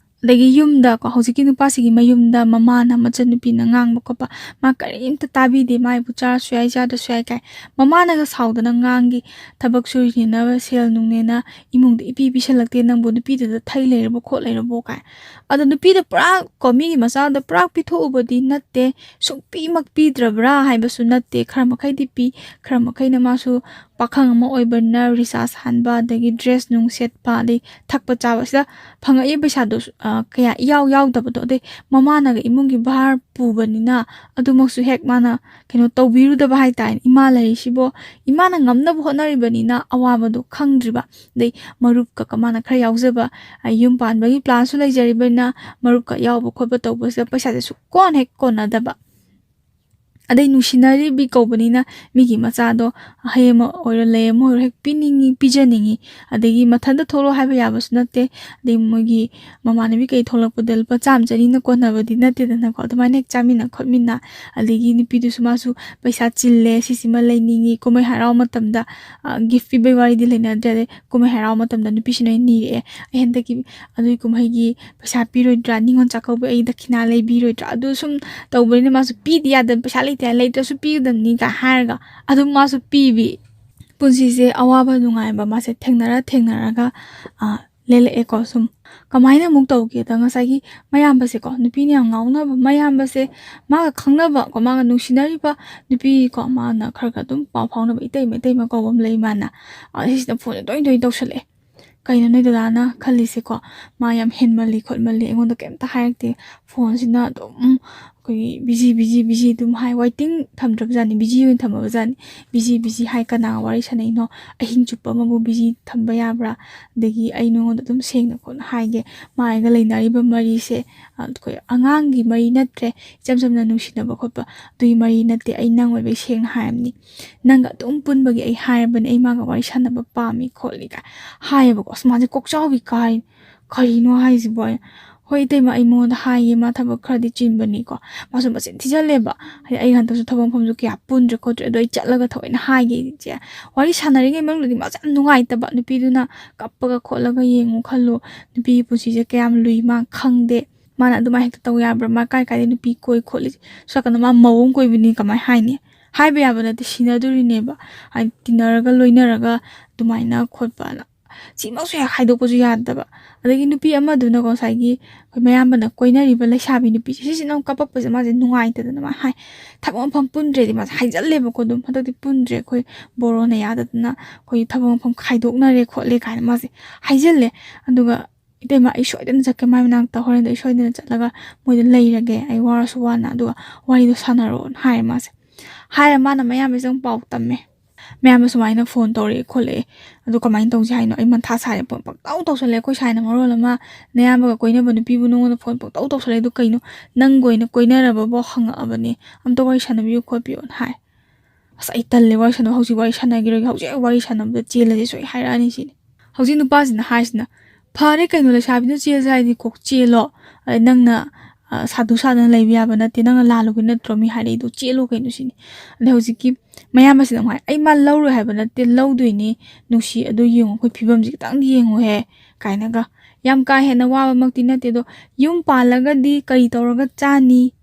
ꯑꯗꯒꯤ ꯌꯨꯝꯗꯀꯣ, ꯍꯧꯖꯤꯛꯀꯤ ꯅꯨꯄꯥꯁꯤꯒꯤ ꯃꯌꯨꯝꯗ ꯃꯃꯥꯅ ꯃꯆꯟꯅꯨꯄꯤꯅ ꯉꯥꯡꯕ ꯈꯣꯠꯄ ꯃꯥ ꯀꯔꯤꯝꯇ ꯇꯥꯕꯤꯗꯦ, ꯃꯥ ꯑꯩꯕꯨ ꯆꯥꯔꯁꯨ ꯌꯥꯏ, ꯆꯥꯗ꯭ꯔꯁꯨ ꯌꯥꯏ ꯀꯥꯏ꯫ ꯃꯃꯥꯅꯒ ꯁꯥꯎꯗꯅ ꯉꯥꯡꯈꯤ, "ꯊꯕꯛ ꯁꯨꯔꯤꯅꯦꯅ, ꯁꯦꯜ ꯅꯨꯡꯅꯦꯅ ꯏꯃꯨꯡꯗ ꯏꯄꯤ ꯄꯤꯁꯜꯂꯛꯇꯦ, ꯅꯪꯕꯨ ꯅꯨꯄꯤꯗꯨꯗ ꯊꯩ ꯂꯩꯔꯕꯣ ꯈꯣꯠ ꯂꯩꯔꯕꯣ?" ꯀꯥꯏ꯫ ꯑꯗꯣ ꯅꯨꯄꯤꯗ ꯄꯨꯔꯥ ꯀꯣ, ꯃꯤꯒꯤ ꯃꯆꯥꯗ ꯄꯨꯔꯥ ꯄꯤꯊꯣꯛꯎꯕꯗꯤ ꯅꯠꯇꯦ, ꯁꯨꯡꯄꯤꯃꯛ ꯄꯤꯗ꯭ꯔꯕ꯭ꯔꯥ ꯍꯥꯏꯕꯁꯨ ꯅꯠꯇꯦ, ꯈꯔ ꯃꯈꯩꯗꯤ ꯄꯤ, ꯈꯔ ꯃꯈꯩꯅ ꯃꯥꯁꯨ ꯄꯥꯈꯪ ꯑꯃ ꯑꯣꯏꯕꯅꯤꯅ ꯔꯤꯆꯥꯔꯖ ꯍꯥꯟꯕ, ꯑꯗꯒꯤ ꯗ꯭ꯔꯦꯁ ꯅꯨꯡ ꯁꯦꯠꯄ, ꯑꯗꯩ ꯊꯛꯄ ꯆꯥꯕ, ꯁꯤꯗ ꯐꯪꯉꯛꯏꯕ ꯄꯩꯁꯥꯗꯣ, ꯑ, ꯀꯌꯥ ꯏꯌꯥꯎ ꯌꯥꯎꯗꯕꯗꯣ, ꯑꯗꯩ ꯃꯃꯥꯅꯒ ꯏꯃꯨꯡꯒꯤ ꯚꯥꯔ ꯄꯨꯕꯅꯤꯅ ꯑꯗꯨꯃꯛꯁꯨ ꯍꯦꯛ ꯃꯥꯅ ꯀꯩꯅꯣ ꯇꯧꯕꯤꯔꯨꯗꯕ ꯍꯥꯏꯇꯥꯔꯦ꯫ ꯏꯃꯥ ꯂꯩꯔꯤꯁꯤꯕꯣ, ꯏꯃꯥꯅ ꯉꯝꯅꯕ ꯍꯣꯠꯅꯔꯤꯕꯅꯤꯅ ꯑꯋꯥꯕꯗꯣ ꯈꯪꯗ꯭ꯔꯤꯕ꯫ ꯑꯗꯩ ꯃꯔꯨꯞꯀ ꯀ-, ꯃꯥꯅ ꯈꯔ ꯌꯥꯎꯖꯕ, ꯑ, ꯌꯨꯝ ꯄꯥꯟꯕꯒꯤ ꯄ꯭ꯂꯥꯟꯁꯨ ꯂꯩꯖꯔꯤꯕꯅꯤꯅ ꯃꯔꯨꯞꯀ ꯌꯥꯎꯕ ꯈꯣꯠꯄ ꯇꯧꯕꯁꯤꯗ ꯄꯩꯁꯥꯁꯦ ꯁꯨꯛꯀꯣꯟ ꯍꯦꯛ ꯀꯣꯟꯅꯗꯕ꯫ ꯑꯗꯩ ꯅꯨꯡꯁꯤꯅꯔꯤꯕꯤ ꯀꯧꯕꯅꯤꯅ ꯃꯤꯒꯤ ꯃꯆꯥꯗꯣ ꯑꯍꯩ ꯑꯃ ꯑꯣꯏꯔꯣ ꯂꯩ ꯑꯃ ꯑꯣꯏꯔꯣ ꯍꯦꯛ ꯄꯤꯅꯤꯡꯉꯤ, ꯄꯤꯖꯅꯤꯡꯉꯤ꯫ ꯑꯗꯒꯤ ꯃꯊꯟꯇ ꯊꯣꯛꯂꯛꯑꯣ ꯍꯥꯏꯕ ꯌꯥꯕꯁꯨ ꯅꯠꯇꯦ꯫ ꯑꯗꯩ ꯃꯣꯏꯒꯤ ꯃꯃꯥꯟꯅꯕꯤ ꯀꯩ ꯊꯣꯛꯂꯛꯄꯗ ꯂꯨꯄꯥ ꯆꯥꯝꯃ ꯆꯅꯤꯅ ꯀꯣꯟꯅꯕꯗꯤ ꯅꯠꯇꯦꯗꯅꯀꯣ꯫ ꯑꯗꯨꯃꯥꯏꯅ ꯍꯦꯛ ꯆꯥꯃꯤꯟꯅ ꯈꯣꯠꯃꯤꯟꯅ, ꯑꯗꯒꯤ ꯅꯨꯄꯤꯗꯨꯁꯨ ꯃꯥꯁꯨ ꯄꯩꯁꯥ ꯆꯤꯜꯂꯦ, ꯁꯤꯁꯤꯃ ꯂꯩꯅꯤꯡꯉꯤ, ꯀꯨꯝꯍꯩ ꯍꯔꯥꯎ ꯃꯇꯝꯗ, ꯑ, ꯒꯤꯐ ꯄꯤꯕꯩ ꯋꯥꯔꯤꯗꯤ ꯂꯩꯅꯗ꯭ꯔꯦ꯫ ꯑꯗꯩ ꯀꯨꯝꯍꯩ ꯍꯔꯥꯎ ꯃꯇꯝꯗ ꯅꯨꯄꯤꯁꯤꯅ ꯑꯣꯏꯅ ꯅꯤꯔꯛꯑꯦ, "ꯑꯩ ꯍꯟꯗꯛꯀꯤ ꯑꯗꯨꯒꯤ ꯀꯨꯝꯍꯩꯒꯤ ꯄꯩꯁꯥ ꯄꯤꯔꯣꯏꯗ꯭ꯔꯥ? ꯅꯤꯉꯣꯜ ꯆꯥꯛꯀꯧꯕ ꯑꯩ ꯗꯈꯤꯅꯥ ꯂꯩꯕꯤꯔꯣꯏꯗ꯭ꯔꯥ?" ꯑꯗꯨ ꯁꯨꯝ ꯇꯧꯕꯅꯤꯅ ꯃꯥꯁꯨ ꯄꯤꯗ ꯌꯥꯗꯕ, ꯄꯩꯁꯥ ꯂꯩꯇꯦ ꯍꯥꯏ, "ꯂꯩꯇ꯭ꯔꯁꯨ ꯄꯤꯒꯗꯕꯅꯤ" ꯀꯥꯏ ꯍꯥꯏꯔꯒ ꯑꯗꯨꯝ ꯃꯥꯁꯨ ꯄꯤꯕꯤ꯫ ꯄꯨꯟꯁꯤꯁꯦ ꯑꯋꯥꯕ ꯅꯨꯡꯉꯥꯏꯕ ꯃꯥꯁꯦ ꯊꯦꯡꯅꯔ ꯊꯦꯡꯅꯔꯒ, ꯑ, ꯂꯦꯜꯂꯛꯑꯦꯀꯣ꯫ ꯁꯨꯝ ꯀꯃꯥꯏꯅ ꯑꯃꯨꯛ ꯇꯧꯒꯦꯗ, ꯉꯁꯥꯏꯒꯤ ꯃꯌꯥꯝꯕꯁꯦꯀꯣ, ꯅꯨꯄꯤꯅ ꯌꯥꯝ ꯉꯥꯎꯅꯕ ꯃꯌꯥꯝꯕꯁꯦ, ꯃꯥꯒ ꯈꯪꯅꯕ ꯀꯣ, ꯃꯥꯒ ꯅꯨꯡꯁꯤꯅꯔꯤꯕ ꯅꯨꯄꯤ ꯀꯣ, ꯃꯥꯅ ꯈꯔ ꯈꯔ ꯑꯗꯨꯝ ꯄꯥꯎ ꯐꯥꯎꯅꯕ ꯏꯇꯩꯃ, ꯏꯇꯩꯃ ꯀꯧꯕ ꯑꯃ ꯂꯩ ꯃꯥꯅ꯫ ꯑ, ꯁꯤꯁꯤꯅ ꯐꯣꯟꯁꯦ ꯇꯣꯏ ꯇꯣꯏ ꯇꯧꯁꯜꯂꯛꯑꯦ꯫ ꯀꯩꯅꯣ ꯅꯣꯏ ꯗꯗꯥꯅ ꯈꯜꯂꯤꯁꯦꯀꯣ? ꯃꯥ ꯌꯥꯝ ꯍꯦꯟꯃꯜꯂꯤ ꯈꯣꯠꯃꯜꯂꯤ, ꯑꯩꯉꯣꯟꯗ ꯀꯩꯝꯇ ꯍꯥꯏꯔꯛꯇꯦ꯫ ꯐꯣꯟꯁꯤꯅ ꯑꯗꯨꯝ ꯑꯩꯈꯣꯏꯒꯤ busy, busy, busy ꯑꯗꯨꯝ ꯍꯥꯏ, waiting ꯊꯝꯗ꯭ꯔꯕꯖꯥꯠꯅꯤ, busy ꯑꯣꯏꯅ ꯊꯝꯃꯕꯖꯥꯠꯅꯤ꯫ Busy, busy ꯍꯥꯏ, ꯀꯅꯥꯒ ꯋꯥꯔꯤ ꯁꯥꯟꯅꯩꯅꯣ? ꯑꯍꯤꯡ ꯆꯨꯞꯄ ꯑꯃꯕꯨ busy ꯊꯝꯕ ꯌꯥꯕ꯭ꯔꯥ? ꯑꯗꯒꯤ ꯑꯩ ꯅꯉꯣꯟꯗ ꯑꯗꯨꯝ ꯁꯦꯡꯅ ꯈꯣꯠꯅ ꯍꯥꯏꯒꯦ, ꯃꯥ ꯑꯩꯒ ꯂꯩꯅꯔꯤꯕ ꯃꯔꯤꯁꯦ, ꯑ, ꯑꯩꯈꯣꯏ ꯑꯉꯥꯡꯒꯤ ꯃꯔꯤ ꯅꯠꯇ꯭ꯔꯦ, ꯏꯆꯝ ꯆꯝꯅ ꯅꯨꯡꯁꯤꯅꯕ ꯈꯣꯠꯄ ꯑꯗꯨꯒꯤ ꯃꯔꯤ ꯅꯠꯇꯦ꯫ ꯑꯩ ꯅꯪ ꯑꯣꯏꯕꯩ ꯁꯦꯡꯅ ꯍꯥꯏꯔꯕꯅꯤ꯫ ꯅꯪꯒ ꯑꯗꯨꯝ ꯄꯨꯟꯕꯒꯤ ꯑꯩ ꯍꯥꯏꯔꯕꯅꯤ, ꯑꯩ ꯃꯥꯒ ꯋꯥꯔꯤ ꯁꯥꯟꯅꯕ ꯄꯥꯝꯃꯤ ꯈꯣꯠꯂꯤ ꯀꯥꯏ ꯍꯥꯏꯌꯦꯕꯀꯣ꯫ ꯑꯁ, ꯃꯥꯁꯦ ꯀꯣꯛꯆꯥꯎꯕꯤ ꯀꯥꯏ, ꯀꯔꯤꯅꯣ ꯍꯥꯏꯁꯤꯕꯣ? ꯍꯣꯏ, ꯏꯇꯩꯃ, ꯑꯩ ꯃꯉꯣꯟꯗ ꯍꯥꯏꯒꯦ, ꯃꯥ ꯊꯕꯛ ꯈꯔꯗꯤ ꯆꯤꯟꯕꯅꯤꯀꯣ꯫ ꯃꯥꯁꯨ ꯃꯆꯤꯟ ꯊꯤꯖꯜꯂꯦꯕ꯫ ꯍꯥꯏꯗꯤ ꯑꯩ ꯍꯟꯗꯛꯁꯨ ꯊꯕꯛ ꯃꯐꯝꯁꯨ ꯀꯌꯥ ꯄꯨꯟꯗ꯭ꯔꯦ ꯈꯣꯠꯇ꯭ꯔꯦ, ꯑꯗꯣ ꯑꯩ ꯆꯠꯂꯒ ꯊꯑꯣꯏꯅ ꯍꯥꯏꯒꯦ, ꯏꯆꯦ꯫ ꯋꯥꯔꯤ ꯁꯥꯟꯅꯔꯤꯉꯩ ꯃꯅꯨꯡꯗꯗꯤ ꯃꯥꯁꯦ ꯌꯥꯝ ꯅꯨꯡꯉꯥꯏꯇꯕ꯫ ꯅꯨꯄꯤꯗꯨꯅ ꯀꯞꯄꯒ ꯈꯣꯠꯂꯒ ꯌꯦꯡꯉꯨ ꯈꯜꯂꯨ, ꯅꯨꯄꯤꯒꯤ ꯄꯨꯟꯁꯤꯁꯦ ꯀꯌꯥꯝ ꯂꯨꯏ ꯃꯥ ꯈꯪꯗꯦ꯫ ꯃꯥꯅ ꯑꯗꯨꯃꯥꯏꯅ ꯍꯦꯛꯇ ꯇꯧ ꯌꯥꯕ꯭ꯔꯥ? ꯃꯥ ꯀꯥꯏ ꯀꯥꯏꯗꯩ ꯅꯨꯄꯤ ꯀꯣꯏ ꯈꯣꯠꯂꯤ? ꯁꯣꯝ ꯅꯥꯀꯟꯗ ꯃꯥ ꯃꯧ ꯑꯃ ꯀꯣꯏꯕꯅꯤ, ꯀꯃꯥꯏꯅ ꯍꯥꯏꯅꯤ? ꯍꯥꯏꯕ ꯌꯥꯕ ꯅꯠꯇꯦ, ꯁꯤꯟꯅꯗꯣꯔꯤꯅꯦꯕ꯫ ꯍꯥꯏꯗꯤ ꯇꯤꯟꯅꯔꯒ ꯂꯣꯏꯅꯔꯒ ꯑꯗꯨꯃꯥꯏꯅ ꯈꯣꯠꯄꯅ꯫ ꯁꯤꯃꯛꯁꯨ ꯍꯦꯛ ꯍꯥꯏꯗꯣꯛꯄꯁꯨ ꯌꯥꯗꯕ꯫ ꯑꯗꯒꯤ ꯅꯨꯄꯤ ꯑꯃꯗꯨꯅꯀꯣ, ꯉꯁꯥꯏꯒꯤ ꯑꯩꯈꯣꯏ ꯃꯌꯥꯝꯕꯅ ꯀꯣꯏꯅꯔꯤꯕ ꯂꯩꯁꯥꯕꯤ ꯅꯨꯄꯤꯁꯦ, ꯁꯤꯁꯤꯅ ꯑꯃꯨꯛ ꯀꯞꯄꯛꯄꯁꯦ ꯃꯥꯁꯦ ꯅꯨꯡꯉꯥꯏꯇꯗꯅ ꯃꯥ ꯍꯥꯏ, ꯊꯕꯛ ꯃꯐꯝ ꯄꯨꯟꯗ꯭ꯔꯦꯗꯤ ꯃꯥꯁꯦ ꯍꯥꯏꯖꯜꯂꯦꯕꯀꯣ꯫ ꯑꯗꯨꯝ ꯍꯟꯗꯛꯇꯤ ꯄꯨꯟꯗ꯭ꯔꯦ, ꯑꯩꯈꯣꯏ ꯕꯣꯔꯣꯅ ꯌꯥꯗꯗꯅ ꯑꯩꯈꯣꯏ ꯊꯕꯛ ꯃꯐꯝ ꯈꯥꯏꯗꯣꯛꯅꯔꯦ ꯈꯣꯠꯂꯦ ꯀꯥꯏꯅ ꯃꯥꯁꯦ ꯍꯥꯏꯖꯜꯂꯦ꯫ ꯑꯗꯨꯒ ꯏꯇꯩꯃ, ꯑꯩ ꯁꯣꯏꯗꯅ ꯆꯠꯀꯦ ꯃꯥꯏ ꯃꯅꯥꯛꯇ, ꯍꯣꯔꯦꯟꯗꯣ ꯑꯩ ꯁꯣꯏꯗꯅ ꯆꯠꯂꯒ ꯃꯣꯏꯗ ꯂꯩꯔꯒꯦ, ꯑꯩ ꯋꯥꯔꯁꯨ ꯋꯥꯅ, ꯑꯗꯨꯒ ꯋꯥꯔꯤꯗꯣ ꯁꯥꯟꯅꯔꯣꯅ ꯍꯥꯏꯔꯦ ꯃꯥꯁꯦ꯫ ꯍꯥꯏꯔꯦ, ꯃꯥꯅ ꯃꯌꯥꯝꯕꯁꯦ ꯑꯃꯨꯛ ꯄꯥꯎ ꯇꯝꯃꯦ꯫ ꯃꯌꯥꯝ ꯑꯁꯨꯃꯥꯏꯅ ꯐꯣꯟ ꯇꯧꯔꯛꯑꯦ ꯈꯣꯠꯂꯛꯑꯦ, ꯑꯗꯣ ꯀꯃꯥꯏꯅ ꯇꯧꯁꯦ ꯍꯥꯏꯅꯣ? ꯑꯩ ꯃꯊꯥ ꯁꯥꯔꯦ, ꯐꯣꯟ ꯄꯪꯇꯧ ꯇꯧꯁꯜꯂꯛꯑꯦ꯫ ꯑꯩꯈꯣꯏ ꯁꯥꯏꯅ ꯃꯔꯣꯜ ꯑꯃ, "ꯅꯌꯥꯝꯕꯒ ꯀꯣꯏꯅꯕ ꯅꯨꯄꯤꯕꯨ ꯅꯉꯣꯟꯗ ꯐꯣꯟ ꯄꯪꯇꯧ ꯇꯧꯁꯜꯂꯛꯑꯦ, ꯑꯗꯨ ꯀꯩꯅꯣ? ꯅꯪꯒ ꯑꯣꯏꯅ ꯀꯣꯏꯅꯔꯕꯕꯣ ꯍꯪꯉꯛꯑꯕꯅꯦ, ꯑꯝꯇ ꯋꯥꯔꯤ ꯁꯥꯟꯅꯕꯤꯌꯨ ꯈꯣꯠꯄꯤꯌꯨꯅ" ꯍꯥꯏ꯫ ꯑꯁ, ꯑꯩ ꯇꯜꯂꯦ ꯋꯥꯔꯤ ꯁꯥꯟꯅꯕ, ꯍꯧꯖꯤꯛ ꯋꯥꯔꯤ ꯁꯥꯟꯅꯈꯤꯔꯣꯏꯒꯦ, ꯍꯧꯖꯤꯛ ꯋꯥꯔꯤ ꯁꯥꯟꯅꯕꯗ ꯆꯦꯜꯂꯁꯦ ꯁꯣꯏ ꯍꯥꯏꯔꯛꯑꯅꯤ ꯁꯤꯅꯤ꯫ ꯍꯧꯖꯤꯛ ꯅꯨꯄꯥꯁꯤꯅ ꯍꯥꯏꯁꯤꯅ, "ꯐꯔꯦ ꯀꯩꯅꯣ, ꯂꯩꯁꯥꯕꯤꯅ ꯆꯦꯜꯁꯦ ꯍꯥꯏꯗꯤ ꯀꯣꯛ ꯆꯦꯜꯂꯣ, ꯑꯗꯩ ꯅꯪꯅ, ꯑ, ꯁꯥꯗꯨ ꯁꯥꯗꯅ ꯂꯩꯕ ꯌꯥꯕ ꯅꯠꯇꯦ, ꯅꯪꯅ ꯂꯥꯜꯂꯨꯕꯩ ꯅꯠꯇ꯭ꯔꯣ ꯃꯤ ꯍꯥꯏꯔꯛꯏꯗꯣ, ꯆꯦꯜꯂꯣ ꯀꯩꯅꯣ" ꯁꯤꯅꯤ꯫ ꯑꯗꯩ ꯍꯧꯖꯤꯛꯀꯤ ꯃꯌꯥꯝꯕꯁꯤꯅ ꯑꯃꯨꯛ ꯍꯥꯏ, "ꯑꯩ ꯃꯥ ꯂꯧꯔꯣꯏ ꯍꯥꯏꯕ ꯅꯠꯇꯦ, ꯂꯧꯗꯣꯏꯅꯤ ꯅꯨꯡꯁꯤ, ꯑꯗꯨ ꯌꯦꯡꯉꯣ, ꯑꯩꯈꯣꯏ ꯐꯤꯕꯝꯁꯤ ꯈꯤꯇꯪꯗꯤ ꯌꯦꯡꯉꯨꯍꯦ" ꯀꯥꯏꯅꯒ꯫ ꯌꯥꯝ ꯀꯥ ꯍꯦꯟꯅ ꯋꯥꯕꯃꯛꯇꯤ ꯅꯠꯇꯦ, ꯑꯗꯣ ꯌꯨꯝ ꯄꯥꯜꯂꯒꯗꯤ ꯀꯔꯤ ꯇꯧꯔꯒ ꯆꯥꯅꯤ?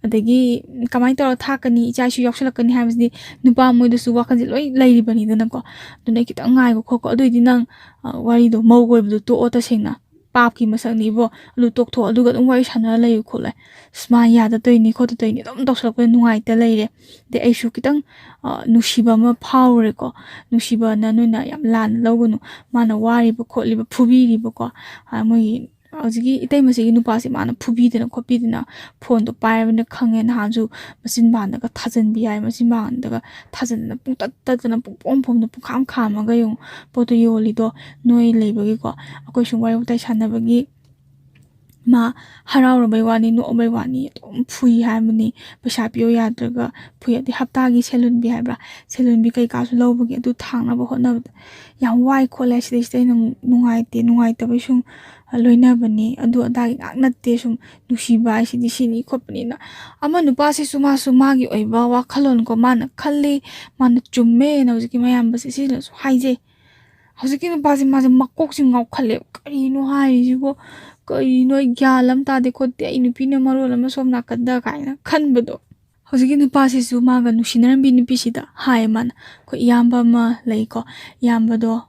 ꯑꯗꯒꯤ ꯀꯃꯥꯏꯅ ꯇꯧꯔ ꯊꯥꯛꯀꯅꯤ, ꯏꯆꯥ ꯏꯁꯨ ꯌꯥꯎꯁꯜꯂꯛꯀꯅꯤ ꯍꯥꯏꯕꯁꯤꯗꯤ ꯅꯨꯄꯥ ꯃꯣꯏꯗꯁꯨ ꯋꯥꯈꯜꯁꯦ ꯂꯣꯏ ꯂꯩꯔꯤꯕꯅꯤꯗꯅꯀꯣ꯫ ꯑꯗꯨꯅ ꯈꯤꯇꯪ ꯉꯥꯏꯈꯣ ꯈꯣꯠꯀꯣ, ꯑꯗꯨꯑꯣꯏꯗꯤ ꯅꯪ, ꯑ, ꯋꯥꯔꯤꯗꯣ ꯃꯧꯒ ꯑꯣꯏꯕꯗꯣ ꯇꯣꯛꯑꯣ, ꯇꯁꯦꯡꯅ ꯄꯥꯞꯀꯤ ꯃꯁꯛꯅꯤ ꯏꯕꯣ, ꯑꯗꯨ ꯇꯣꯛꯊꯣꯛꯑꯣ, ꯑꯗꯨꯒ ꯑꯗꯨꯝ ꯋꯥꯔꯤ ꯁꯥꯟꯅꯔ ꯂꯩꯌꯨ ꯈꯣꯠꯂꯦ꯫ ꯑꯁ, ꯃꯥ ꯌꯥꯗ ꯇꯧꯔꯤꯅꯤ ꯈꯣꯠꯇ ꯇꯧꯔꯤꯅꯤ ꯑꯗꯨꯝ ꯇꯧꯁꯜꯂꯛꯄꯗ ꯅꯨꯡꯉꯥꯏꯇ ꯂꯩꯔꯦ꯫ ꯑꯗꯩ ꯑꯩꯁꯨ ꯈꯤꯇꯪ, ꯑ, ꯅꯨꯡꯁꯤꯕ ꯑꯃ ꯐꯥꯎꯔꯦꯀꯣ꯫ ꯅꯨꯡꯁꯤꯕꯅ ꯅꯣꯏꯅ ꯌꯥꯝ ꯂꯥꯟꯅ ꯂꯧꯒꯅꯨ꯫ ꯃꯥꯅ ꯋꯥꯔꯤꯕ ꯈꯣꯠꯂꯤꯕ, ꯐꯨꯕꯤꯔꯤꯕꯀꯣ, ꯑ, ꯃꯣꯏꯒꯤ ꯍꯧꯖꯤꯛꯀꯤ ꯏꯇꯩꯃꯁꯤꯒꯤ ꯅꯨꯄꯥꯁꯦ ꯃꯥꯅ ꯐꯨꯕꯤꯗꯅ ꯈꯣꯠꯄꯤꯗꯅ, ꯐꯣꯟꯗꯣ ꯄꯥꯏꯔꯕꯅꯤꯅ ꯈꯪꯉꯦ꯫ ꯅꯍꯥꯟꯁꯨ ꯃꯆꯤꯟꯕꯥꯟꯗꯒ ꯊꯥꯖꯤꯟꯕꯤ ꯍꯥꯏ, ꯃꯆꯤꯟꯕꯥꯟꯗꯒ ꯊꯥꯖꯤꯟꯗꯅ ꯄꯨꯡꯇꯠ ꯇꯠꯇꯅ ꯄꯨꯡꯄꯣꯝ ꯄꯣꯝꯗꯅ ꯄꯨꯡꯈꯥꯝ ꯈꯥꯝꯃꯒ ꯌꯦꯡꯉꯨ ꯄꯣꯠꯇꯣ ꯌꯣꯜꯂꯤꯗꯣ ꯅꯣꯏ ꯂꯩꯕꯒꯤꯀꯣ꯫ ꯑꯩꯈꯣꯏ ꯁꯨꯝ ꯋꯥꯔꯤ ꯋꯥꯇꯥꯏ ꯁꯥꯟꯅꯕꯒꯤ ꯃꯥ ꯍꯔꯥꯎꯔꯕꯩ ꯋꯥꯅꯤ, ꯅꯣꯛꯑꯕꯩ ꯋꯥꯅꯤ, ꯑꯗꯨꯝ ꯐꯨꯏ ꯍꯥꯏꯕꯅꯤ꯫ ꯄꯩꯁꯥ ꯄꯤꯌꯣ ꯌꯥꯗ꯭ꯔꯒ ꯐꯨꯏ꯫ ꯑꯗꯩ ꯍꯞꯇꯥꯒꯤ ꯁꯦꯂꯨꯟꯕꯤ ꯍꯥꯏꯕ꯭ꯔꯥ, ꯁꯦꯂꯨꯟꯕꯤ ꯀꯩꯀꯥꯁꯨ ꯂꯧꯕꯒꯤ ꯑꯗꯨ ꯊꯥꯡꯅꯕ ꯍꯣꯠꯅꯕꯗ ꯌꯥꯝ ꯋꯥꯏ ꯈꯣꯠꯂꯦ꯫ ꯁꯤꯗꯩꯁꯤꯗ ꯑꯩꯅ ꯑꯃꯨꯛ ꯅꯨꯡꯉꯥꯏꯇꯦ, ꯅꯨꯡꯉꯥꯏꯇꯕꯩ ꯁꯨꯝ ꯂꯣꯏꯅꯕꯅꯤ, ꯑꯗꯨ ꯑꯗꯥꯒꯤ ꯉꯥꯛ ꯅꯠꯇꯦ꯫ ꯁꯨꯝ ꯅꯨꯡꯁꯤꯕ ꯍꯥꯏꯁꯤꯗꯤ ꯁꯤꯅꯤ ꯈꯣꯠꯄꯅꯤꯅ꯫ ꯑꯃ ꯅꯨꯄꯥꯁꯤꯁꯨ ꯃꯥꯁꯨ ꯃꯥꯒꯤ ꯑꯣꯏꯕ ꯋꯥꯈꯜꯂꯣꯟꯀꯣ, ꯃꯥꯅ ꯈꯜꯂꯤ, ꯃꯥꯅ ꯆꯨꯝꯃꯦꯅ ꯍꯧꯖꯤꯛꯀꯤ ꯃꯌꯥꯝꯕꯁꯦ ꯁꯤꯅꯁꯨ ꯍꯥꯏꯖꯩ꯫ ꯍꯧꯖꯤꯛꯀꯤ ꯅꯨꯄꯥꯁꯦ ꯃꯥꯁꯦ ꯃꯀꯣꯛꯁꯦ ꯉꯥꯎꯈꯠꯂꯦ꯫ "ꯀꯔꯤꯅꯣ ꯍꯥꯏꯔꯤꯁꯤꯕꯣ? ꯀꯔꯤꯅꯣ? ꯑꯩ ꯒ꯭ꯌꯥꯟ ꯑꯃ ꯇꯥꯗꯦ ꯈꯣꯠꯇꯦ, ꯑꯩ ꯅꯨꯄꯤꯅ ꯃꯔꯣꯜ ꯑꯃ ꯁꯣꯝ ꯅꯥꯀꯟꯗ" ꯀꯥꯏꯅ ꯈꯟꯕꯗꯣ꯫ ꯍꯧꯖꯤꯛꯀꯤ ꯅꯨꯄꯥꯁꯤꯁꯨ ꯃꯥꯒ ꯅꯨꯡꯁꯤꯅꯔꯝꯕꯤ ꯅꯨꯄꯤꯁꯤꯗ ꯍꯥꯏꯌꯦ ꯃꯥꯅ, "ꯑꯩꯈꯣꯏ ꯏꯌꯥꯝꯕ ꯑꯃ ꯂꯩꯀꯣ, ꯏꯌꯥꯝꯕꯗꯣ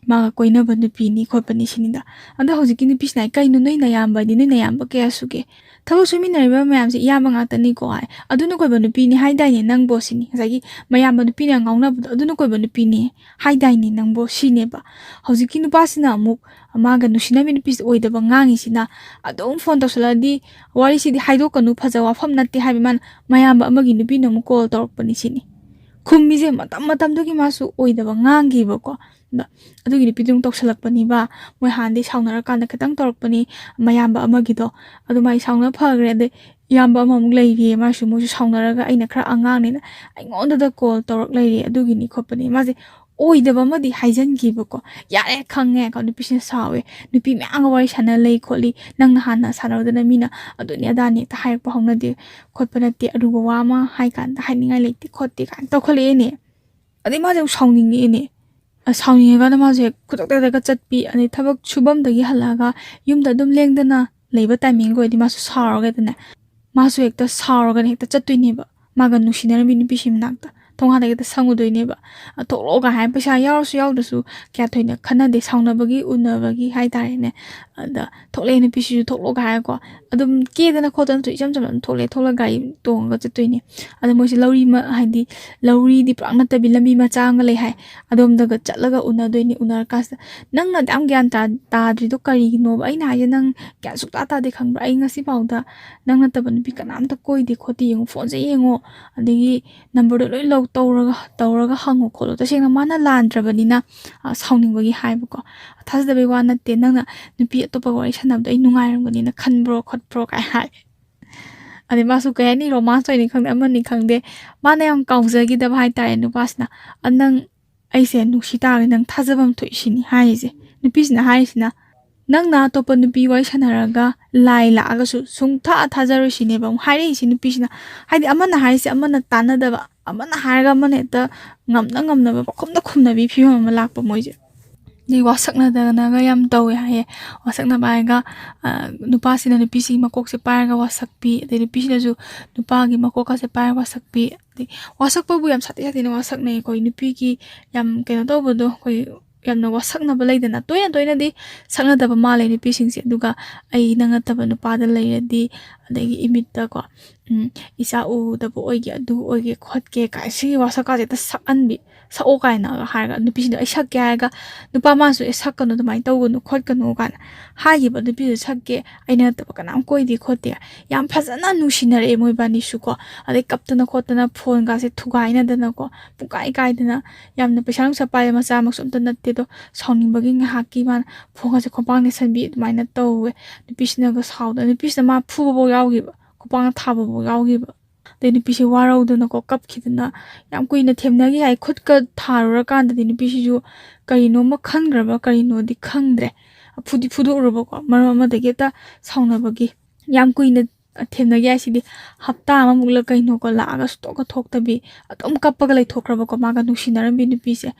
ꯃꯥꯒ ꯀꯣꯏꯅꯕ ꯅꯨꯄꯤꯅꯤ ꯈꯣꯠꯄꯅꯤ" ꯁꯤꯅꯤꯗ꯫ ꯑꯗꯣ ꯍꯧꯖꯤꯛꯀꯤ ꯅꯨꯄꯤꯁꯤꯅ ꯍꯥꯏ, "ꯀꯩꯅꯣ ꯅꯣꯏ ꯅꯌꯥꯝꯕꯗꯤ? ꯅꯣꯏ ꯅꯌꯥꯝꯕ ꯀꯌꯥ ꯁꯨꯒꯦ? ꯊꯕꯛ ꯁꯨꯃꯤꯟꯅꯔꯤꯕ ꯃꯌꯥꯝꯁꯦ ꯏꯌꯥꯝꯕ ꯉꯥꯛꯇꯅꯤꯀꯣ" ꯍꯥꯏ꯫ "ꯑꯗꯨꯅ ꯀꯣꯏꯕ ꯅꯨꯄꯤꯅꯤ ꯍꯥꯏꯗꯥꯏꯅꯦ ꯅꯪꯕꯣ?" ꯁꯤꯅꯤ꯫ ꯉꯁꯥꯏꯒꯤ ꯃꯌꯥꯝꯕ ꯅꯨꯄꯤꯅ ꯉꯥꯎꯅꯕꯗꯣ, "ꯑꯗꯨꯅ ꯀꯣꯏꯕ ꯅꯨꯄꯤꯅꯤ ꯍꯥꯏꯗꯥꯏꯅꯦ ꯅꯪꯕꯣ?" ꯁꯤꯅꯦꯕ꯫ ꯍꯧꯖꯤꯛꯀꯤ ꯅꯨꯄꯥꯁꯤꯅ ꯑꯃꯨꯛ ꯃꯥꯒ ꯅꯨꯡꯁꯤꯅꯕꯤ ꯅꯨꯄꯤꯁꯤ ꯑꯣꯏꯗꯕ ꯉꯥꯡꯉꯤꯁꯤꯅ, ꯑꯗꯨꯝ ꯐꯣꯟ ꯇꯧꯁꯜꯂꯛꯑꯗꯤ, "ꯋꯥꯔꯤꯁꯤꯗꯤ ꯍꯥꯏꯗꯣꯛꯀꯅꯨ, ꯐꯖ ꯋꯥꯐꯝ ꯅꯠꯇꯦ" ꯍꯥꯏꯕ ꯃꯥꯅ ꯃꯌꯥꯝꯕ ꯑꯃꯒꯤ ꯅꯨꯄꯤꯅ ꯑꯃꯨꯛ ꯀꯣꯜ ꯇꯧꯔꯛꯄꯅꯤ ꯁꯤꯅꯤ꯫ ꯈꯨꯝꯃꯤꯁꯦ ꯃꯇꯝ ꯃꯇꯝꯗꯨꯒꯤ ꯃꯥꯁꯨ ꯑꯣꯏꯗꯕ ꯉꯥꯡꯈꯤꯕꯀꯣ꯫ ꯑꯗ ꯑꯗꯨꯒꯤ ꯅꯨꯄꯤꯗꯨ ꯑꯃꯨꯛ ꯇꯧꯁꯜꯂꯛꯄꯅꯤꯕ꯫ ꯃꯣꯏ ꯍꯥꯟꯅꯗꯤ ꯁꯥꯎꯅꯔꯀꯥꯟꯗ ꯈꯤꯇꯪ ꯇꯧꯔꯛꯄꯅꯤ, ꯃꯌꯥꯝꯕ ꯑꯃꯒꯤꯗꯣ꯫ ꯑꯗꯨ ꯃꯥꯏ ꯁꯥꯎꯅ ꯐꯈ꯭ꯔꯦ꯫ ꯑꯗꯩ ꯏꯌꯥꯝꯕ ꯑꯃꯃꯨꯛ ꯂꯩꯔꯤꯌꯦ, ꯃꯥꯁꯨ, ꯃꯣꯏꯁꯨ ꯁꯥꯎꯅꯔꯒ ꯑꯩꯅ ꯈꯔ ꯑꯉꯥꯡꯅꯤꯅ ꯑꯩꯉꯣꯟꯗꯗ ꯀꯣꯜ ꯇꯧꯔꯛ ꯂꯩꯔꯦ, ꯑꯗꯨꯒꯤꯅꯤ ꯈꯣꯠꯄꯅꯤ꯫ ꯃꯥꯁꯦ ꯑꯣꯏꯗꯕ ꯑꯃꯗꯤ ꯍꯥꯏꯖꯟꯈꯤꯕꯀꯣ꯫ "ꯌꯥꯔꯦ, ꯈꯪꯉꯦ" ꯀꯣ, ꯅꯨꯄꯤꯁꯤꯅ ꯁꯥꯎꯋꯦ꯫ "ꯅꯨꯄꯤ ꯃꯌꯥꯝꯒ ꯋꯥꯔꯤ ꯁꯥꯟꯅ ꯂꯩ ꯈꯣꯠꯂꯤ, ꯅꯪꯅ ꯍꯥꯟꯅ ꯁꯥꯟꯅꯔꯨꯗꯅ ꯃꯤꯅ ꯑꯗꯨꯅꯤ ꯑꯗꯥꯅꯤ ꯍꯦꯛꯇ ꯍꯥꯏꯔꯛꯄ ꯍꯧꯅꯗꯦ ꯈꯣꯠꯄ ꯅꯠꯇꯦ, ꯑꯔꯨꯕ ꯋꯥ ꯑꯃ ꯍꯥꯏ ꯀꯥꯟꯗ ꯍꯥꯏꯅꯤꯡꯉꯥꯏ ꯂꯩꯇꯦ ꯈꯣꯠꯇꯦ" ꯀꯥꯏꯅ ꯇꯧꯈꯠꯂꯛꯑꯦꯅꯦ꯫ ꯑꯗꯩ ꯃꯥꯁꯦ ꯑꯃꯨꯛ ꯁꯥꯎꯅꯤꯡꯉꯛꯑꯦꯅꯦ꯫ ꯑ, ꯁꯥꯎꯅꯤꯡꯉꯀꯥꯟꯗ ꯃꯥꯁꯦ ꯈꯨꯗꯛꯇꯗꯒ ꯆꯠꯄꯤ, ꯑꯗꯩ ꯊꯕꯛ ꯁꯨꯐꯝꯗꯒꯤ ꯍꯜꯂꯛꯑꯒ ꯌꯨꯝꯗ ꯑꯗꯨꯝ ꯂꯦꯡꯗꯅ ꯂꯩꯕ ꯇꯥꯏꯃꯤꯡꯒ ꯑꯣꯏꯔꯗꯤ ꯃꯥꯁꯨ ꯁꯥꯎꯔꯒꯗꯅꯦ, ꯃꯥꯁꯨ ꯍꯦꯛꯇ ꯁꯥꯎꯔꯒꯅꯦ ꯍꯦꯛꯇ ꯆꯠꯇꯣꯏꯅꯦꯕ꯫ ꯃꯥꯒ ꯅꯨꯡꯁꯤꯅꯔꯝꯕꯤ ꯅꯨꯄꯤꯁꯤ ꯃꯅꯥꯛꯇ ꯊꯣꯡꯒꯥꯟꯗ ꯍꯦꯛꯇ ꯁꯪꯉꯨꯗꯣꯏꯅꯦꯕ꯫ "ꯑ, ꯊꯣꯛꯂꯛꯑꯣ" ꯀꯥꯏ ꯍꯥꯏ, ꯄꯩꯁꯥ ꯌꯥꯎꯔꯁꯨ ꯌꯥꯎꯗ꯭ꯔꯁꯨ ꯀꯌꯥ ꯊꯣꯏꯅ ꯈꯟꯅꯗꯦ꯫ ꯁꯥꯎꯅꯕꯒꯤ, ꯎꯅꯕꯒꯤ ꯍꯥꯏꯇꯥꯔꯦꯅꯦ꯫ ꯑꯗ ꯊꯣꯛꯂꯛꯑꯦ ꯅꯨꯄꯤꯁꯤꯁꯨ, "ꯊꯣꯛꯂꯛꯑꯣ" ꯀꯥꯏ ꯍꯥꯏꯔꯒꯀꯣ꯫ ꯑꯗꯨꯝ ꯀꯦꯗꯅ ꯈꯣꯠꯇꯅ ꯏꯆꯝ ꯆꯝꯅ ꯑꯗꯨꯝ ꯊꯣꯛꯂꯛꯑꯦ, ꯊꯣꯛꯂꯛꯑꯒ ꯒꯥꯔꯤ ꯇꯣꯡꯉꯒ ꯆꯠꯇꯣꯏꯅꯦ꯫ ꯑꯗ ꯃꯣꯏꯁꯦ ꯂꯧꯔꯤ ꯃ-, ꯍꯥꯏꯗꯤ ꯂꯧꯔꯤꯗꯤ ꯄꯨꯔꯥ ꯅꯠꯇꯕꯤ ꯂꯝꯕꯤ ꯃꯆꯥ ꯑꯃꯒ ꯂꯩ ꯍꯥꯏ꯫ ꯑꯗꯣꯝꯗꯒ ꯆꯠꯂꯒ ꯎꯅꯗꯣꯏꯅꯤ꯫ ꯎꯅꯔꯀꯥꯟꯁꯤꯗ, "ꯅꯪꯅ ꯑꯗꯨ ꯌꯥꯝ ꯒ꯭ꯌꯥꯟ ꯇꯥ-, ꯇꯥꯗ꯭ꯔꯤꯗꯣ ꯀꯔꯤꯒꯤꯅꯣꯕ? ꯑꯩꯅ ꯍꯥꯏꯁꯦ ꯅꯪ ꯒ꯭ꯌꯥꯟ ꯁꯨꯛꯇꯥ ꯇꯥꯗꯦ ꯈꯪꯕ꯭ꯔꯥ? ꯑꯩ ꯉꯁꯤꯐꯥꯎꯗ ꯅꯪ ꯅꯠꯇꯕ ꯅꯨꯄꯤ ꯀꯅꯥꯝꯇ ꯀꯣꯏꯗꯦ ꯈꯣꯠꯇꯦ, ꯌꯦꯡꯉꯨ, ꯐꯣꯟꯁꯦ ꯌꯦꯡꯉꯣ, ꯑꯗꯒꯤ ꯅꯝꯕꯔꯗꯣ ꯂꯣꯏ ꯂꯧ, ꯇꯧꯔꯒ, ꯇꯧꯔꯒ ꯍꯪꯉꯣ ꯈꯣꯠꯂꯣ"꯫ ꯇꯁꯦꯡꯅ ꯃꯥꯅ ꯂꯥꯟꯗ꯭ꯔꯕꯅꯤꯅ, ꯑ, ꯁꯥꯎꯅꯤꯡꯕꯒꯤ ꯍꯥꯏꯕꯀꯣ꯫ "ꯊꯥꯖꯗꯕꯩ ꯋꯥ ꯅꯠꯇꯦ, ꯅꯪꯅ ꯅꯨꯄꯤ ꯑꯇꯣꯞꯄꯒ ꯋꯥꯔꯤ ꯁꯥꯟꯅꯕꯗꯣ ꯑꯩ ꯅꯨꯡꯉꯥꯏꯔꯝꯒꯅꯤꯅ ꯈꯟꯕ꯭ꯔꯣ ꯈꯣꯠꯄ꯭ꯔꯣ?" ꯀꯥꯏ ꯍꯥꯏ꯫ ꯑꯗꯩ ꯃꯥꯁꯨ ꯀꯩ ꯍꯥꯏꯅꯤ, ꯔꯣꯃꯥꯟꯁ ꯑꯣꯏꯅꯤ ꯈꯪꯗꯦ, ꯑꯃꯅꯤ ꯈꯪꯗꯦ, ꯃꯥꯅ ꯌꯥꯝ ꯀꯥꯎꯖꯈꯤꯗꯕ ꯍꯥꯏꯇꯥꯔꯦ ꯅꯨꯄꯥꯁꯤꯅ꯫ "ꯑ, ꯅꯪ ꯑꯩꯁꯦ ꯅꯨꯡꯁꯤ ꯇꯥꯔꯒꯗꯤ ꯅꯪ ꯊꯥꯖꯐꯝ ꯊꯣꯛꯏ ꯁꯤꯅꯤ" ꯍꯥꯏꯔꯤꯁꯦ꯫ ꯅꯨꯄꯤꯁꯤꯅ ꯍꯥꯏꯔꯤꯁꯤꯅ, "ꯅꯪꯅ ꯑꯇꯣꯞꯄ ꯅꯨꯄꯤ ꯋꯥꯔꯤ ꯁꯥꯟꯅꯔꯒ ꯂꯥꯏ ꯂꯥꯛꯑꯒꯁꯨ ꯁꯨꯡꯊꯥ ꯊꯥꯖꯔꯣꯏ" ꯁꯤꯅꯦꯕ ꯑꯃꯨꯛ ꯍꯥꯏꯔꯛꯏꯁꯦ ꯅꯨꯄꯤꯁꯤꯅ꯫ ꯍꯥꯏꯗꯤ ꯑꯃꯅ ꯍꯥꯏꯔꯤꯁꯦ ꯑꯃꯅ ꯇꯥꯟꯅꯗꯕ, ꯑꯃꯅ ꯍꯥꯏꯔꯒ ꯑꯃꯅ ꯍꯦꯛꯇ ꯉꯝꯅ ꯉꯝꯅꯕ ꯄꯪꯈꯨꯝꯗ ꯈꯨꯝꯅꯕꯤ ꯐꯤꯕꯝ ꯑꯃ ꯂꯥꯛꯄ ꯃꯣꯏꯁꯦ꯫ ꯑꯗꯩ ꯋꯥꯁꯛꯅꯗꯅꯒ ꯌꯥꯝ ꯇꯧꯋꯦ ꯍꯥꯏꯌꯦ꯫ ꯋꯥꯁꯛꯅꯕ ꯍꯥꯏꯔꯒ, ꯑ, ꯅꯨꯄꯥꯁꯤꯅ ꯅꯨꯄꯤꯁꯤꯒꯤ ꯃꯀꯣꯛꯁꯦ ꯄꯥꯏꯔꯒ ꯋꯥꯁꯛꯄꯤ, ꯑꯗꯩ ꯅꯨꯄꯤꯁꯤꯅꯁꯨ ꯅꯨꯄꯥꯒꯤ ꯃꯀꯣꯛꯀꯁꯦ ꯄꯥꯏꯔꯒ ꯋꯥꯁꯛꯄꯤ꯫ ꯑꯗꯩ ꯋꯥꯁꯛꯄꯕꯨ ꯌꯥꯝ ꯁꯥꯊꯤ ꯁꯥꯊꯤꯅ ꯋꯥꯁꯛꯅꯩ꯫ ꯑꯩꯈꯣꯏ ꯅꯨꯄꯤꯒꯤ ꯌꯥꯝ ꯀꯩꯅꯣ ꯇꯧꯕꯗꯣ, ꯑꯩꯈꯣꯏ ꯌꯥꯝꯅ ꯋꯥꯁꯛꯅꯕ ꯂꯩꯗꯅ, ꯇꯣꯏꯅ ꯇꯣꯏꯅꯗꯤ ꯁꯛꯅꯗꯕ ꯃꯥꯜꯂꯦ ꯅꯨꯄꯤꯁꯤꯡꯁꯦ꯫ ꯑꯗꯨꯒ ꯑꯩ ꯅꯪ ꯅꯠꯇꯕ ꯅꯨꯄꯥꯗ ꯂꯩꯔꯗꯤ, ꯑꯗꯒꯤ ꯏꯃꯤꯠꯇꯀꯣ, "ꯎꯝ, ꯏꯆꯥ ꯎꯗꯕ ꯑꯣꯏꯒꯦ, ꯑꯗꯨ ꯑꯣꯏꯒꯦ ꯈꯣꯠꯀꯦ" ꯀꯥꯏ, ꯁꯤꯒꯤ ꯋꯥꯁꯛꯀꯥꯁꯦ ꯍꯦꯛꯇ ꯁꯛꯍꯟꯕꯤ, "ꯁꯛꯑꯣ" ꯀꯥꯏꯅꯒ ꯍꯥꯏꯔꯒ, ꯅꯨꯄꯤꯁꯤꯗ "ꯑꯩ ꯁꯛꯀꯦ" ꯍꯥꯏꯔꯒ, ꯅꯨꯄꯥ ꯃꯥꯅꯁꯨ "ꯑꯦ, ꯁꯛꯀꯅꯨ, ꯑꯗꯨꯃꯥꯏꯅ ꯇꯧꯒꯅꯨ ꯈꯣꯠꯀꯅꯨ" ꯀꯥꯏꯅ ꯍꯥꯏꯈꯤꯕ, ꯅꯨꯄꯤꯗꯨ "ꯁꯛꯀꯦ, ꯑꯩꯅ ꯅꯠꯇꯕ ꯀꯅꯥꯝ ꯀꯣꯏꯗꯦ ꯈꯣꯠꯇꯦ", ꯌꯥꯝ ꯐꯖꯅ ꯅꯨꯡꯁꯤꯅꯔꯛꯑꯦ ꯃꯣꯏꯕꯥꯅꯤꯁꯨꯀꯣ꯫ ꯑꯗꯩ ꯀꯞꯇꯅ ꯈꯣꯠꯇꯅ ꯐꯣꯟꯒꯥꯁꯦ ꯊꯨꯒꯥꯏꯅꯗꯅꯀꯣ, ꯄꯨꯡꯀꯥꯏ ꯀꯥꯏꯗꯅ, ꯌꯥꯝꯅ ꯄꯩꯁꯥ ꯅꯨꯡꯁꯥ ꯄꯥꯏꯕ ꯃꯆꯥꯃꯛꯁꯨ ꯑꯝꯇ ꯅꯠꯇꯦ ꯑꯗꯣ, ꯁꯥꯎꯅꯤꯡꯕꯒꯤ ꯉꯥꯏꯍꯥꯛꯀꯤ ꯃꯥꯅ ꯐꯣꯟꯒꯥꯁꯦ ꯈꯣꯡꯄꯥꯛ ꯅꯦꯠꯁꯟꯕꯤ ꯑꯗꯨꯃꯥꯏꯅ ꯇꯧꯋꯦ꯫ ꯅꯨꯄꯤꯁꯤꯅꯒ ꯁꯥꯎꯗꯅ, ꯅꯨꯄꯤꯁꯤꯅ ꯃꯥ ꯐꯨꯕꯐꯥꯎ ꯌꯥꯎꯈꯤꯕ, ꯈꯣꯡꯄꯥꯛꯅ ꯊꯥꯕꯐꯥꯎ ꯌꯥꯎꯈꯤꯕ꯫ ꯑꯗꯩ ꯅꯨꯄꯤꯁꯦ ꯋꯥꯔꯧꯗꯅꯀꯣ, ꯀꯞꯈꯤꯗꯅ ꯌꯥꯝ ꯀꯨꯏꯅ ꯊꯦꯝꯅꯈꯤ ꯍꯥꯏ꯫ ꯈꯨꯠꯀ ꯊꯥꯔꯨꯔꯀꯥꯟꯗꯗꯤ ꯅꯨꯄꯤꯁꯤꯁꯨ ꯀꯔꯤꯅꯣꯃ ꯈꯟꯈ꯭ꯔꯕ ꯀꯔꯤꯅꯣꯗꯤ ꯈꯪꯗ꯭ꯔꯦ, ꯐꯨꯗꯤ ꯐꯨꯗꯣꯛꯎꯔꯕꯀꯣ, ꯃꯔꯝ ꯑꯃꯗꯒꯤ ꯍꯦꯛꯇ ꯁꯥꯎꯅꯕꯒꯤ꯫ ꯌꯥꯝ ꯀꯨꯏꯅ ꯊꯦꯝꯅꯈꯤ ꯍꯥꯏꯁꯤꯗꯤ, ꯍꯞꯇꯥ ꯑꯃꯃꯨꯛꯂ ꯀꯩꯅꯣꯀꯣ, ꯂꯥꯛꯑꯒ ꯁꯨꯛꯇꯣꯛꯀ ꯊꯣꯛꯇꯕꯤ ꯑꯗꯨꯝ ꯀꯞꯄꯒ ꯂꯩꯊꯣꯛꯈ꯭ꯔꯕꯀꯣ, ꯃꯥꯒ ꯅꯨꯡꯁꯤꯅꯔꯝꯕꯤ ꯅꯨꯄꯤꯁꯦ꯫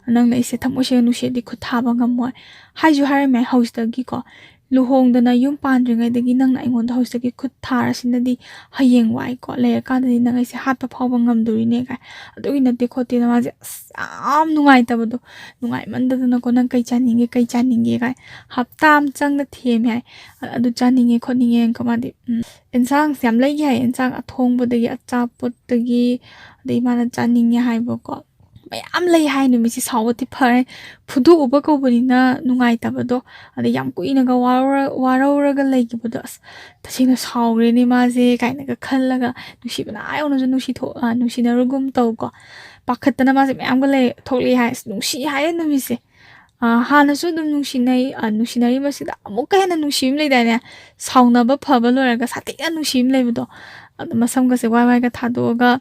"ꯅꯪꯅ ꯑꯩꯁꯦ ꯊꯃꯣꯏ ꯁꯦꯡꯅ ꯅꯨꯡꯁꯤꯔꯗꯤ ꯈꯨꯠ ꯊꯥꯕ ꯉꯝꯃꯣꯏ" ꯍꯥꯏꯁꯨ ꯍꯥꯏꯔꯝꯃꯦ꯫ "ꯍꯧꯖꯤꯛꯇꯒꯤꯀꯣ, ꯂꯨꯍꯣꯡꯗꯅ ꯌꯨꯝ ꯄꯥꯟꯗ꯭ꯔꯤꯉꯩꯗꯒꯤ ꯅꯪꯅ ꯑꯩꯉꯣꯟꯗ ꯍꯧꯖꯤꯛꯇꯒꯤ ꯈꯨꯠ ꯊꯥꯔꯁꯤꯅꯗꯤ, ꯍꯌꯦꯡ ꯋꯥꯏꯀꯣ, ꯂꯩꯔꯀꯥꯟꯗꯗꯤ ꯅꯪ ꯑꯩꯁꯦ ꯍꯥꯠꯄ ꯐꯥꯎꯕ ꯉꯝꯗꯣꯔꯤꯅꯦ" ꯀꯥꯏ꯫ ꯑꯗꯨꯒꯤ ꯅꯠꯇꯦ ꯈꯣꯠꯇꯦꯅ ꯃꯥꯁꯦ ꯑꯁ ꯌꯥꯝ ꯅꯨꯡꯉꯥꯏꯇꯕꯗꯣ, ꯅꯨꯡꯉꯥꯏꯃꯟꯗꯗꯅꯀꯣ, "ꯅꯪ ꯀꯩ ꯆꯥꯅꯤꯡꯒꯦ, ꯀꯩ ꯆꯥꯅꯤꯡꯒꯦ?" ꯀꯥꯏ꯫ ꯍꯞꯇꯥ ꯑꯃ ꯆꯪꯅ ꯊꯦꯝꯃꯦ ꯍꯥꯏ꯫ "ꯑ-, ꯑꯗꯨ ꯆꯥꯅꯤꯡꯉꯦ ꯈꯣꯠꯅꯤꯡꯉꯦ" ꯀꯣ ꯃꯥꯗꯤ꯫ ꯎꯝ, ꯑꯦꯟꯁꯥꯡꯁꯦ ꯌꯥꯝ ꯂꯩꯈꯤ ꯍꯥꯏ, ꯑꯦꯟꯁꯥꯡ ꯑꯊꯣꯡꯕꯗꯒꯤ, ꯑꯆꯥꯄꯣꯠꯇꯒꯤ, ꯑꯗꯩ ꯃꯥꯅ ꯆꯥꯅꯤꯡꯉꯦ ꯍꯥꯏꯕꯀꯣ, ꯃꯌꯥꯝ ꯂꯩ ꯍꯥꯏ꯫ ꯅꯨꯃꯤꯠꯁꯦ ꯁꯥꯎꯕꯗꯤ ꯐꯔꯦ, ꯐꯨꯗꯣꯛꯎꯕ ꯀꯧꯕꯅꯤꯅ ꯅꯨꯡꯉꯥꯏꯇꯕꯗꯣ, ꯑꯗꯩ ꯌꯥꯝ ꯀꯨꯏꯅꯒ ꯋꯥꯔꯧꯔ-, ꯋꯥꯔꯧꯔꯒ ꯂꯩꯈꯤꯕꯗꯣ, "ꯑꯁ, ꯇꯁꯦꯡꯅ ꯁꯥꯎꯔꯦꯅꯦ ꯃꯥꯁꯦ" ꯀꯥꯏꯅꯒ ꯈꯜꯂꯒ, ꯅꯨꯡꯁꯤꯕꯅ ꯑꯥ ꯌꯧꯅꯁꯨ ꯅꯨꯡꯁꯤꯊꯣꯛ-, ꯑ, ꯅꯨꯡꯁꯤꯅꯔꯨꯒꯨꯝ ꯇꯧꯀꯣ, ꯄꯥꯈꯠꯇꯅ ꯃꯥꯁꯦ ꯃꯌꯥꯝꯒ ꯂꯩ, ꯊꯣꯛꯂꯛꯑꯦ ꯍꯥꯏ꯫ ꯑꯁ, ꯅꯨꯡꯁꯤ ꯍꯥꯏꯌꯦ ꯅꯨꯃꯤꯠꯁꯦ꯫ ꯑ, ꯍꯥꯟꯅꯁꯨ ꯑꯗꯨꯝ ꯅꯨꯡꯁꯤꯅꯩ, ꯑ, ꯅꯨꯡꯁꯤꯅꯔꯤꯕꯁꯤꯗ ꯑꯃꯨꯛꯀ ꯍꯦꯟꯅ ꯅꯨꯡꯁꯤꯕ ꯑꯃ ꯂꯩꯗꯥꯏꯅꯦ? ꯁꯥꯎꯅꯕ ꯐꯕ ꯂꯣꯏꯔꯒ ꯁꯥꯊꯤꯅ ꯅꯨꯡꯁꯤꯕ ꯑꯃ ꯂꯩꯕꯗꯣ, ꯑꯗꯣ ꯃꯁꯝꯒꯁꯦ ꯋꯥꯏ ꯋꯥꯏꯒ ꯊꯥꯗꯣꯛꯑꯒ,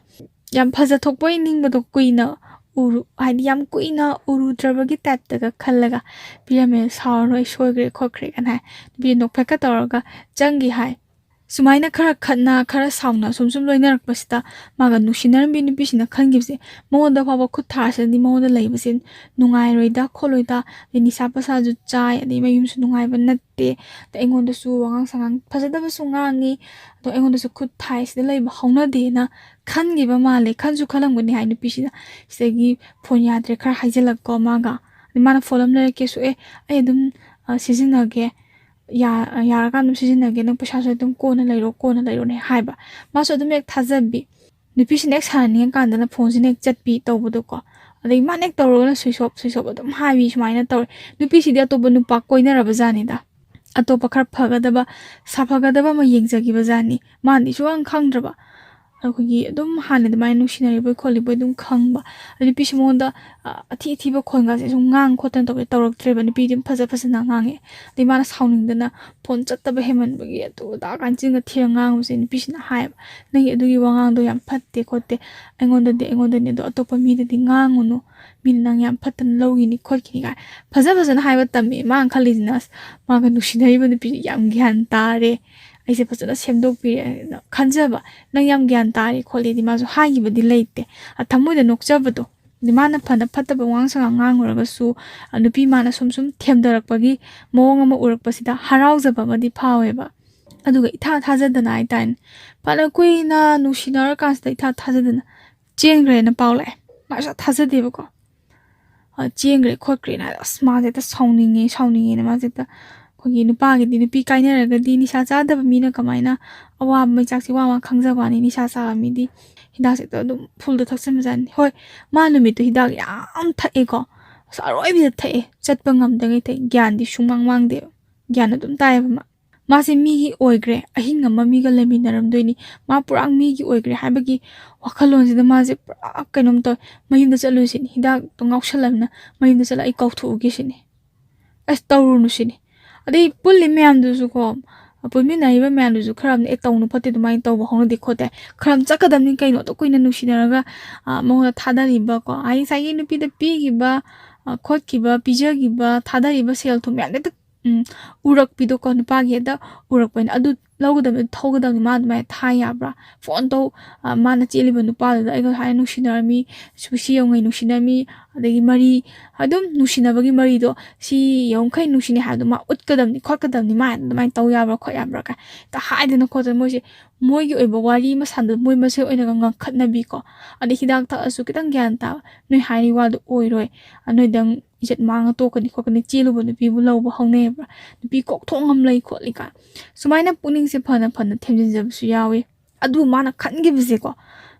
ꯌꯥꯝ ꯐꯖ ꯊꯣꯛꯄ ꯑꯣꯏ ꯅꯤꯡꯕꯗꯣ, ꯀꯨꯏꯅ ꯎꯔꯨ-, ꯍꯥꯏꯗꯤ ꯌꯥꯝ ꯀꯨꯏꯅ ꯎꯔꯨꯗ꯭ꯔꯕꯒꯤ ꯇꯥꯏꯞꯇꯒ ꯈꯜꯂꯒ ꯄꯤꯔꯝꯃꯦ꯫ "ꯁꯥꯎꯔꯅꯨ, ꯑꯩ ꯁꯣꯏꯈ꯭ꯔꯦ ꯈꯣꯠꯈ꯭ꯔꯦ" ꯀꯥꯏꯅ ꯍꯥꯏ꯫ ꯅꯨꯄꯤ ꯅꯣꯛꯐꯦꯠꯀ ꯇꯧꯔꯒ ꯆꯪꯈꯤ ꯍꯥꯏ꯫ ꯁꯨꯃꯥꯏꯅ ꯈꯔ ꯈꯠꯅ, ꯈꯔ ꯁꯥꯎꯅ ꯁꯨꯝ ꯁꯨꯝ ꯂꯣꯏꯅꯔꯛꯄꯁꯤꯗ, ꯃꯥꯒ ꯅꯨꯡꯁꯤꯅꯔꯝꯕꯤ ꯅꯨꯄꯤꯁꯤꯅ ꯈꯟꯈꯤꯕꯁꯦ, ꯃꯉꯣꯟꯗ ꯐꯥꯎꯕ ꯈꯨꯠ ꯊꯥꯔꯁꯤꯅꯗꯤ ꯃꯉꯣꯟꯗ ꯂꯩꯕꯁꯦ ꯅꯨꯡꯉꯥꯏꯔꯣꯏꯗ ꯈꯣꯠꯂꯣꯏꯗ, ꯑꯗꯩ ꯅꯤꯁꯥ ꯄꯁꯥꯁꯨ ꯆꯥꯏ, ꯑꯗꯩ ꯃꯌꯨꯝꯁꯨ ꯅꯨꯡꯉꯥꯏꯕ ꯅꯠꯇꯦ, ꯑꯗꯩ ꯑꯩꯉꯣꯟꯗꯁꯨ ꯋꯥꯉꯥꯡ ꯁꯉꯥꯡ ꯐꯖꯗꯕꯁꯨ ꯉꯥꯡꯉꯤ, ꯑꯗꯣ ꯑꯩꯉꯣꯟꯗꯁꯨ ꯈꯨꯠ ꯊꯥꯏ, ꯁꯤꯗ ꯂꯩꯕ ꯍꯧꯅꯗꯦꯅ ꯈꯟꯈꯤꯕ ꯃꯥꯜꯂꯦ꯫ ꯈꯟꯁꯨ ꯈꯜꯂꯝꯒꯅꯤ ꯍꯥꯏ ꯅꯨꯄꯤꯁꯤꯅ꯫ ꯁꯤꯗꯒꯤ ꯐꯣꯟ ꯌꯥꯗ꯭ꯔꯦ ꯈꯔ ꯍꯥꯏꯖꯤꯜꯂꯛꯀꯣ ꯃꯥꯒ꯫ ꯑꯗꯩ ꯃꯥꯅ ꯐꯣꯟ ꯑꯃ ꯂꯩꯔꯛꯀꯦꯁꯨ, "ꯑꯦ, ꯑꯩ ꯑꯗꯨꯝ, ꯑ, ꯁꯤꯖꯤꯟꯅꯒꯦ, ꯌꯥꯔꯀꯥꯟꯗ ꯑꯗꯨꯝ ꯁꯤꯖꯤꯟꯅꯒꯦ, ꯅꯪ ꯄꯩꯁꯥꯁꯨ ꯑꯗꯨꯝ ꯀꯣꯟꯅ ꯂꯩꯔꯣ, ꯀꯣꯟꯅ ꯂꯩꯔꯣꯅꯦ ꯍꯥꯏꯕ꯫ ꯃꯥꯁꯨ ꯑꯗꯨꯝ ꯍꯦꯛ ꯊꯥꯖꯕꯤ, ꯅꯨꯄꯤꯁꯤꯅ ꯍꯦꯛ ꯁꯥꯟꯅꯅꯤꯡꯉꯀꯥꯟꯗꯅ ꯐꯣꯟꯁꯤꯅ ꯍꯦꯛ ꯆꯠꯄꯤ ꯇꯧꯕꯗꯣꯀꯣ꯫ ꯑꯗꯒꯤ ꯃꯥꯅ ꯍꯦꯛ ꯇꯧꯔꯒꯅ switch off, switch off ꯑꯗꯨꯝ ꯍꯥꯏꯕꯤ, ꯁꯨꯃꯥꯏꯅ ꯇꯧꯔꯦ꯫ ꯅꯨꯄꯤꯁꯤꯗꯤ ꯑꯇꯣꯞꯄ ꯅꯨꯄꯥ ꯀꯣꯏꯅꯔꯕ ꯖꯥꯠꯅꯤꯗ, ꯑꯇꯣꯞꯄ ꯈꯔ ꯐꯒꯗꯕ, ꯁꯥꯐꯒꯗꯕ ꯑꯃ ꯌꯦꯡꯖꯈꯤꯕ ꯖꯥꯠꯅꯤ꯫ ꯃꯥꯅꯗꯤ ꯁꯨꯡꯈꯪ ꯈꯪꯗ꯭ꯔꯕ꯫ ꯑꯩꯈꯣꯏꯒꯤ ꯑꯗꯨꯝ ꯍꯥꯟꯅ ꯑꯗꯨꯃꯥꯏꯅ ꯅꯨꯡꯁꯤꯅꯔꯤꯕꯣꯏ ꯈꯣꯠꯂꯤꯕꯣꯏ ꯑꯗꯨꯝ ꯈꯪꯕ꯫ ꯑꯗꯩ ꯅꯨꯄꯤꯁꯤ ꯃꯉꯣꯟꯗ ꯑ, ꯑꯊꯤ ꯑꯊꯤꯕ ꯈꯣꯟꯒꯁꯦ ꯁꯨꯝ ꯉꯥꯡ ꯈꯣꯠꯇꯅ ꯇꯧꯕꯁꯦ ꯇꯧꯔꯛꯇ꯭ꯔꯦꯕ꯫ ꯅꯨꯄꯤꯗꯤ ꯑꯗꯨꯝ ꯐꯖ ꯐꯖꯅ ꯉꯥꯡꯉꯦ꯫ ꯑꯗꯩ ꯃꯥꯅ ꯁꯥꯎꯅꯤꯡꯗꯅ ꯐꯣꯟ ꯆꯠꯇꯕ ꯍꯦꯟꯃꯟꯕꯒꯤ ꯑꯗꯨ ꯑꯗꯥ ꯀꯥꯟꯆꯤꯟꯒ ꯊꯤꯔ ꯉꯥꯡꯕꯁꯦ ꯅꯨꯄꯤꯁꯤꯅ ꯍꯥꯏꯌꯦꯕ, "ꯅꯪꯒꯤ ꯑꯗꯨꯒꯤ ꯋꯥꯉꯥꯡꯗꯣ ꯌꯥꯝ ꯐꯠꯇꯦ ꯈꯣꯠꯇꯦ, ꯑꯩꯉꯣꯟꯗꯗꯤ, ꯑꯩꯉꯣꯟꯗꯅꯦ, ꯑꯗꯣ ꯑꯇꯣꯞꯄ ꯃꯤꯗꯗꯤ ꯉꯥꯡꯉꯨꯅꯨ, ꯃꯤꯅ ꯅꯪ ꯌꯥꯝ ꯐꯠꯇꯅ ꯂꯧꯈꯤꯅꯤ ꯈꯣꯠꯈꯤꯅꯤ" ꯀꯥꯏ ꯐꯖ ꯐꯖꯅ ꯍꯥꯏꯕ ꯇꯝꯃꯦ꯫ ꯃꯥꯅ ꯈꯜꯂꯤꯁꯤꯅ, "ꯑꯁ, ꯃꯥꯒ ꯅꯨꯡꯁꯤꯅꯔꯤꯕ ꯅꯨꯄꯤꯁꯦ ꯌꯥꯝ ꯒ꯭ꯌꯥꯟ ꯇꯥꯔꯦ, ꯑꯩꯁꯦ ꯐꯖꯅ ꯁꯦꯝꯗꯣꯛꯄꯤꯔꯦꯅ" ꯈꯟꯖꯕ꯫ ꯅꯪ ꯌꯥꯝ ꯒ꯭ꯌꯥꯟ ꯇꯥꯔꯦ ꯈꯣꯠꯂꯦꯗꯤ ꯃꯥꯁꯨ ꯍꯥꯏꯈꯤꯕꯗꯤ ꯂꯩꯇꯦ꯫ ꯑ, ꯊꯃꯣꯏꯗ ꯅꯣꯛꯆꯕꯗꯣ꯫ ꯑꯗꯩ ꯃꯥꯅ ꯐꯅ ꯐꯠꯇꯕ ꯋꯥꯉꯥꯡ ꯁꯉꯥꯡ ꯉꯥꯡꯉꯨꯔꯒꯁꯨ, ꯑ, ꯅꯨꯄꯤ ꯃꯥꯅ ꯁꯨꯝ ꯁꯨꯝ ꯊꯦꯝꯊꯔꯛꯄꯒꯤ ꯃꯑꯣꯡ ꯑꯃ ꯎꯔꯛꯄꯁꯤꯗ ꯍꯔꯥꯎꯖꯕ ꯑꯃꯗꯤ ꯐꯥꯎꯋꯦꯕ꯫ ꯑꯗꯨꯒ ꯏꯊꯥ ꯊꯥꯖꯗꯅ ꯍꯥꯏꯇꯥꯔꯦꯅꯦ, ꯐꯅ ꯀꯨꯏꯅ ꯅꯨꯡꯁꯤꯅꯔꯀꯥꯟꯁꯤꯗ ꯏꯊꯥ ꯊꯥꯖꯗꯅ ꯆꯦꯟꯈ꯭ꯔꯦꯅ ꯄꯥꯎ ꯂꯥꯛꯑꯦ꯫ ꯃꯥꯁꯨ ꯊꯥꯖꯗꯦꯕꯀꯣ꯫ ꯑ, ꯆꯦꯟꯈ꯭ꯔꯦ ꯈꯣꯠꯈ꯭ꯔꯦꯅ ꯍꯥꯏ꯫ ꯑꯁ, ꯃꯥꯁꯦ ꯍꯦꯛꯇ ꯁꯥꯎꯅꯤꯡꯉꯦ, ꯁꯥꯎꯅꯤꯡꯉꯦꯅ ꯃꯥꯁꯦ ꯍꯦꯛꯇ, ꯑꯩꯈꯣꯏꯒꯤ ꯅꯨꯄꯥꯒꯤꯗꯤ, ꯅꯨꯄꯤ ꯀꯥꯏꯅꯔꯒꯗꯤ ꯅꯤꯁꯥ ꯆꯥꯗꯕ ꯃꯤꯅ ꯀꯃꯥꯏꯅ ꯑꯋꯥꯕ ꯃꯩꯆꯥꯛꯁꯦ ꯋꯥ ꯋꯥ ꯈꯪꯖꯕ ꯋꯥꯅꯤ? ꯅꯤꯁꯥ ꯆꯥꯕ ꯃꯤꯗꯤ ꯍꯤꯗꯥꯛꯁꯦ ꯍꯦꯛꯇ ꯑꯗꯨꯝ ꯐꯨꯜꯗ ꯊꯛꯆꯟꯕꯖꯥꯠꯅꯤ꯫ ꯍꯣꯏ, ꯃꯥ ꯅꯨꯃꯤꯠꯇꯨ ꯍꯤꯗꯥꯛ ꯌꯥꯝ ꯊꯛꯑꯦꯀꯣ, ꯑꯁ, ꯑꯔꯣꯏꯕꯤꯗ ꯊꯛꯑꯦ, ꯆꯠꯄ ꯉꯝꯗꯉꯩ ꯊꯛꯑꯦ, ꯒ꯭ꯌꯥꯟꯗꯤ ꯁꯨꯡꯃꯥꯡ ꯃꯥꯡꯗꯦꯕ, ꯒ꯭ꯌꯥꯟ ꯑꯗꯨꯝ ꯇꯥꯏꯌꯦꯕ ꯃꯥ꯫ ꯃꯥꯁꯦ ꯃꯤꯒꯤ ꯑꯣꯏꯈ꯭ꯔꯦ, ꯑꯍꯤꯡ ꯑꯃ ꯃꯤꯒ ꯂꯩꯃꯤꯟꯅꯔꯝꯗꯣꯏꯅꯤ, ꯃꯥ ꯄꯨꯔꯥ ꯃꯤꯒꯤ ꯑꯣꯏꯈ꯭ꯔꯦ ꯍꯥꯏꯕꯒꯤ ꯋꯥꯈꯜꯂꯣꯟꯁꯤꯗ ꯃꯥꯁꯦ ꯄꯨꯔꯥ ꯀꯩꯅꯣꯝ ꯇꯧꯋꯦ꯫ ꯃꯌꯨꯝꯗ ꯆꯠꯂꯨꯁꯤꯅꯤ, ꯍꯤꯗꯥꯛꯇꯣ ꯉꯥꯎꯁꯜꯂꯕꯅꯤꯅ ꯃꯌꯨꯝꯗ ꯆꯠꯂ ꯑꯩ ꯀꯧꯊꯣꯛꯎꯒꯦ ꯁꯤꯅꯤ꯫ ꯑꯁ, ꯇꯧꯔꯨꯅꯨ ꯁꯤꯅꯤ꯫ ꯑꯗꯩ ꯄꯨꯜꯂꯤ ꯃꯌꯥꯝꯗꯨꯁꯨ ꯀꯣ, ꯄꯨꯟꯃꯤꯟꯅꯔꯤꯕ ꯃꯌꯥꯝꯗꯨꯁꯨ ꯈꯔ ꯑꯃꯅ, "ꯑꯦ, ꯇꯧꯅꯨ ꯐꯠꯇꯦ, ꯑꯗꯨꯃꯥꯏꯅ ꯇꯧꯕ ꯍꯧꯅꯗꯦ ꯈꯣꯠꯇꯦ", ꯈꯔ ꯑꯃ ꯆꯠꯀꯗꯕꯅꯤ ꯀꯩꯅꯣ, ꯑꯗꯨꯛ ꯀꯨꯏꯅ ꯅꯨꯡꯁꯤꯅꯔꯒ, ꯑ, ꯃꯉꯣꯟꯗ ꯊꯥꯗꯔꯤꯕ ꯀꯣ, ꯑꯩ ꯉꯁꯥꯏꯒꯤ ꯅꯨꯄꯤꯗ ꯄꯤꯈꯤꯕ, ꯑ, ꯈꯣꯠꯈꯤꯕ, ꯄꯤꯖꯈꯤꯕ, ꯊꯥꯗꯔꯤꯕ ꯁꯦꯜ ꯊꯨꯝ ꯃꯌꯥꯝꯗꯣ ꯍꯦꯛꯇ, ꯎꯝ, ꯎꯔꯛꯄꯤꯗꯣ ꯀꯣ, ꯅꯨꯄꯥꯒꯤ ꯍꯦꯛꯇ ꯎꯔꯛꯄꯅꯤꯅ, ꯑꯗꯨ ꯂꯧꯒꯗꯕꯅꯤ, ꯊꯧꯒꯗꯕꯅꯤ, ꯃꯥ ꯑꯗꯨꯃꯥꯏꯅ ꯊꯥ ꯌꯥꯕ꯭ꯔꯥ? ꯐꯣꯟ ꯇꯧ, ꯑ, ꯃꯥꯅ ꯆꯦꯜꯂꯤꯕ ꯅꯨꯄꯥꯗꯨꯗ ꯑꯩꯒ ꯍꯥꯏꯅ ꯅꯨꯡꯁꯤꯅꯔꯝꯃꯤ, ꯁꯤ ꯌꯧꯉꯩ ꯅꯨꯡꯁꯤꯅꯔꯝꯃꯤ, ꯑꯗꯒꯤ ꯃꯔꯤ, ꯑꯗꯨꯝ ꯅꯨꯡꯁꯤꯅꯕꯒꯤ ꯃꯔꯤꯗꯣ ꯁꯤ ꯌꯧꯈꯩ ꯅꯨꯡꯁꯤꯅꯩ ꯍꯥꯏꯕꯗꯣ ꯃꯥ ꯎꯠꯀꯗꯕꯅꯤ, ꯈꯣꯠꯀꯗꯕꯅꯤ, ꯃꯥ ꯑꯗꯨꯃꯥꯏꯅ ꯇꯧ ꯌꯥꯕ꯭ꯔꯥ, ꯈꯣꯠ ꯌꯥꯕ꯭ꯔꯥ ꯀꯥꯏ ꯍꯦꯛꯇ ꯍꯥꯏꯗꯅ ꯈꯣꯠꯇꯅ ꯃꯣꯏꯁꯦ ꯃꯣꯏꯒꯤ ꯑꯣꯏꯕ ꯋꯥꯔꯤ ꯑꯃ ꯁꯥꯟꯅꯗꯅ ꯃꯣꯏ ꯃꯁꯦꯜ ꯑꯣꯏꯅꯒ ꯉꯥꯡꯈꯠꯅꯕꯤꯀꯣ꯫ ꯑꯗꯩ ꯍꯤꯗꯥꯛ ꯊꯛꯑꯁꯨ ꯈꯤꯇꯪ ꯒ꯭ꯌꯥꯟ ꯇꯥꯕ, "ꯅꯣꯏ ꯍꯥꯏꯔꯤ ꯋꯥꯗꯣ ꯑꯣꯏꯔꯣꯏ, ꯑ, ꯅꯣꯏꯗꯪ ꯏꯖꯠ ꯃꯥꯡꯉ ꯇꯣꯛꯀꯅꯤ ꯈꯣꯠꯀꯅꯤ, ꯆꯦꯜꯂꯨꯕ ꯅꯨꯄꯤꯕꯨ ꯂꯧꯕ ꯍꯧꯅꯩꯕ꯭ꯔꯥ, ꯅꯨꯄꯤ ꯀꯣꯛ ꯊꯣꯡ ꯑꯃ ꯂꯩ ꯈꯣꯠꯂꯤ ꯀꯥꯏ ꯁꯨꯃꯥꯏꯅ ꯄꯨꯛꯅꯤꯡꯁꯦ ꯐꯅ ꯐꯅ ꯊꯦꯝꯖꯤꯟꯖꯕꯁꯨ ꯌꯥꯎꯏ꯫ ꯑꯗꯨ ꯃꯥꯅ ꯈꯟꯈꯤꯕꯁꯦꯀꯣ,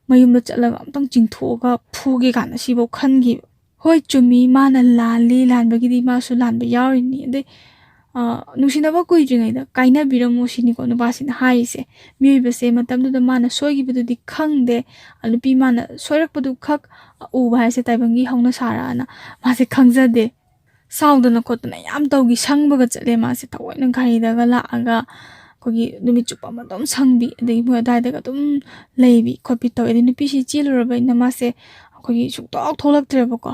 ꯃꯌꯨꯝꯗ ꯆꯠꯂꯒ ꯑꯝꯇꯪ ꯆꯤꯡꯊꯣꯛꯑꯒ ꯐꯨꯒꯦ ꯀꯥꯏꯅ ꯁꯤꯐꯧ ꯈꯟꯈꯤꯕ꯫ ꯍꯣꯏ, ꯆꯨꯝꯃꯤ, ꯃꯥꯅ ꯂꯥꯜꯂꯤ, ꯂꯥꯟꯕꯒꯤꯗꯤ ꯃꯥꯁꯨ ꯂꯥꯟꯕ ꯌꯥꯎꯔꯤꯅꯤ꯫ ꯑꯗꯩ, ꯑ, ꯅꯨꯡꯁꯤꯅꯕ ꯀꯨꯏꯗ꯭ꯔꯤꯉꯩꯗ "ꯀꯥꯏꯅꯕꯤꯔꯝꯃꯣ" ꯁꯤꯅꯤꯀꯣ ꯅꯨꯄꯥꯁꯤꯅ ꯍꯥꯏꯔꯤꯁꯦ꯫ ꯃꯤꯑꯣꯏꯕꯁꯦ ꯃꯇꯝꯗꯨꯗ ꯃꯥꯅ ꯁꯣꯏꯈꯤꯕꯗꯨꯗꯤ ꯈꯪꯗꯦ, ꯑ, ꯅꯨꯄꯤ ꯃꯥꯅ ꯁꯣꯏꯔꯛꯄꯗꯨ ꯈꯛ ꯎꯕ ꯍꯥꯏꯁꯦ ꯇꯥꯏꯕꯪꯒꯤ ꯍꯧꯅ ꯁꯥꯔꯛꯑꯅ ꯃꯥꯁꯦ ꯈꯪꯖꯗꯦ꯫ ꯁꯥꯎꯗꯅ ꯈꯣꯠꯇꯅ ꯌꯥꯝ ꯇꯧꯈꯤ, ꯁꯪꯕꯒ ꯆꯠꯂꯦ ꯃꯥꯁꯦ, ꯊꯑꯣꯏꯅ ꯒꯥꯔꯤꯗꯒ ꯂꯥꯛꯑꯒ ꯑꯩꯈꯣꯏꯒꯤ ꯅꯨꯃꯤꯠ ꯆꯨꯞꯄ ꯑꯃ ꯑꯗꯨꯝ ꯁꯪꯕꯤ, ꯑꯗꯒꯤ ꯃꯣꯏ ꯑꯗꯨꯋꯥꯏꯗꯒ ꯑꯗꯨꯝ ꯂꯩꯕꯤ ꯈꯣꯠꯄꯤ ꯇꯧꯋꯦ꯫ ꯑꯗꯩ ꯅꯨꯄꯤꯁꯤ ꯆꯦꯜꯂꯨꯔꯕꯅꯤꯅ ꯃꯥꯁꯦ ꯑꯩꯈꯣꯏꯒꯤ ꯁꯨꯡꯊꯣꯛ ꯊꯣꯛꯂꯛꯇ꯭ꯔꯦꯕꯀꯣ꯫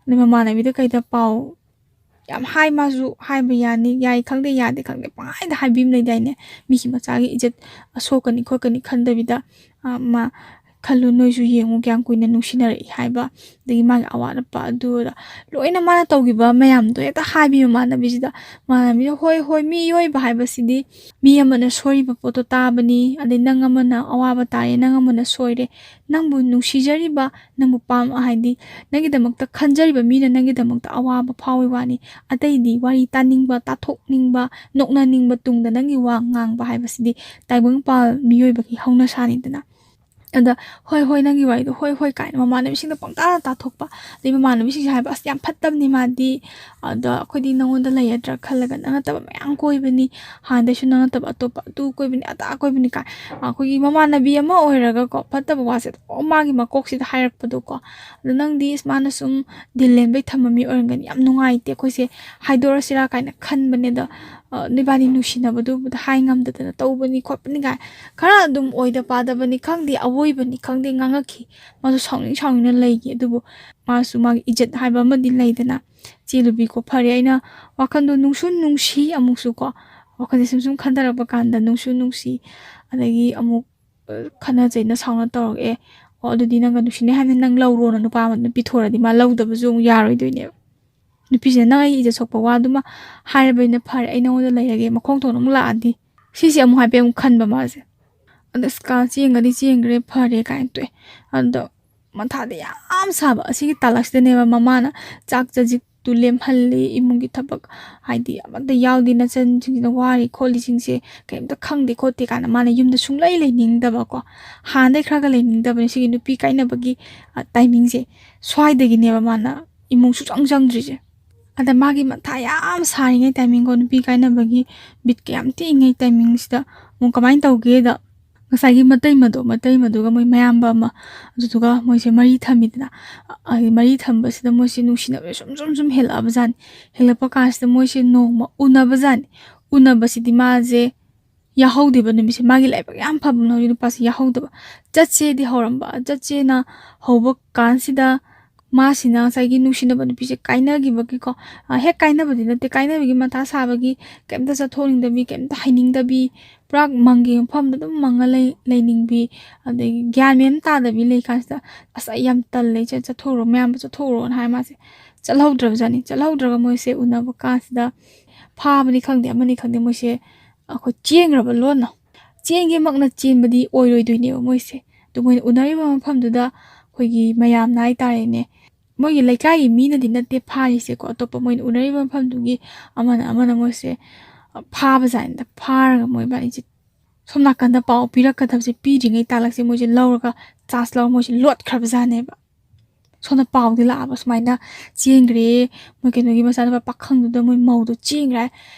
ꯑꯗꯩ ꯃꯃꯥꯟꯅꯕꯤꯗ ꯀꯩꯗ ꯄꯥꯎ ꯌꯥꯝ ꯍꯥꯏ, ꯃꯥꯁꯨ ꯍꯥꯏꯕ ꯌꯥꯅꯤ, ꯌꯥꯏ ꯈꯪꯗꯦ ꯌꯥꯗꯦ ꯈꯪꯗꯦ ꯄꯪꯍꯥꯏꯗ ꯍꯥꯏꯕꯤ ꯑꯃ ꯂꯩꯗꯥꯏꯅꯦ, ꯃꯤꯒꯤ ꯃꯆꯥꯒꯤ ꯏꯖꯠ ꯁꯣꯛꯀꯅꯤ ꯈꯣꯠꯀꯅꯤ ꯈꯟꯗꯕꯤꯗ꯫ ꯑ, ꯃꯥ ꯈꯜꯂꯨ, ꯅꯣꯏꯁꯨ ꯌꯦꯡꯉꯨ ꯀꯌꯥꯝ ꯀꯨꯏꯅ ꯅꯨꯡꯁꯤꯅꯔꯛꯏ ꯍꯥꯏꯕ, ꯑꯗꯒꯤ ꯃꯥꯒꯤ ꯑꯋꯥꯠ ꯑꯄꯥ ꯑꯗꯨ ꯑꯗꯥ ꯂꯣꯏꯅ ꯃꯥꯅ ꯇꯧꯈꯤꯕ ꯃꯌꯥꯝꯗꯣ ꯍꯦꯛꯇ ꯍꯥꯏꯕꯤ ꯃꯃꯥꯟꯅꯕꯤꯁꯤꯗ꯫ ꯃꯃꯥꯟꯅꯕꯤꯅ, "ꯍꯣꯏ ꯍꯣꯏ, ꯃꯤꯑꯣꯏꯕ ꯍꯥꯏꯕꯁꯤꯗꯤ ꯃꯤ ꯑꯃꯅ ꯁꯣꯏꯔꯤꯕ ꯄꯣꯠꯇꯣ ꯇꯥꯕꯅꯤ, ꯑꯗꯩ ꯅꯪ ꯑꯃꯅ ꯑꯋꯥꯕ ꯇꯥꯔꯦ, ꯅꯪ ꯑꯃꯅ ꯁꯣꯏꯔꯦ, ꯅꯪꯕꯨ ꯅꯨꯡꯁꯤꯖꯔꯤꯕ, ꯅꯪꯕꯨ ꯄꯥꯝ ꯍꯥꯏꯗꯤ ꯅꯪꯒꯤꯗꯃꯛꯇ ꯈꯟꯖꯔꯤꯕ ꯃꯤꯅ ꯅꯪꯒꯤꯗꯃꯛꯇ ꯑꯋꯥꯕ ꯐꯥꯎꯏ ꯋꯥꯅꯤ, ꯑꯇꯩꯗꯤ ꯋꯥꯔꯤ ꯇꯥꯅꯤꯡꯕ, ꯇꯥꯊꯣꯛꯅꯤꯡꯕ, ꯅꯣꯛꯅꯅꯤꯡꯕ ꯇꯨꯡꯗ ꯅꯪꯒꯤ ꯋꯥ ꯉꯥꯡꯕ ꯍꯥꯏꯕꯁꯤꯗꯤ ꯇꯥꯏꯕꯪꯄꯥꯜ ꯃꯤꯑꯣꯏꯕꯒꯤ ꯍꯧꯅꯁꯥꯅꯤꯗꯅ"꯫ ꯑꯗ "ꯍꯣꯏ ꯍꯣꯏ, ꯅꯪꯒꯤ ꯋꯥꯔꯤꯗꯣ ꯍꯣꯏ ꯍꯣꯏ" ꯀꯥꯏꯅ ꯃꯃꯥꯟꯅꯕꯤꯁꯤꯡꯗ ꯄꯪꯇꯥꯗ ꯇꯥꯊꯣꯛꯄ꯫ ꯑꯗꯩ ꯃꯃꯥꯟꯅꯕꯤꯁꯤꯡꯁꯦ ꯍꯥꯏꯕ, "ꯑꯁ, ꯌꯥꯝ ꯐꯠꯇꯕꯅꯤ ꯃꯥꯗꯤ, ꯑꯗ ꯑꯩꯈꯣꯏꯗꯤ ꯅꯪꯉꯣꯟꯗ ꯂꯩꯔꯗ꯭ꯔꯥ ꯈꯜꯂꯒ ꯅꯪ ꯅꯠꯇꯕ ꯃꯌꯥꯝ ꯀꯣꯏꯕꯅꯤ, ꯍꯥꯟꯅꯗꯩꯁꯨ ꯅꯪ ꯅꯠꯇꯕ ꯑꯇꯣꯞꯄ ꯑꯗꯨ ꯀꯣꯏꯕꯅꯤ ꯑꯗꯥ ꯀꯣꯏꯕꯅꯤ" ꯀꯥꯏ꯫ ꯑꯩꯈꯣꯏꯒꯤ ꯃꯃꯥꯟꯅꯕꯤ ꯑꯃ ꯑꯣꯏꯔꯒꯀꯣ ꯐꯠꯇꯕ ꯋꯥꯁꯦ ꯑꯗꯨꯝ ꯃꯥꯒꯤ ꯃꯀꯣꯛꯁꯤꯗ ꯍꯥꯏꯔꯛꯄꯗꯣꯀꯣ꯫ ꯑꯗꯣ ꯅꯪꯗꯤ, "ꯏꯁ, ꯃꯥꯅ ꯁꯨꯝ ꯗꯤꯜ ꯂꯦꯟꯕꯩ ꯊꯝꯕ ꯃꯤ ꯑꯣꯏꯔꯝꯒꯅꯤ, ꯌꯥꯝ ꯅꯨꯡꯉꯥꯏꯇꯦ, ꯑꯩꯈꯣꯏꯁꯦ ꯍꯥꯏꯗꯣꯔꯁꯤꯔꯥ" ꯀꯥꯏꯅ ꯈꯟꯕꯅꯦ꯫ ꯑꯗꯣ, ꯑ, ꯅꯣꯏꯕꯥꯅꯤ ꯅꯨꯡꯁꯤꯅꯕꯗꯨꯕꯨꯗ ꯍꯥꯏ ꯉꯝꯗꯗꯅ ꯇꯧꯕꯅꯤ ꯈꯣꯠꯄꯅꯤ ꯀꯥꯏ ꯈꯔ ꯑꯗꯨꯝ ꯑꯣꯏꯗ ꯄꯥꯗꯕꯅꯤ ꯈꯪꯗꯦ, ꯑꯋꯣꯏꯕꯅꯤ ꯈꯪꯗꯦ, ꯉꯥꯡꯉꯛꯈꯤ꯫ ꯃꯥꯁꯨ ꯁꯥꯎꯅꯤꯡ ꯁꯥꯎꯅꯤꯡꯅ ꯂꯩꯈꯤ꯫ ꯑꯗꯨꯕꯨ ꯃꯥꯁꯨ ꯃꯥꯒꯤ ꯏꯖꯠ ꯍꯥꯏꯕ ꯑꯃꯗꯤ ꯂꯩꯗꯅ꯫ ꯆꯦꯜꯂꯨꯕꯤꯀꯣ, ꯐꯔꯦ, ꯑꯩꯅ ꯋꯥꯈꯜꯗꯣ ꯅꯨꯡꯁꯨ ꯅꯨꯡꯁꯤ, ꯑꯃꯨꯛꯁꯨ ꯀꯣ, ꯋꯥꯈꯜꯁꯦ ꯁꯨꯝ ꯁꯨꯝ ꯈꯟꯊꯔꯛꯄ ꯀꯥꯟꯗ ꯅꯨꯡꯁꯨ ꯅꯨꯡꯁꯤ, ꯑꯗꯒꯤ ꯑꯃꯨꯛ, ꯑ, ꯈꯠꯅ ꯆꯩꯅ ꯁꯥꯎꯅ ꯇꯧꯔꯛꯑꯦ꯫ "ꯑꯣ, ꯑꯗꯨꯗꯤ ꯅꯪꯒ ꯅꯨꯡꯁꯤꯅꯩ ꯍꯥꯏꯕꯅꯤ, ꯅꯪ ꯂꯧꯔꯣꯅ" ꯅꯨꯄꯥ ꯑꯃ ꯑꯗꯨꯝ ꯄꯤꯊꯣꯔꯗꯤ ꯃꯥ ꯂꯧꯗꯕꯁꯨ ꯑꯃꯨꯛ ꯌꯥꯔꯣꯏꯗꯣꯏꯅꯦꯕ꯫ ꯅꯨꯄꯤꯁꯤꯅ "ꯅꯪ ꯑꯩꯒꯤ ꯏꯖꯠ ꯁꯣꯛꯄ ꯋꯥꯗꯨꯃ ꯍꯥꯏꯔꯕꯅꯤꯅ ꯐꯔꯦ, ꯑꯩ ꯅꯉꯣꯟꯗ ꯂꯩꯔꯒꯦ, ꯃꯈꯣꯡ ꯊꯣꯡꯅ ꯑꯃꯨꯛ ꯂꯥꯛꯑꯗꯤ?" ꯁꯤꯁꯦ ꯑꯃꯨꯛ ꯍꯥꯏꯐꯦꯠ ꯑꯃꯨꯛ ꯈꯟꯕ ꯃꯥꯁꯦ꯫ ꯑꯗ "ꯑꯁ, ꯀꯥ ꯆꯦꯟꯒꯗꯤ ꯆꯦꯟꯈ꯭ꯔꯦ, ꯐꯔꯦ" ꯀꯥꯏꯅ ꯇꯣꯛꯑꯦ꯫ ꯑꯗꯣ ꯃꯊꯥꯗꯤ ꯌꯥꯝ ꯁꯥꯕ꯫ ꯑꯁꯤꯒꯤ ꯇꯥꯂꯛꯁꯤꯗꯅꯦꯕ ꯃꯃꯥꯅ ꯆꯥꯛ ꯆꯖꯤꯛꯇꯨ ꯂꯦꯝꯍꯜꯂꯤ, ꯏꯃꯨꯡꯒꯤ ꯊꯕꯛ ꯍꯥꯏꯗꯤ ꯑꯃꯠꯇ ꯌꯥꯎꯗꯦ, ꯅꯆꯟꯁꯤꯡꯁꯤꯅ ꯋꯥꯔꯤ ꯈꯣꯠꯂꯤꯁꯤꯡꯁꯦ ꯀꯩꯝꯇ ꯈꯪꯗꯦ ꯈꯣꯠꯇꯦ ꯀꯥꯏꯅ ꯃꯥꯅ ꯌꯨꯝꯗ ꯁꯨꯡꯂꯩ ꯂꯩꯅꯤꯡꯗꯕꯀꯣ꯫ ꯍꯥꯟꯅꯗꯩ ꯈꯔꯒ ꯂꯩꯅꯤꯡꯗꯕꯅꯦ ꯁꯤꯒꯤ ꯅꯨꯄꯤ ꯀꯥꯏꯅꯕꯒꯤ, ꯑ, ꯇꯥꯏꯃꯤꯡꯁꯦ꯫ ꯁ꯭ꯋꯥꯏꯗꯒꯤꯅꯦꯕ ꯃꯥꯅ ꯏꯃꯨꯡ ꯁꯨꯡꯆꯪ ꯆꯪꯗ꯭ꯔꯤꯁꯦ꯫ ꯑꯗ ꯃꯥꯒꯤ ꯃꯊꯥ ꯌꯥꯝ ꯁꯥꯔꯤꯉꯩ ꯇꯥꯏꯃꯤꯡꯀꯣ, ꯅꯨꯄꯤ ꯀꯥꯏꯅꯕꯒꯤ ꯕꯤꯠꯀ ꯌꯥꯝ ꯇꯦꯛꯏꯉꯩ ꯇꯥꯏꯃꯤꯡꯁꯤꯗ ꯑꯃꯨꯛ ꯀꯃꯥꯏꯅ ꯇꯧꯒꯦꯗ, ꯉꯁꯥꯏꯒꯤ ꯃꯇꯩꯃꯗꯣ, ꯃꯇꯩꯃꯗꯨꯒ ꯃꯣꯏ ꯃꯌꯥꯝꯕ ꯑꯃ, ꯑꯗꯨꯗꯨꯒ ꯃꯣꯏꯁꯦ ꯃꯔꯤ ꯊꯝꯃꯤꯗꯅ꯫ ꯑ, ꯃꯔꯤ ꯊꯝꯕꯁꯤꯗ ꯃꯣꯏꯁꯦ ꯅꯨꯡꯁꯤꯅꯕꯁꯦ ꯁꯨꯝ ꯁꯨꯝ ꯁꯨꯝ ꯍꯦꯜꯂꯛꯑꯕꯖꯥꯠꯅꯤ꯫ ꯍꯦꯜꯂꯛꯄ ꯀꯥꯟꯁꯤꯗ ꯃꯣꯏꯁꯦ ꯅꯣꯡꯃ ꯎꯅꯕꯖꯥꯠꯅꯤ꯫ ꯎꯅꯕꯁꯤꯗꯤ ꯃꯥꯁꯦ ꯌꯥꯍꯧꯗꯦꯕ ꯅꯨꯃꯤꯠꯁꯦ꯫ ꯃꯥꯒꯤ ꯂꯥꯏꯕꯛ ꯌꯥꯝ ꯐꯕ ꯍꯧꯖꯤꯛ ꯅꯨꯄꯥꯁꯦ ꯌꯥꯍꯧꯗꯕ꯫ ꯆꯠꯁꯦꯗꯤ ꯍꯧꯔꯝꯕ, ꯆꯠꯁꯦꯅ ꯍꯧꯕ ꯀꯥꯟꯁꯤꯗ ꯃꯥꯁꯤꯅ ꯉꯁꯥꯏꯒꯤ ꯅꯨꯡꯁꯤꯅꯕ ꯅꯨꯄꯤꯁꯦ ꯀꯥꯏꯅꯈꯤꯕꯒꯤꯀꯣ, ꯑ, ꯍꯦꯛ ꯀꯥꯏꯅꯕꯗꯤ ꯅꯠꯇꯦ, ꯀꯥꯏꯅꯕꯒꯤ ꯃꯊꯥ ꯁꯥꯕꯒꯤ ꯀꯩꯝꯇ ꯆꯠꯊꯣꯛꯅꯤꯡꯗꯕꯤ, ꯀꯩꯝꯇ ꯍꯥꯏꯅꯤꯡꯗꯕꯤ, ꯄꯨꯔꯥ ꯃꯪꯒꯤ ꯃꯐꯝꯗ ꯑꯗꯨꯝ ꯃꯪꯉ ꯂꯩ-, ꯂꯩꯅꯤꯡꯕꯤ, ꯑꯗꯒꯤ ꯒ꯭ꯌꯥꯟ ꯃꯦꯟ ꯇꯥꯗꯕꯤ ꯂꯩ ꯀꯥꯟꯁꯤꯗ, "ꯑꯁ, ꯑꯩ ꯌꯥꯝ ꯇꯜꯂꯦ, ꯏꯆꯦ, ꯆꯠꯊꯣꯛꯎꯔꯣ, ꯃꯌꯥꯝꯕ ꯆꯠꯊꯣꯛꯎꯔꯣꯅ" ꯍꯥꯏ ꯃꯥꯁꯦ꯫ ꯆꯠꯍꯧꯗ꯭ꯔꯕꯖꯥꯠꯅꯤ꯫ ꯆꯠꯍꯧꯗ꯭ꯔꯒ ꯃꯣꯏꯁꯦ ꯎꯅꯕ ꯀꯥꯟꯁꯤꯗ ꯐꯥꯕꯅꯤ ꯈꯪꯗꯦ, ꯑꯃꯅꯤ ꯈꯪꯗꯦ, ꯃꯣꯏꯁꯦ ꯑꯩꯈꯣꯏ ꯆꯦꯟꯈ꯭ꯔꯕ ꯂꯣꯟꯅ꯫ ꯆꯦꯟꯒꯦꯃꯛꯅ ꯆꯦꯟꯕꯗꯤ ꯑꯣꯏꯔꯣꯏꯗꯣꯏꯅꯦꯕ ꯃꯣꯏꯁꯦ꯫ ꯑꯗꯨ ꯃꯣꯏꯅ ꯎꯅꯔꯤꯕ ꯃꯐꯝꯗꯨꯗ ꯑꯩꯈꯣꯏꯒꯤ ꯃꯌꯥꯝꯅ ꯍꯥꯏꯇꯥꯔꯦꯅꯦ, ꯃꯣꯏꯒꯤ ꯂꯩꯀꯥꯏꯒꯤ ꯃꯤꯅꯗꯤ ꯅꯠꯇꯦ ꯐꯥꯔꯤꯁꯦꯀꯣ, ꯑꯇꯣꯞꯄ ꯃꯣꯏꯅ ꯎꯅꯔꯤꯕ ꯃꯐꯝꯗꯨꯒꯤ ꯑꯃꯅ ꯑꯃꯅ ꯃꯣꯏꯁꯦ ꯐꯥꯕꯖꯥꯠꯅꯤꯗ꯫ ꯐꯥꯔꯒ ꯃꯣꯏ ꯏꯕꯥꯅꯤꯁꯦ ꯁꯣꯝ ꯅꯥꯀꯟꯗ ꯄꯥꯎ ꯄꯤꯔꯛꯀꯗꯕꯁꯦ ꯄꯤꯗ꯭ꯔꯤꯉꯩ ꯇꯥꯂꯛꯁꯦ ꯃꯣꯏꯁꯦ ꯂꯧꯔꯒ, ꯆꯥꯟꯁ ꯂꯧꯔ ꯃꯣꯏꯁꯦ ꯂꯣꯠꯈ꯭ꯔꯕꯖꯥꯠꯅꯦꯕ꯫ ꯁꯣꯝꯗ ꯄꯥꯎꯗꯤ ꯂꯥꯛꯑꯕ, ꯁꯨꯃꯥꯏꯅ ꯆꯦꯟꯈ꯭ꯔꯦ, ꯃꯣꯏ ꯀꯩꯅꯣꯒꯤ ꯃꯆꯥꯅꯨꯄꯥ ꯄꯥꯈꯪꯗꯨꯗ ꯃꯣꯏ ꯃꯧꯗꯣ ꯆꯦꯟꯈ꯭ꯔꯦ꯫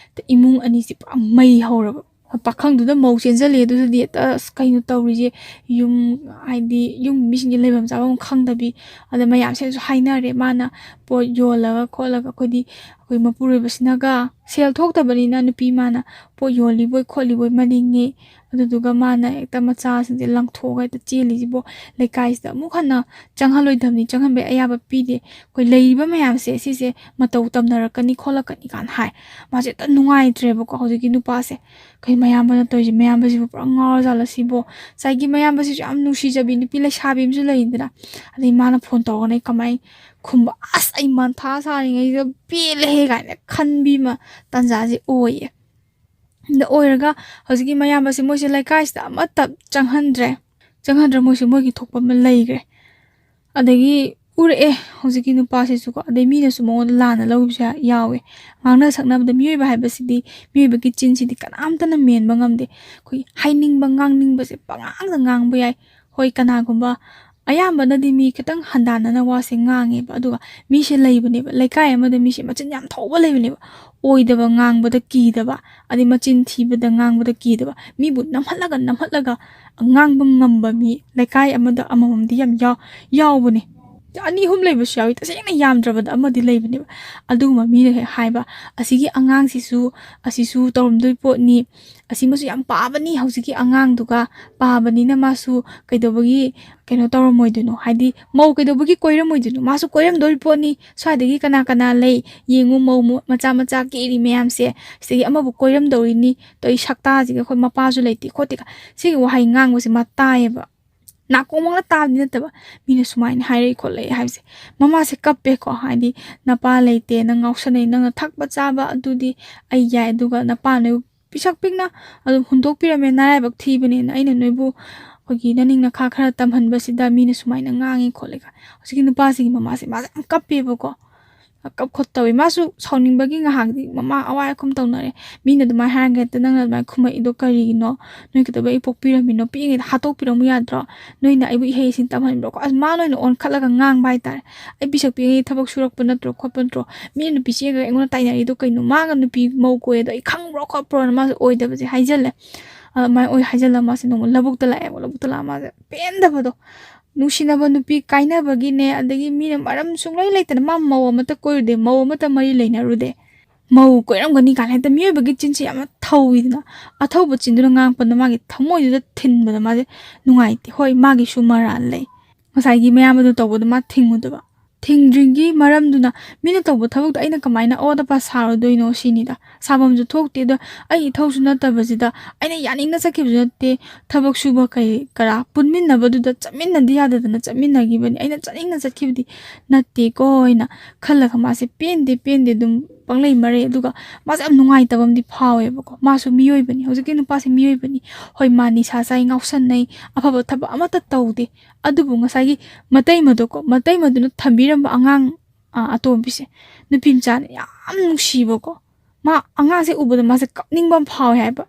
ꯏꯃꯨꯡ ꯑꯅꯤꯁꯦ ꯄꯨꯔꯥ ꯃꯩ ꯍꯧꯔꯕ꯫ ꯄꯥꯈꯪꯗꯨꯗ ꯃꯧ ꯆꯦꯟꯖꯜꯂꯦ, ꯑꯗꯨꯗꯗꯤ ꯍꯦꯛꯇ, "ꯑꯁ, ꯀꯩꯅꯣ ꯇꯧꯔꯤꯁꯦ?" ꯌꯨꯝ, ꯍꯥꯏꯗꯤ ꯌꯨꯝꯒꯤ ꯃꯤꯁꯤꯡꯁꯦ ꯂꯩꯐꯝ ꯆꯥꯐꯝ ꯈꯪꯗꯕꯤ꯫ ꯑꯗ ꯃꯌꯥꯝꯁꯤꯅꯁꯨ ꯍꯥꯏꯅꯔꯦ, ꯃꯥꯅ ꯄꯣꯠ ꯌꯣꯜꯂꯒ ꯈꯣꯠꯂꯒ ꯑꯩꯈꯣꯏꯗꯤ, ꯑꯩꯈꯣꯏ ꯃꯄꯨꯔꯣꯏꯕꯁꯤꯅꯒ ꯁꯦꯜ ꯊꯣꯛꯇꯕꯅꯤꯅ ꯅꯨꯄꯤ ꯃꯥꯅ ꯄꯣꯠ ꯌꯣꯜꯂꯤꯕꯣꯏ ꯈꯣꯠꯂꯤꯕꯣꯏ ꯃꯅꯤꯡꯉꯤ꯫ ꯑꯗꯨꯗꯨꯒ ꯃꯥꯅ ꯍꯦꯛꯇ ꯃꯆꯥꯁꯤꯡꯁꯦ ꯂꯪꯊꯣꯛꯑꯒ ꯍꯦꯛꯇ ꯆꯦꯜꯂꯤꯁꯤꯕꯣ, ꯂꯩꯀꯥꯏꯁꯤꯗ ꯑꯃꯨꯛ ꯍꯟꯅ ꯆꯪꯍꯜꯂꯣꯏꯗꯕꯅꯤ, ꯆꯪꯍꯟꯕꯩ ꯑꯌꯥꯕ ꯄꯤꯗꯦ꯫ ꯑꯩꯈꯣꯏ ꯂꯩꯔꯤꯕ ꯃꯌꯥꯝꯁꯦ ꯁꯤꯁꯦ ꯃꯇꯧ ꯇꯝꯅꯔꯛꯀꯅꯤ ꯈꯣꯠꯂꯛꯀꯅꯤ ꯀꯥꯏꯅ ꯍꯥꯏ꯫ ꯃꯥꯁꯦ ꯍꯦꯛꯇ ꯅꯨꯡꯉꯥꯏꯇ꯭ꯔꯦꯕꯀꯣ ꯍꯧꯖꯤꯛꯀꯤ ꯅꯨꯄꯥꯁꯦ꯫ "ꯀꯩ ꯃꯌꯥꯝꯕꯅ ꯇꯧꯔꯤꯁꯦ? ꯃꯌꯥꯝꯕꯁꯤꯕꯨ ꯄꯨꯔꯥ ꯉꯥꯎꯔꯖꯥꯠꯂ ꯁꯤꯕꯣ?" ꯉꯁꯥꯏꯒꯤ ꯃꯌꯥꯝꯕꯁꯤꯁꯨ ꯌꯥꯝ ꯅꯨꯡꯁꯤꯖꯕꯤ ꯅꯨꯄꯤ ꯂꯩꯁꯥꯕꯤ ꯑꯃꯁꯨ ꯂꯩꯗꯅ꯫ ꯑꯗꯩ ꯃꯥꯅ ꯐꯣꯟ ꯇꯧꯔꯒꯅ ꯑꯩ ꯀꯃꯥꯏ ꯈꯨꯝꯕ? "ꯑꯁ, ꯑꯩ ꯃꯊꯥ ꯁꯥꯔꯤꯉꯩꯁꯤꯗ ꯄꯦꯜꯂꯦꯍꯦ" ꯀꯥꯏꯅ ꯈꯟꯕꯤ ꯑꯃ ꯇꯥꯟꯖꯥꯁꯦ ꯑꯣꯏꯌꯦ꯫ ꯑꯗ ꯑꯣꯏꯔꯒ ꯍꯧꯖꯤꯛꯀꯤ ꯃꯌꯥꯝꯕꯁꯦ ꯃꯣꯏꯁꯦ ꯂꯩꯀꯥꯏꯁꯤꯗ ꯑꯃꯠꯇ ꯆꯪꯍꯟꯗ꯭ꯔꯦ꯫ ꯆꯪꯍꯟꯗ꯭ꯔ ꯃꯣꯏꯁꯦ ꯃꯣꯏꯒꯤ ꯊꯣꯛꯄ ꯑꯃ ꯂꯩꯈ꯭ꯔꯦ꯫ ꯑꯗꯒꯤ ꯎꯔꯛꯑꯦ ꯍꯧꯖꯤꯛꯀꯤ ꯅꯨꯄꯥꯁꯤꯁꯨꯀꯣ꯫ ꯑꯗꯩ ꯃꯤꯅꯁꯨ ꯃꯉꯣꯟꯗ ꯂꯥꯟꯅ ꯂꯧꯕꯁꯨ ꯌꯥ- ꯌꯥꯎꯋꯦ꯫ ꯉꯥꯡꯅ ꯁꯛꯅꯕꯗ ꯃꯤꯑꯣꯏꯕ ꯍꯥꯏꯕꯁꯤꯗꯤ, ꯃꯤꯑꯣꯏꯕꯒꯤ ꯆꯤꯟꯁꯤꯗꯤ ꯀꯅꯥꯝꯇꯅ ꯃꯦꯟꯕ ꯉꯝꯗꯦ꯫ ꯑꯩꯈꯣꯏ ꯍꯥꯏꯅꯤꯡꯕ ꯉꯥꯡꯅꯤꯡꯕꯁꯦ ꯄꯉꯥꯡꯗ ꯉꯥꯡꯕ ꯌꯥꯏ꯫ ꯍꯣꯏ, ꯀꯅꯥꯒꯨꯝꯕ, ꯑꯌꯥꯝꯕꯅꯗꯤ ꯃꯤ ꯈꯤꯇꯪ ꯍꯟꯗꯥꯅꯅ ꯋꯥꯁꯦ ꯉꯥꯡꯉꯦꯕ꯫ ꯑꯗꯨꯒ ꯃꯤꯁꯦ ꯂꯩꯕꯅꯦꯕ, ꯂꯩꯀꯥꯏ ꯑꯃꯗ ꯃꯤꯁꯦ ꯃꯆꯤꯟ ꯌꯥꯝ ꯊꯧꯕ ꯂꯩꯕꯅꯦꯕ꯫ ꯑꯣꯏꯗꯕ ꯉꯥꯡꯕꯗ ꯀꯤꯗꯕ, ꯑꯗꯩ ꯃꯆꯤꯟ ꯊꯤꯕꯗ ꯉꯥꯡꯕꯗ ꯀꯤꯗꯕ, ꯃꯤꯕꯨ ꯅꯝꯍꯠꯂꯒ ꯅꯝꯍꯠꯂꯒ ꯉꯥꯡꯕ ꯉꯝꯕ ꯃꯤ ꯂꯩꯀꯥꯏ ꯑꯃꯗ ꯑꯃꯃꯝꯗꯤ ꯌꯥꯝ ꯌꯥꯎ- ꯌꯥꯎꯕꯅꯦ꯫ ꯑꯅꯤ ꯑꯍꯨꯝ ꯂꯩꯕꯁꯨ ꯌꯥꯎꯏ, ꯇꯁꯦꯡꯅ ꯌꯥꯝꯗ꯭ꯔꯕꯗ ꯑꯃꯗꯤ ꯂꯩꯕꯅꯦꯕ꯫ ꯑꯗꯨꯒꯨꯝꯕ ꯃꯤꯅ ꯍꯦꯛ ꯍꯥꯏꯕ, "ꯑꯁꯤꯒꯤ ꯑꯉꯥꯡꯁꯤꯁꯨ, ꯑꯁꯤꯁꯨ ꯇꯧꯔꯝꯗꯣꯏ ꯄꯣꯠꯅꯤ, ꯑꯁꯤꯃꯁꯨ ꯌꯥꯝ ꯄꯥꯕꯅꯤ, ꯍꯧꯖꯤꯛꯀꯤ ꯑꯉꯥꯡꯗꯨꯒ ꯄꯥꯕꯅꯤꯅ ꯃꯥꯁꯨ ꯀꯩꯗꯧꯕꯒꯤ ꯀꯩꯅꯣ ꯇꯧꯔꯝꯃꯣꯏꯗꯣꯏꯅꯣ? ꯍꯥꯏꯗꯤ ꯃꯧ ꯀꯩꯗꯧꯕꯒꯤ ꯀꯣꯏꯔꯝꯃꯣꯏꯗꯣꯏꯅꯣ? ꯃꯥꯁꯨ ꯀꯣꯏꯔꯝꯗꯣꯏ ꯄꯣꯠꯅꯤ, ꯁ꯭ꯋꯥꯏꯗꯒꯤ ꯀꯅꯥ ꯀꯅꯥ ꯂꯩ ꯌꯦꯡꯉꯨ, ꯃꯧ ꯃ- ꯃꯆꯥ ꯃꯆꯥ ꯀꯦꯔꯤ ꯃꯌꯥꯝꯁꯦ, ꯁꯤꯗꯒꯤ ꯑꯃꯕꯨ ꯀꯣꯏꯔꯝꯗꯧꯔꯤꯅꯤ, ꯇꯧꯔꯤ ꯁꯛꯇꯥꯁꯤꯒ, ꯑꯩꯈꯣꯏ ꯃꯄꯥꯁꯨ ꯂꯩꯇꯦ ꯈꯣꯠꯇꯦ"꯫ ꯁꯤꯒꯤ ꯋꯥꯍꯩ ꯉꯥꯡꯕꯁꯦ ꯃꯥ ꯇꯥꯏꯌꯦꯕ꯫ ꯅꯥꯀꯣꯡ ꯃꯛꯅ ꯇꯥꯕꯗꯤ ꯅꯠꯇꯕ, ꯃꯤꯅ ꯁꯨꯃꯥꯏꯅ ꯍꯥꯏꯔꯛꯏ ꯈꯣꯠꯂꯛꯏ ꯍꯥꯏꯕꯁꯦ꯫ ꯃꯃꯥꯁꯦ ꯀꯞꯄꯦꯀꯣ, ꯍꯥꯏꯗꯤ, "ꯅꯄꯥ ꯂꯩꯇꯦ, ꯅꯪ ꯉꯥꯎꯁꯟꯅꯩ, ꯅꯪꯅ ꯊꯛꯄ ꯆꯥꯕ ꯑꯗꯨꯗꯤ ꯑꯩ ꯌꯥꯏ, ꯑꯗꯨꯒ ꯅꯄꯥ ꯅꯣꯏ ꯄꯤꯁꯛ ꯄꯤꯛꯅ ꯑꯗꯨꯝ ꯍꯨꯟꯗꯣꯛꯄꯤꯔꯝꯃꯦ, ꯅꯔꯥꯏꯕꯛ ꯊꯤꯕꯅꯦꯅ ꯑꯩꯅ ꯅꯣꯏꯕꯨ ꯑꯩꯈꯣꯏꯒꯤ ꯅꯅꯤꯡ ꯅꯈꯥ ꯈꯔ ꯇꯝꯍꯟꯕꯁꯤꯗ ꯃꯤꯅ ꯁꯨꯃꯥꯏꯅ ꯉꯥꯡꯉꯤ ꯈꯣꯠꯂꯤ"꯫ ꯍꯧꯖꯤꯛꯀꯤ ꯅꯨꯄꯥꯁꯤꯒꯤ ꯃꯃꯥꯁꯦ, ꯃꯥꯁꯦ ꯌꯥꯝ ꯀꯞꯄꯦꯕꯀꯣ꯫ ꯀꯞ ꯈꯣꯠ ꯇꯧꯋꯤ꯫ ꯃꯥꯁꯨ ꯁꯥꯎꯅꯤꯡꯕꯒꯤ ꯉꯥꯏꯍꯥꯛꯇꯤ ꯃꯃꯥ ꯑꯋꯥꯏ ꯑꯈꯨꯝ ꯇꯧꯅꯔꯦ꯫ ꯃꯤꯅ ꯑꯗꯨꯃꯥꯏꯅ ꯍꯥꯏꯔꯒ ꯍꯦꯛꯇ ꯅꯪꯅ ꯑꯗꯨꯃꯥꯏꯅ ꯈꯨꯝꯃꯛꯏꯗꯣ ꯀꯔꯤꯒꯤꯅꯣ? ꯅꯣꯏ ꯀꯩꯗꯧꯕꯩ ꯑꯩ ꯄꯣꯛꯄꯤꯔꯝꯃꯤꯅꯣ? ꯄꯤꯛꯏꯉꯩꯗ ꯍꯥꯠꯇꯣꯛꯄꯤꯔꯝꯃꯨ ꯌꯥꯗ꯭ꯔꯣ? ꯅꯣꯏꯅ ꯑꯩꯕꯨ ꯏꯍꯩ ꯏꯁꯤꯡ ꯇꯝꯍꯟꯕ꯭ꯔꯣ? ꯑꯁ, ꯃꯥꯅ ꯑꯣꯏꯅ ꯑꯣꯟꯈꯠꯂꯒ ꯉꯥꯡꯕ ꯍꯥꯏꯇꯥꯔꯦ꯫ "ꯑꯩ ꯄꯤꯁꯛ ꯄꯤꯛꯏꯉꯩ ꯊꯕꯛ ꯁꯨꯔꯛꯄ ꯅꯠꯇ꯭ꯔꯣ ꯈꯣꯠꯄ ꯅꯠꯇ꯭ꯔꯣ? ꯃꯤꯅ ꯅꯨꯄꯤ ꯆꯦꯟꯈ꯭ꯔꯒ ꯑꯩꯉꯣꯟꯗ ꯇꯥꯏꯅꯔꯤꯗꯣ ꯀꯩꯅꯣ? ꯃꯥꯒ ꯅꯨꯄꯤ ꯃꯧ ꯀꯣꯏ ꯑꯗꯣ ꯑꯩ ꯈꯪꯕ꯭ꯔꯣ ꯈꯣꯠꯄ꯭ꯔꯣꯅ" ꯃꯥꯁꯨ ꯑꯣꯏꯗꯕꯁꯦ ꯍꯥꯏꯖꯜꯂꯦ꯫ ꯑꯗꯨꯃꯥꯏꯅ ꯑꯣꯏ ꯍꯥꯏꯖꯜꯂ ꯃꯥꯁꯦ ꯅꯣꯡꯃ ꯂꯧꯕꯨꯛꯇ ꯂꯥꯛꯑꯦꯕ꯫ ꯂꯧꯕꯨꯛꯇ ꯂꯥꯛꯑ ꯃꯥꯁꯦ ꯄꯦꯟꯗꯕꯗꯣ, ꯅꯨꯡꯁꯤꯅꯕ ꯅꯨꯄꯤ ꯀꯥꯏꯅꯕꯒꯤꯅꯦ, ꯑꯗꯒꯤ ꯃꯤꯅ ꯃꯔꯝ ꯁꯨꯡꯂꯩ ꯂꯩꯇꯅ, ꯃꯥ ꯃꯧ ꯑꯃꯠꯇ ꯀꯣꯏꯔꯨꯗꯦ, ꯃꯧ ꯑꯃꯠꯇ ꯃꯔꯤ ꯂꯩꯅꯔꯨꯗꯦ꯫ ꯃꯧ ꯀꯣꯏꯔꯝꯒꯅꯤ ꯀꯥꯏꯅ ꯍꯦꯛꯇ ꯃꯤꯑꯣꯏꯕꯒꯤ ꯆꯤꯟꯁꯤ ꯌꯥꯝꯅ ꯊꯧꯋꯤꯗꯅ, ꯑꯊꯧꯕ ꯆꯤꯟꯗꯨꯅ ꯉꯥꯡꯉꯛꯄꯗ ꯃꯥꯒꯤ ꯊꯃꯣꯏꯗꯨꯗ ꯊꯤꯟꯕꯗ ꯃꯥꯁꯦ ꯅꯨꯡꯉꯥꯏꯇꯦ꯫ ꯍꯣꯏ, ꯃꯥꯒꯤꯁꯨ ꯃꯔꯥꯜ ꯂꯩ, ꯉꯁꯥꯏꯒꯤ ꯃꯌꯥꯝ ꯑꯗꯨ ꯇꯧꯕꯗ ꯃꯥ ꯊꯤꯡꯉꯨꯗꯕ꯫ ꯊꯤꯡꯗ꯭ꯔꯤꯒꯤ ꯃꯔꯝꯗꯨꯅ ꯃꯤꯅ ꯇꯧꯕ ꯊꯕꯛꯇꯣ ꯑꯩꯅ ꯀꯃꯥꯏꯅ ꯑꯋꯥꯠ ꯑꯄꯥ ꯁꯥꯔꯨꯗꯣꯏꯅꯣ ꯁꯤꯅꯤꯗ꯫ ꯁꯥꯐꯝꯁꯨ ꯊꯣꯛꯇꯦ꯫ ꯑꯗꯣ ꯑꯩ ꯏꯊꯧꯁꯨ ꯅꯠꯇꯕꯁꯤꯗ, ꯑꯩꯅ ꯌꯥꯅꯤꯡꯅ ꯆꯠꯈꯤꯕꯁꯨ ꯅꯠꯇꯦ, ꯊꯕꯛ ꯁꯨꯕ ꯀꯩ ꯀꯔꯥ ꯄꯨꯟꯃꯤꯟꯅꯕꯗꯨꯗ ꯆꯠꯃꯤꯟꯅꯗꯤ ꯌꯥꯗꯗꯅ ꯆꯠꯃꯤꯟꯅꯈꯤꯕꯅꯤ, ꯑꯩꯅ ꯆꯠꯅꯤꯡꯅ ꯆꯠꯈꯤꯕꯗꯤ ꯅꯠꯇꯦꯀꯣ ꯍꯥꯏꯅ ꯈꯜꯂꯒ ꯃꯥꯁꯦ ꯄꯦꯟꯗꯦ ꯄꯦꯟꯗꯦ ꯑꯗꯨꯝ ꯄꯪꯂꯩ ꯃꯔꯩ꯫ ꯑꯗꯨꯒ ꯃꯥꯁꯦ ꯌꯥꯝ ꯅꯨꯡꯉꯥꯏꯇꯕ ꯑꯃꯗꯤ ꯐꯥꯎꯋꯦꯕꯀꯣ꯫ ꯃꯥꯁꯨ ꯃꯤꯑꯣꯏꯕꯅꯤ, ꯍꯧꯖꯤꯛꯀꯤ ꯅꯨꯄꯥꯁꯦ ꯃꯤꯑꯣꯏꯕꯅꯤ꯫ ꯍꯣꯏ, ꯃꯥ ꯅꯤꯁꯥ ꯆꯥꯏ, ꯉꯥꯎꯁꯟꯅꯩ, ꯑꯐꯕ ꯊꯕꯛ ꯑꯃꯠꯇ ꯇꯧꯗꯦ꯫ ꯑꯗꯨꯕꯨ ꯉꯁꯥꯏꯒꯤ ꯃꯇꯩꯃꯗꯣꯀꯣ, ꯃꯇꯩꯃꯗꯨꯅ ꯊꯝꯕꯤꯔꯝꯕ ꯑꯉꯥꯡ, ꯑ, ꯑꯇꯣꯝꯕꯤꯁꯦ, ꯅꯨꯄꯤ ꯃꯆꯥꯅ ꯌꯥꯝ ꯅꯨꯡꯁꯤꯕꯀꯣ꯫ ꯃꯥ ꯑꯉꯥꯡꯁꯦ ꯎꯕꯗ ꯃꯥꯁꯦ ꯀꯞꯅꯤꯡꯕ ꯑꯃ ꯐꯥꯎꯋꯦ ꯍꯥꯏꯕ꯫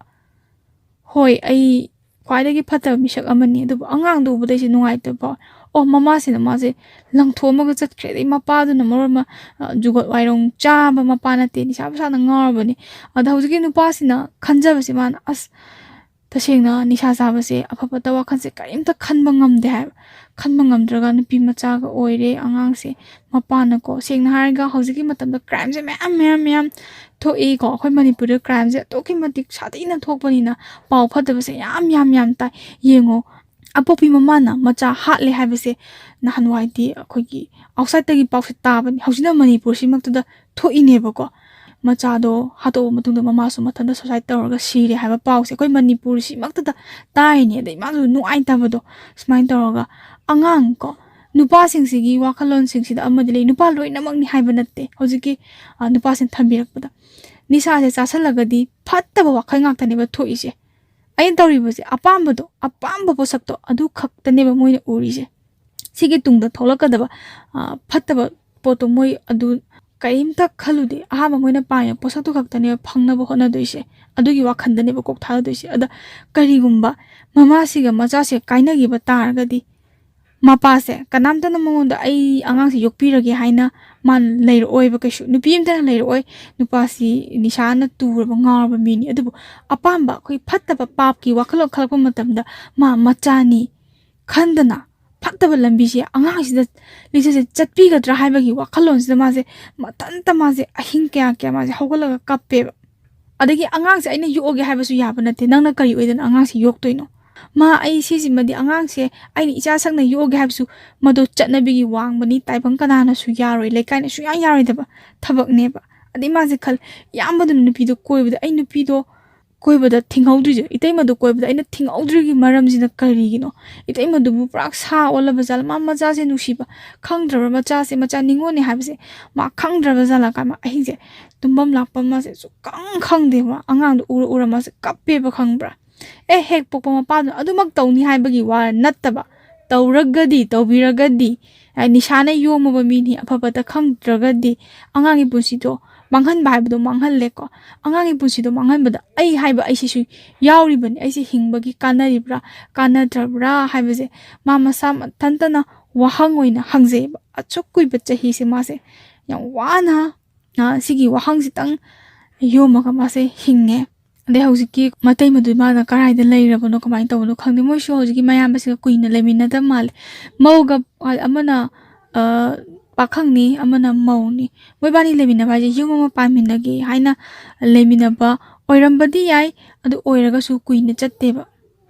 ꯍꯣꯏ, ꯑꯩ ꯈ꯭ꯋꯥꯏꯗꯒꯤ ꯐꯠꯇꯕ ꯃꯤꯁꯛ ꯑꯃꯅꯤ, ꯑꯗꯨꯕꯨ ꯑꯉꯥꯡꯗꯣ ꯎꯕꯗ ꯑꯩꯁꯦ ꯅꯨꯡꯉꯥꯏꯇꯕ ꯐꯥꯎꯋꯦ꯫ ꯑꯣ, ꯃꯃꯥꯁꯤꯅ ꯃꯥꯁꯦ ꯂꯪꯊꯣꯛꯑꯝꯃꯒ ꯆꯠꯈ꯭ꯔꯦ꯫ ꯑꯗꯩ ꯃꯄꯥꯗꯨꯅ ꯃꯔꯣꯟ ꯑꯃ, ꯑ, ꯖꯨꯒꯣꯠ ꯋꯥꯏꯔꯣꯡ ꯆꯥꯕ ꯃꯄꯥ ꯅꯠꯇꯦ, ꯅꯤꯁꯥ ꯄꯁꯥꯅ ꯉꯥꯎꯔꯕꯅꯤ꯫ ꯑꯗ ꯍꯧꯖꯤꯛꯀꯤ ꯅꯨꯄꯥꯁꯤꯅ ꯈꯟꯖꯕꯁꯦ, ꯃꯥꯅ, "ꯑꯁ, ꯇꯁꯦꯡꯅ ꯅꯤꯁꯥ ꯆꯥꯕꯁꯦ ꯑꯐ ꯐꯠꯇ ꯋꯥꯈꯜꯁꯦ ꯀꯔꯤꯝꯇ ꯈꯟꯕ ꯉꯝꯗꯦ" ꯍꯥꯏꯕ꯫ ꯈꯟꯕ ꯉꯝꯗ꯭ꯔꯒ ꯅꯨꯄꯤ ꯃꯆꯥꯒ ꯑꯣꯏꯔꯦ ꯑꯉꯥꯡꯁꯦ꯫ ꯃꯄꯥꯅꯀꯣ, ꯁꯦꯡꯅ ꯍꯥꯏꯔꯒ ꯍꯧꯖꯤꯛꯀꯤ ꯃꯇꯝꯗ ꯀ꯭ꯔꯥꯏꯝꯁꯦ ꯃꯌꯥꯝ, ꯃꯌꯥꯝ, ꯃꯌꯥꯝ ꯊꯣꯛꯏꯀꯣ꯫ ꯑꯩꯈꯣꯏ ꯃꯅꯤꯄꯨꯔꯗ ꯀ꯭ꯔꯥꯏꯝꯁꯦ ꯑꯗꯨꯛꯀꯤ ꯃꯇꯤꯛ ꯁꯥꯊꯤꯅ ꯊꯣꯛꯄꯅꯤꯅ ꯄꯥꯎ ꯐꯠꯇꯕꯁꯦ ꯌꯥꯝ, ꯌꯥꯝ, ꯌꯥꯝ ꯇꯥꯏ꯫ ꯌꯦꯡꯉꯣ, ꯑꯄꯣꯛꯄꯤ ꯃꯃꯥꯅ ꯃꯆꯥ ꯍꯥꯠꯂꯦ ꯍꯥꯏꯕꯁꯦ ꯅꯍꯥꯟꯋꯥꯏꯗꯤ ꯑꯩꯈꯣꯏꯒꯤ ꯑꯥꯎꯠꯁꯥꯏꯠꯇꯒꯤ ꯄꯥꯎꯁꯦ ꯇꯥꯕꯅꯤ꯫ ꯍꯧꯖꯤꯛꯅ ꯃꯅꯤꯄꯨꯔꯁꯤꯃꯛꯇꯗ ꯊꯣꯛꯏꯅꯦꯕꯀꯣ꯫ ꯃꯆꯥꯗꯣ ꯍꯥꯠꯇꯣꯛꯑꯕ ꯃꯇꯨꯡꯗ ꯃꯃꯥꯁꯨ ꯃꯊꯟꯇ ꯁꯨꯁꯥꯏꯠ ꯇꯧꯔꯒ ꯁꯤꯔꯦ ꯍꯥꯏꯕ ꯄꯥꯎꯁꯦ ꯑꯩꯈꯣꯏ ꯃꯅꯤꯄꯨꯔꯁꯤꯃꯛꯇꯗ ꯇꯥꯏꯅꯦ꯫ ꯑꯗꯩ ꯃꯥꯁꯨ ꯅꯨꯡꯉꯥꯏꯇꯕꯗꯣ, ꯁꯨꯃꯥꯏꯅ ꯇꯧꯔꯒ ꯑꯉꯥꯡ ꯀꯣ, ꯅꯨꯄꯥꯁꯤꯡꯁꯤꯒꯤ ꯋꯥꯈꯜꯂꯣꯟꯁꯤꯡꯁꯤꯗ ꯑꯃꯗꯤ ꯂꯩ꯫ ꯅꯨꯄꯥ ꯂꯣꯏꯅꯃꯛꯅꯤ ꯍꯥꯏꯕ ꯅꯠꯇꯦ꯫ ꯍꯧꯖꯤꯛꯀꯤ, ꯑ, ꯅꯨꯄꯥꯁꯤꯡ ꯊꯝꯕꯤꯔꯛꯄꯗ, ꯅꯤꯁꯥꯁꯦ ꯆꯥꯁꯜꯂꯒꯗꯤ ꯐꯠꯇꯕ ꯋꯥꯈꯜ ꯉꯥꯛꯇꯅꯦꯕ ꯊꯣꯛꯏꯁꯦ꯫ ꯑꯩꯅ ꯇꯧꯔꯤꯕꯁꯦ, ꯑꯄꯥꯝꯕꯗꯣ, ꯑꯄꯥꯝꯕ ꯄꯣꯠꯁꯛꯇꯣ ꯑꯗꯨ ꯈꯛꯇꯅꯦꯕ ꯃꯣꯏꯅ ꯎꯔꯤꯁꯦ꯫ ꯁꯤꯒꯤ ꯇꯨꯡꯗ ꯊꯣꯛꯂꯛꯀꯗꯕ, ꯑ, ꯐꯠꯇꯕ ꯄꯣꯠꯇꯣ ꯃꯣꯏ ꯑꯗꯨ ꯀꯔꯤꯝꯇ ꯈꯜꯂꯨꯗꯦ꯫ ꯑꯍꯥꯟꯕ ꯃꯣꯏꯅ ꯄꯥꯝꯃꯤꯕ ꯄꯣꯠꯁꯛꯇꯣ ꯈꯛꯇꯅꯦꯕ ꯐꯪꯅꯕ ꯍꯣꯠꯅꯗꯣꯏꯁꯦ꯫ ꯑꯗꯨꯒꯤ ꯋꯥꯈꯜꯗꯅꯦꯕ ꯀꯣꯛ ꯊꯥꯗꯗꯣꯏꯁꯦ꯫ ꯑꯗ ꯀꯔꯤꯒꯨꯝꯕ ꯃꯃꯥꯁꯤꯒ ꯃꯆꯥꯁꯤꯒ ꯀꯥꯏꯅꯈꯤꯕ ꯇꯥꯔꯒꯗꯤ, ꯃꯄꯥꯁꯦ ꯀꯅꯥꯝꯇꯅ ꯃꯉꯣꯟꯗ "ꯑꯩ ꯑꯉꯥꯡꯁꯦ ꯌꯣꯛꯄꯤꯔꯒꯦ" ꯍꯥꯏꯅ ꯃꯥꯅ ꯂꯩꯔꯛꯑꯣꯏꯕ ꯀꯩꯁꯨ꯫ ꯅꯨꯄꯤ ꯑꯝꯇꯅ ꯂꯩꯔꯛꯑꯣꯏ꯫ ꯅꯨꯄꯥꯁꯤ ꯅꯤꯁꯥꯅ ꯇꯨꯔꯕ, ꯉꯥꯎꯔꯕ ꯃꯤꯅꯤ꯫ ꯑꯗꯨꯕꯨ ꯑꯄꯥꯝꯕ ꯑꯩꯈꯣꯏ ꯐꯠꯇꯕ ꯄꯥꯞꯀꯤ ꯋꯥꯈꯜꯂꯣꯟ ꯈꯜꯂꯛꯄ ꯃꯇꯝꯗ, ꯃꯥ ꯃꯆꯥꯅꯤ ꯈꯟꯗꯅ ꯐꯠꯇꯕ ꯂꯝꯕꯤꯁꯦ, ꯑꯉꯥꯡꯁꯤꯗ ꯂꯤꯆꯠꯁꯦ ꯆꯠꯄꯤꯒꯗ꯭ꯔꯥ ꯍꯥꯏꯕꯒꯤ ꯋꯥꯈꯜꯂꯣꯟꯁꯤꯗ ꯃꯥꯁꯦ ꯃꯊꯟꯇ ꯃꯥꯁꯦ ꯑꯍꯤꯡ ꯀꯌꯥ ꯀꯌꯥ ꯃꯥꯁꯦ ꯍꯧꯒꯠꯂꯒ ꯀꯞꯄꯦꯕ꯫ ꯑꯗꯒꯤ ꯑꯉꯥꯡꯁꯦ ꯑꯩꯅ ꯌꯣꯛꯑꯒꯦ ꯍꯥꯏꯕꯁꯨ ꯌꯥꯕ ꯅꯠꯇꯦ꯫ ꯅꯪꯅ ꯀꯔꯤ ꯑꯣꯏꯗꯅ ꯑꯉꯥꯡꯁꯦ ꯌꯣꯛꯇꯣꯏꯅꯣ? ꯃꯥ, ꯑꯩ ꯁꯤꯁꯤꯃꯗꯤ, ꯑꯉꯥꯡꯁꯦ ꯑꯩꯅ ꯏꯆꯥ ꯁꯛꯅ ꯌꯣꯛꯑꯒꯦ ꯍꯥꯏꯕꯁꯨ ꯃꯗꯨ ꯆꯠꯅꯕꯤꯒꯤ ꯋꯥꯡꯃꯅꯤ, ꯇꯥꯏꯕꯪ ꯀꯅꯥꯅꯁꯨ ꯌꯥꯔꯣꯏ, ꯂꯩꯀꯥꯏꯅ ꯁꯨꯡꯌꯥ ꯌꯥꯔꯣꯏꯗꯕ ꯊꯕꯛꯅꯦꯕ꯫ ꯑꯗꯩ ꯃꯥꯁꯦ ꯈꯜ-, ꯏꯌꯥꯝꯕꯗꯨꯅ ꯅꯨꯄꯤꯗꯣ ꯀꯣꯏꯕꯗ, "ꯑꯩ ꯅꯨꯄꯤꯗꯣ ꯀꯣꯏꯕꯗ ꯊꯤꯡꯍꯧꯗ꯭ꯔꯤꯁꯦ, ꯏꯇꯩꯃꯗꯨ ꯀꯣꯏꯕꯗ ꯑꯩꯅ ꯊꯤꯡꯍꯧꯗ꯭ꯔꯤꯒꯤ ꯃꯔꯝꯁꯤꯅ ꯀꯔꯤꯒꯤꯅꯣ? ꯏꯇꯩꯃꯗꯨꯕꯨ ꯄꯨꯔꯥ ꯁꯥ ꯑꯣꯜꯂꯕ ꯖꯥꯠꯂ? ꯃꯥ ꯃꯆꯥꯁꯦ ꯅꯨꯡꯁꯤꯕ ꯈꯪꯗ꯭ꯔꯕ꯭ꯔꯥ? ꯃꯆꯥꯁꯦ ꯃꯆꯥ ꯅꯤꯉꯣꯜꯅꯦ ꯍꯥꯏꯕꯁꯦ ꯃꯥ ꯈꯪꯗ꯭ꯔꯕ ꯖꯥꯠꯂ ꯀꯥꯏꯅ ꯑꯍꯤꯡꯁꯦ ꯇꯨꯝꯐꯝ ꯂꯥꯛꯄ ꯃꯥꯁꯦ ꯁꯨꯛꯈꯪ ꯈꯪꯗꯦꯕ꯫ ꯑꯉꯥꯡꯗꯣ ꯎꯔ ꯎꯔ ꯃꯥꯁꯦ ꯀꯞꯄꯦꯕ, ꯈꯪꯕ꯭ꯔꯥ? ꯑꯦ, ꯍꯦꯛ ꯄꯣꯛꯄ ꯃꯄꯥꯗꯨꯅ ꯑꯗꯨꯃꯛ ꯇꯧꯅꯤ ꯍꯥꯏꯕꯒꯤ ꯋꯥ ꯅꯠꯇꯕ, ꯇꯧꯔꯒꯗꯤ, ꯇꯧꯕꯤꯔꯒꯗꯤ, ꯑ, ꯅꯤꯁꯥꯅ ꯌꯣꯝꯃꯕ ꯃꯤꯅꯤ, ꯑꯐꯕꯇ ꯈꯪꯗ꯭ꯔꯒꯗꯤ ꯑꯉꯥꯡꯒꯤ ꯄꯨꯟꯁꯤꯗꯣ ꯃꯥꯡꯍꯟꯕ ꯍꯥꯏꯕꯗꯣ ꯃꯥꯡꯍꯜꯂꯦꯀꯣ꯫ ꯑꯉꯥꯡꯒꯤ ꯄꯨꯟꯁꯤꯗꯣ ꯃꯥꯡꯍꯟꯕꯗ ꯑꯩ ꯍꯥꯏꯕ ꯑꯩꯁꯤꯁꯨ ꯌꯥꯎꯔꯤꯕꯅꯤ꯫ ꯑꯩꯁꯦ ꯍꯤꯡꯕꯒꯤ ꯀꯥꯟꯅꯔꯤꯕ꯭ꯔꯥ, ꯀꯥꯟꯅꯗ꯭ꯔꯕ꯭ꯔꯥ ꯍꯥꯏꯕꯁꯦ ꯃꯥ ꯃꯁꯥ ꯃꯊꯟꯇꯅ ꯋꯥꯍꯪ ꯑꯣꯏꯅ ꯍꯪꯖꯩꯑꯕ꯫ ꯑꯁꯨꯛ ꯀꯨꯏꯕ ꯆꯍꯤꯁꯦ ꯃꯥꯁꯦ ꯌꯥꯝ ꯋꯥꯅ, ꯑ, ꯁꯤꯒꯤ ꯋꯥꯍꯪꯁꯤꯇꯪ ꯌꯣꯝꯃꯒ ꯃꯥꯁꯦ ꯍꯤꯡꯉꯦ꯫ ꯑꯗꯩ ꯍꯧꯖꯤꯛꯀꯤ ꯃꯇꯩ ꯃꯗꯨ ꯃꯥꯅ ꯀꯔꯥꯏꯗ ꯂꯩꯔꯕꯅꯣ, ꯀꯃꯥꯏꯅ ꯇꯧꯕꯅꯣ ꯈꯪꯗꯦ꯫ ꯃꯣꯏꯁꯨ ꯍꯧꯖꯤꯛꯀꯤ ꯃꯌꯥꯝꯕꯁꯤꯒ ꯀꯨꯏꯅ ꯂꯩꯃꯤꯟꯅꯗꯕ ꯃꯥꯜꯂꯦ꯫ ꯃꯧꯒ, ꯑꯃꯅ, ꯑ, ꯄꯥꯈꯪꯅꯤ, ꯑꯃꯅ ꯃꯧꯅꯤ꯫ ꯃꯣꯏꯕꯥꯅꯤ ꯂꯩꯃꯤꯟꯅꯕ ꯍꯥꯏꯁꯦ ꯌꯨꯝ ꯑꯃ ꯄꯥꯟꯃꯤꯟꯅꯒꯦ ꯍꯥꯏꯅ ꯂꯩꯃꯤꯟꯅꯕ ꯑꯣꯏꯔꯝꯕꯗꯤ ꯌꯥꯏ, ꯑꯗꯨ ꯑꯣꯏꯔꯒꯁꯨ ꯀꯨꯏꯅ ꯆꯠꯇꯦꯕ꯫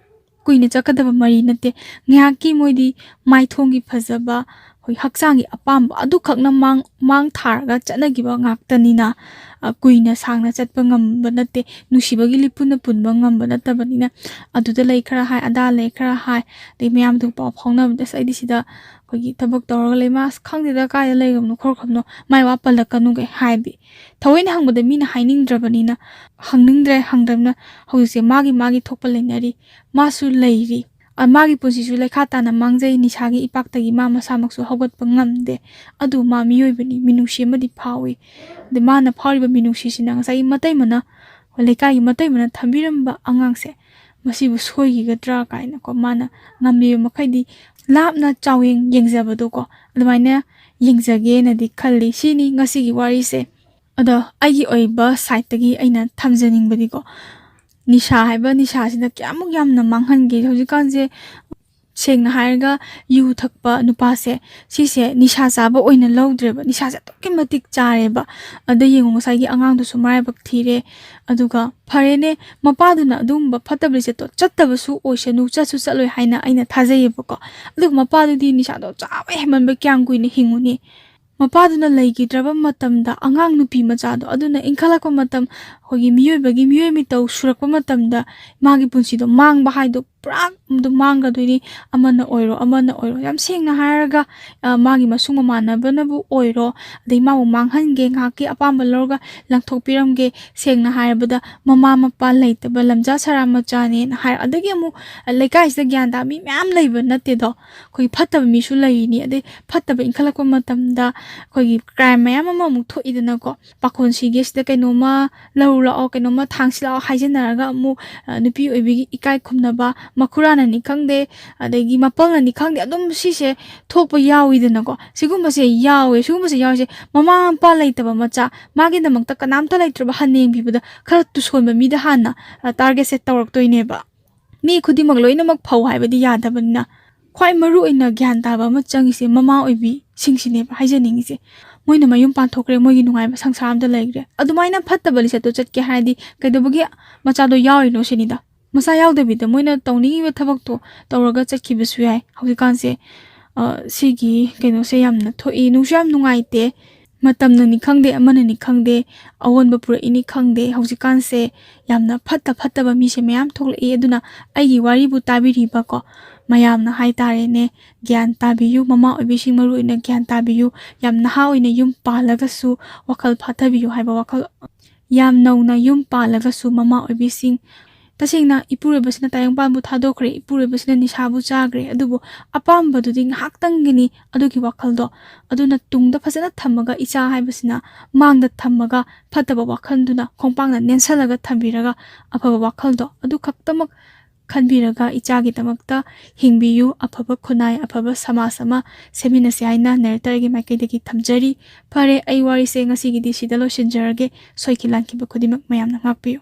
ꯀꯨꯏꯅ ꯆꯠꯀꯗꯕ ꯃꯔꯤ ꯅꯠꯇꯦ꯫ ꯉꯥꯏꯍꯥꯛꯀꯤ ꯃꯣꯏꯗꯤ ꯃꯥꯏꯊꯣꯡꯒꯤ ꯐꯖꯕ, ꯑꯩꯈꯣꯏ ꯍꯛꯆꯥꯡꯒꯤ ꯑꯄꯥꯝꯕ ꯑꯗꯨꯈꯛꯅ ꯃꯥꯡ, ꯃꯥꯡ ꯊꯥꯔꯒ ꯆꯠꯅꯈꯤꯕ ꯉꯥꯛꯇꯅꯤꯅ, ꯑ, ꯀꯨꯏꯅ ꯁꯥꯡꯅ ꯆꯠꯄ ꯉꯝꯕ ꯅꯠꯇꯦ꯫ ꯅꯨꯡꯁꯤꯕꯒꯤ ꯂꯤꯄꯨꯟꯅ ꯄꯨꯟꯕ ꯉꯝꯕ ꯅꯠꯇꯕꯅꯤꯅ, ꯑꯗꯨꯗ ꯂꯩ ꯈꯔ ꯍꯥꯏ, ꯑꯗꯥ ꯂꯩ ꯈꯔ ꯍꯥꯏ, ꯑꯗꯩ ꯃꯌꯥꯝꯗꯨ ꯄꯥꯎ ꯐꯥꯎꯅꯕꯗ, "ꯑꯁ, ꯑꯩꯗꯤ ꯁꯤꯗ ꯑꯩꯈꯣꯏꯒꯤ ꯊꯕꯛ ꯇꯧꯔꯒ ꯂꯩ, ꯃꯥ ꯑꯁ ꯈꯪꯗꯦꯗ ꯀꯥꯏꯗ ꯂꯩꯈ꯭ꯔꯕꯅꯣ ꯈꯣꯠꯈ꯭ꯔꯕꯅꯣ, ꯃꯥꯏ ꯋꯥ ꯄꯜꯂꯛꯀꯅꯨꯒ" ꯍꯥꯏꯕꯤ꯫ ꯊꯑꯣꯏꯅ ꯍꯪꯕꯗ ꯃꯤꯅ ꯍꯥꯏꯅꯤꯡꯗ꯭ꯔꯕꯅꯤꯅ, ꯍꯪꯅꯤꯡꯗ꯭ꯔꯦ, ꯍꯪꯗ꯭ꯔꯕꯅ ꯍꯧꯖꯤꯛꯁꯦ ꯃꯥꯒꯤ ꯃꯥꯒꯤ ꯊꯣꯛꯄ ꯂꯩꯅꯔꯤ꯫ ꯃꯥꯁꯨ ꯂꯩꯔꯤ꯫ ꯑ, ꯃꯥꯒꯤ ꯄꯨꯟꯁꯤꯁꯨ ꯂꯩꯈꯥ ꯇꯥꯅ ꯃꯥꯡꯖꯩ, ꯅꯤꯁꯥꯒꯤ ꯏꯄꯥꯛꯇꯒꯤ ꯃꯥ ꯃꯁꯥꯃꯛꯁꯨ ꯍꯧꯒꯠꯄ ꯉꯝꯗꯦ꯫ ꯑꯗꯨ ꯃꯥ ꯃꯤꯑꯣꯏꯕꯅꯤ, ꯃꯤꯅꯨꯡꯁꯤ ꯑꯃꯗꯤ ꯐꯥꯎꯏ꯫ ꯑꯗ ꯃꯥꯅ ꯐꯥꯎꯔꯤꯕ ꯃꯤꯅꯨꯡꯁꯤꯁꯤꯅ ꯉꯁꯥꯏꯒꯤ ꯃꯇꯩꯃꯅ, ꯂꯩꯀꯥꯏꯒꯤ ꯃꯇꯩꯃꯅ ꯊꯝꯕꯤꯔꯝꯕ ꯑꯉꯥꯡꯁꯦ ꯃꯁꯤꯕꯨ ꯁꯣꯏꯈꯤꯒꯗ꯭ꯔꯥ ꯀꯥꯏꯅꯀꯣ, ꯃꯥꯅ ꯉꯝꯂꯤꯕ ꯃꯈꯩꯗꯤ ꯂꯥꯞꯅ ꯆꯥꯎꯌꯦꯡ ꯌꯦꯡꯖꯕꯗꯣꯀꯣ, ꯑꯗꯨꯃꯥꯏꯅ ꯌꯦꯡꯖꯒꯦꯅꯗꯤ ꯈꯜꯂꯤ꯫ ꯁꯤꯅꯤ ꯉꯁꯤꯒꯤ ꯋꯥꯔꯤꯁꯦ꯫ ꯑꯗꯣ ꯑꯩꯒꯤ ꯑꯣꯏꯕ ꯁꯥꯏꯠꯇꯒꯤ ꯑꯩꯅ ꯊꯝꯖꯅꯤꯡꯕꯗꯤꯀꯣ, ꯅꯤꯁꯥ ꯍꯥꯏꯕ ꯅꯤꯁꯥꯁꯤꯅ ꯀꯌꯥꯃꯨꯛ ꯌꯥꯝꯅ ꯃꯥꯡꯍꯟꯒꯦ꯫ ꯍꯧꯖꯤꯛꯀꯥꯟꯁꯦ ꯁꯦꯡꯅ ꯍꯥꯏꯔꯒ ꯌꯨ ꯊꯛꯄ ꯅꯨꯄꯥꯁꯦ, ꯁꯤꯁꯦ ꯅꯤꯁꯥ ꯆꯥꯕ ꯑꯣꯏꯅ ꯂꯧꯗ꯭ꯔꯦꯕ꯫ ꯅꯤꯁꯥꯁꯦ ꯑꯗꯨꯛꯀꯤ ꯃꯇꯤꯛ ꯆꯥꯔꯦꯕ꯫ ꯑꯗ ꯌꯦꯡꯉꯣ, ꯉꯁꯥꯏꯒꯤ ꯑꯉꯥꯡꯗꯨꯁꯨ ꯃꯔꯥꯏꯕꯛ ꯊꯤꯔꯦ꯫ ꯑꯗꯨꯒ ꯐꯔꯦꯅꯦ, ꯃꯄꯥꯗꯨꯅ ꯑꯗꯨꯒꯨꯝꯕ ꯐꯠꯇꯕ ꯂꯤꯆꯠꯇꯣ ꯆꯠꯇꯕꯁꯨ ꯑꯣꯏꯁꯅꯨ, ꯆꯠꯁꯨ ꯆꯠꯂꯣꯏ ꯍꯥꯏꯅ ꯑꯩꯅ ꯊꯥꯖꯩꯌꯦꯕꯀꯣ꯫ ꯑꯗꯨꯒ ꯃꯄꯥꯗꯨꯗꯤ ꯅꯤꯁꯥꯗꯣ ꯆꯥꯕ ꯍꯦꯟꯃꯟꯕ ꯀꯌꯥꯝ ꯀꯨꯏꯅ ꯍꯤꯡꯉꯨꯅꯤ? ꯃꯄꯥꯗꯨꯅ ꯂꯩꯈꯤꯗ꯭ꯔꯕ ꯃꯇꯝꯗ ꯑꯉꯥꯡ ꯅꯨꯄꯤ ꯃꯆꯥꯗꯣ ꯑꯗꯨꯅ ꯏꯟꯈꯠꯂꯛꯄ ꯃꯇꯝ, ꯑꯩꯈꯣꯏꯒꯤ ꯃꯤꯑꯣꯏꯕꯒꯤ ꯃꯤꯑꯣꯏ ꯃꯤꯇꯧ ꯁꯨꯔꯛꯄ ꯃꯇꯝꯗ ꯃꯥꯒꯤ ꯄꯨꯟꯁꯤꯗꯣ ꯃꯥꯡꯕ ꯍꯥꯏꯗꯣ ꯄꯨꯔꯥ ꯑꯗꯨꯝ ꯃꯥꯡꯈ꯭ꯔꯗꯣꯏꯅꯤ꯫ ꯑꯃꯅ ꯑꯣꯏꯔꯣ, ꯑꯃꯅ ꯑꯣꯏꯔꯣ, ꯌꯥꯝ ꯁꯦꯡꯅ ꯍꯥꯏꯔꯒ, ꯑ, ꯃꯥꯒꯤ ꯃꯁꯨꯡ ꯃꯃꯥꯟꯅꯕꯅꯕꯨ ꯑꯣꯏꯔꯣ, ꯑꯗꯩ ꯃꯥꯕꯨ ꯃꯥꯡꯍꯟꯒꯦ, ꯉꯥꯏꯍꯥꯛꯀꯤ ꯑꯄꯥꯝꯕ ꯂꯧꯔꯒ ꯂꯪꯊꯣꯛꯄꯤꯔꯝꯒꯦ, ꯁꯦꯡꯅ ꯍꯥꯏꯔꯕꯗ ꯃꯃꯥ ꯃꯄꯥ ꯂꯩꯇꯕ ꯂꯝꯖꯥ ꯁꯔꯥ ꯃꯆꯥꯅꯦꯅ ꯍꯥꯏ꯫ ꯑꯗꯒꯤ ꯑꯃꯨꯛ ꯂꯩꯀꯥꯏꯁꯤꯗ ꯒ꯭ꯌꯥꯟ ꯇꯥꯕ ꯃꯤ ꯃꯌꯥꯝ ꯂꯩꯕ ꯅꯠꯇꯦꯗꯣ꯫ ꯑꯩꯈꯣꯏꯒꯤ ꯐꯠꯇꯕ ꯃꯤꯁꯨ ꯂꯩꯔꯤꯅꯤ꯫ ꯑꯗꯩ ꯐꯠꯇꯕ ꯏꯟꯈꯠꯂꯛꯄ ꯃꯇꯝꯗ ꯑꯩꯈꯣꯏꯒꯤ ꯀ꯭ꯔꯥꯏꯝ ꯃꯌꯥꯝ ꯑꯃ ꯑꯃꯨꯛ ꯊꯣꯛꯏꯗꯅꯀꯣ꯫ ꯄꯥꯈꯣꯟ ꯁꯤꯒꯦꯁꯤꯗ ꯀꯩꯅꯣꯝꯃ ꯂꯧꯔꯨ ꯂꯥꯛꯑꯣ, ꯀꯩꯅꯣꯝꯃ ꯊꯥꯡꯁꯤ ꯂꯥꯛꯑꯣ ꯍꯥꯏꯖꯤꯟꯅꯔꯒ ꯑꯃꯨꯛ, ꯑ, ꯅꯨꯄꯤ ꯑꯣꯏꯕꯤꯒꯤ ꯏꯀꯥꯏ ꯈꯨꯝꯅꯕ, ꯃꯈꯨꯔꯥꯅꯅꯤ ꯈꯪꯗꯦ, ꯑꯗꯒꯤ ꯃꯄꯜꯅꯅꯤ ꯈꯪꯗꯦ, ꯑꯗꯨꯝ ꯁꯤꯁꯦ ꯊꯣꯛꯄ ꯌꯥꯎꯋꯤꯗꯅꯀꯣ꯫ ꯁꯤꯒꯨꯝꯕꯁꯦ ꯌꯥꯎꯋꯦ꯫ ꯁꯤꯒꯨꯝꯕꯁꯦ ꯌꯥꯎꯔꯤꯁꯦ ꯃꯃꯥ ꯃꯄꯥ ꯂꯩꯇꯕ ꯃꯆꯥ, ꯃꯥꯒꯤꯗꯃꯛꯇ ꯀꯅꯥꯝꯇ ꯂꯩꯇ꯭ꯔꯕ ꯍꯟꯅ ꯌꯦꯡꯕꯤꯕꯗ ꯈꯔ ꯇꯨꯁꯣꯟꯕ ꯃꯤꯗ ꯍꯥꯟꯅ, ꯑ, ꯇꯥꯔꯒꯦꯠꯁꯦ ꯇꯧꯔꯛꯇꯣꯏꯅꯦꯕ꯫ ꯃꯤ ꯈꯨꯗꯤꯡꯃꯛ ꯂꯣꯏꯅꯃꯛ ꯐꯧ ꯍꯥꯏꯕꯗꯤ ꯌꯥꯗꯕꯅꯤꯅ꯫ ꯈ꯭ꯋꯥꯏ ꯃꯔꯨ ꯑꯣꯏꯅ ꯒ꯭ꯌꯥꯟ ꯇꯥꯕ ꯑꯃ ꯆꯪꯉꯤꯁꯦ ꯃꯃꯥ ꯑꯣꯏꯕꯤꯁꯤꯡꯁꯤꯅꯦꯕ ꯍꯥꯏꯖꯅꯤꯡꯉꯤꯁꯦ꯫ ꯃꯣꯏꯅ ꯃꯌꯨꯝ ꯄꯥꯟꯊꯣꯛꯈ꯭ꯔꯦ, ꯃꯣꯏꯒꯤ ꯅꯨꯡꯉꯥꯏꯕ ꯁꯪꯁꯥꯔ ꯑꯃꯗ ꯂꯩꯈ꯭ꯔꯦ꯫ ꯑꯗꯨꯃꯥꯏꯅ ꯐꯠꯇꯕ ꯂꯤꯆꯠꯇꯣ ꯆꯠꯀꯦ ꯍꯥꯏꯔꯗꯤ ꯀꯩꯗꯧꯕꯒꯤ ꯃꯆꯥꯗꯣ ꯌꯥꯎꯔꯤꯅꯣ ꯁꯤꯅꯤꯗ꯫ ꯃꯆꯥ ꯌꯥꯎꯗꯕꯤꯗ ꯃꯣꯏꯅ ꯇꯧꯅꯤꯡꯉꯤꯕ ꯊꯕꯛꯇꯣ ꯇꯧꯔꯒ ꯆꯠꯈꯤꯕꯁꯨ ꯌꯥꯏ꯫ ꯍꯧꯖꯤꯛꯀꯥꯟꯁꯦ, ꯑ, ꯁꯤꯒꯤ ꯀꯩꯅꯣꯁꯦ ꯌꯥꯝꯅ ꯊꯣꯛꯏ, ꯅꯨꯡꯁꯨ ꯌꯥꯝ ꯅꯨꯡꯉꯥꯏꯇꯦ꯫ ꯃꯇꯝꯅꯅꯤ ꯈꯪꯗꯦ, ꯑꯃꯅꯅꯤ ꯈꯪꯗꯦ, ꯑꯑꯣꯟꯕ ꯄꯨꯔꯛꯏꯅꯤ ꯈꯪꯗꯦ, ꯍꯧꯖꯤꯛꯀꯥꯟꯁꯦ ꯌꯥꯝꯅ ꯐꯠꯇ ꯐꯠꯇꯕ ꯃꯤꯁꯦ ꯃꯌꯥꯝ ꯊꯣꯛꯂꯛꯏ꯫ ꯑꯗꯨꯅ ꯑꯩꯒꯤ ꯋꯥꯔꯤꯕꯨ ꯇꯥꯕꯤꯔꯤꯕꯀꯣ ꯃꯌꯥꯝꯅ ꯍꯥꯏꯇꯥꯔꯦꯅꯦ, ꯒ꯭ꯌꯥꯟ ꯇꯥꯕꯤꯌꯨ, ꯃꯃꯥ ꯑꯣꯏꯕꯤꯁꯤꯡ ꯃꯔꯨ ꯑꯣꯏꯅ ꯒ꯭ꯌꯥꯟ ꯇꯥꯕꯤꯌꯨ꯫ ꯌꯥꯝ ꯅꯍꯥ ꯑꯣꯏꯅ ꯌꯨꯝ ꯄꯥꯜꯂꯒꯁꯨ ꯋꯥꯈꯜ ꯐꯥꯊꯕꯤꯌꯨ ꯍꯥꯏꯕ ꯋꯥꯈꯜ꯫ ꯌꯥꯝ ꯅꯧꯅ ꯌꯨꯝ ꯄꯥꯜꯂꯒꯁꯨ ꯃꯃꯥ ꯑꯣꯏꯕꯤꯁꯤꯡ, ꯇꯁꯦꯡꯅ ꯏꯄꯨꯔꯣꯏꯕꯁꯤꯅ ꯇꯥꯏꯕꯪꯄꯥꯟꯕꯨ ꯊꯥꯗꯣꯛꯈ꯭ꯔꯦ, ꯏꯄꯨꯔꯣꯏꯕꯁꯤꯅ ꯅꯤꯁꯥꯕꯨ ꯆꯥꯈ꯭ꯔꯦ, ꯑꯗꯨꯕꯨ ꯑꯄꯥꯝꯕꯗꯨꯗꯤ ꯉꯥꯏꯍꯥꯛꯇꯪꯒꯤꯅꯤ꯫ ꯑꯗꯨꯒꯤ ꯋꯥꯈꯜꯗꯣ, ꯑꯗꯨꯅ ꯇꯨꯡꯗ ꯐꯖꯅ ꯊꯝꯃꯒ, ꯏꯆꯥ ꯍꯥꯏꯕꯁꯤꯅ ꯃꯥꯡꯗ ꯊꯝꯃꯒ, ꯐꯠꯇꯕ ꯋꯥꯈꯜꯗꯨꯅ ꯈꯣꯡꯄꯥꯛꯅ ꯅꯦꯟꯁꯜꯂꯒ ꯊꯝꯕꯤꯔꯒ, ꯑꯐꯕ ꯋꯥꯈꯜꯗꯣ ꯑꯗꯨ ꯈꯛꯇꯃꯛ ꯈꯟꯕꯤꯔꯒ ꯏꯆꯥꯒꯤꯗꯃꯛꯇ ꯍꯤꯡꯕꯤꯌꯨ꯫ ꯑꯐꯕ ꯈꯨꯟꯅꯥꯏ, ꯑꯐꯕ ꯁꯃꯥꯖ ꯑꯃ ꯁꯦꯝꯃꯤꯟꯅꯁꯤ ꯍꯥꯏꯅ ꯅꯦꯔꯦꯇꯔꯒꯤ ꯃꯥꯏꯀꯩꯗꯒꯤ ꯊꯝꯖꯔꯤ꯫ ꯐꯔꯦ, ꯑꯩ ꯋꯥꯔꯤꯁꯦ ꯉꯁꯤꯒꯤꯗꯤ ꯁꯤꯗ ꯂꯣꯏꯁꯤꯟꯖꯔꯒꯦ꯫ ꯁꯣꯏꯈꯤ ꯂꯥꯟꯈꯤꯕ ꯈꯨꯗꯤꯡꯃꯛ ꯃꯌꯥꯝꯅ ꯉꯥꯛꯄꯤꯌꯨ꯫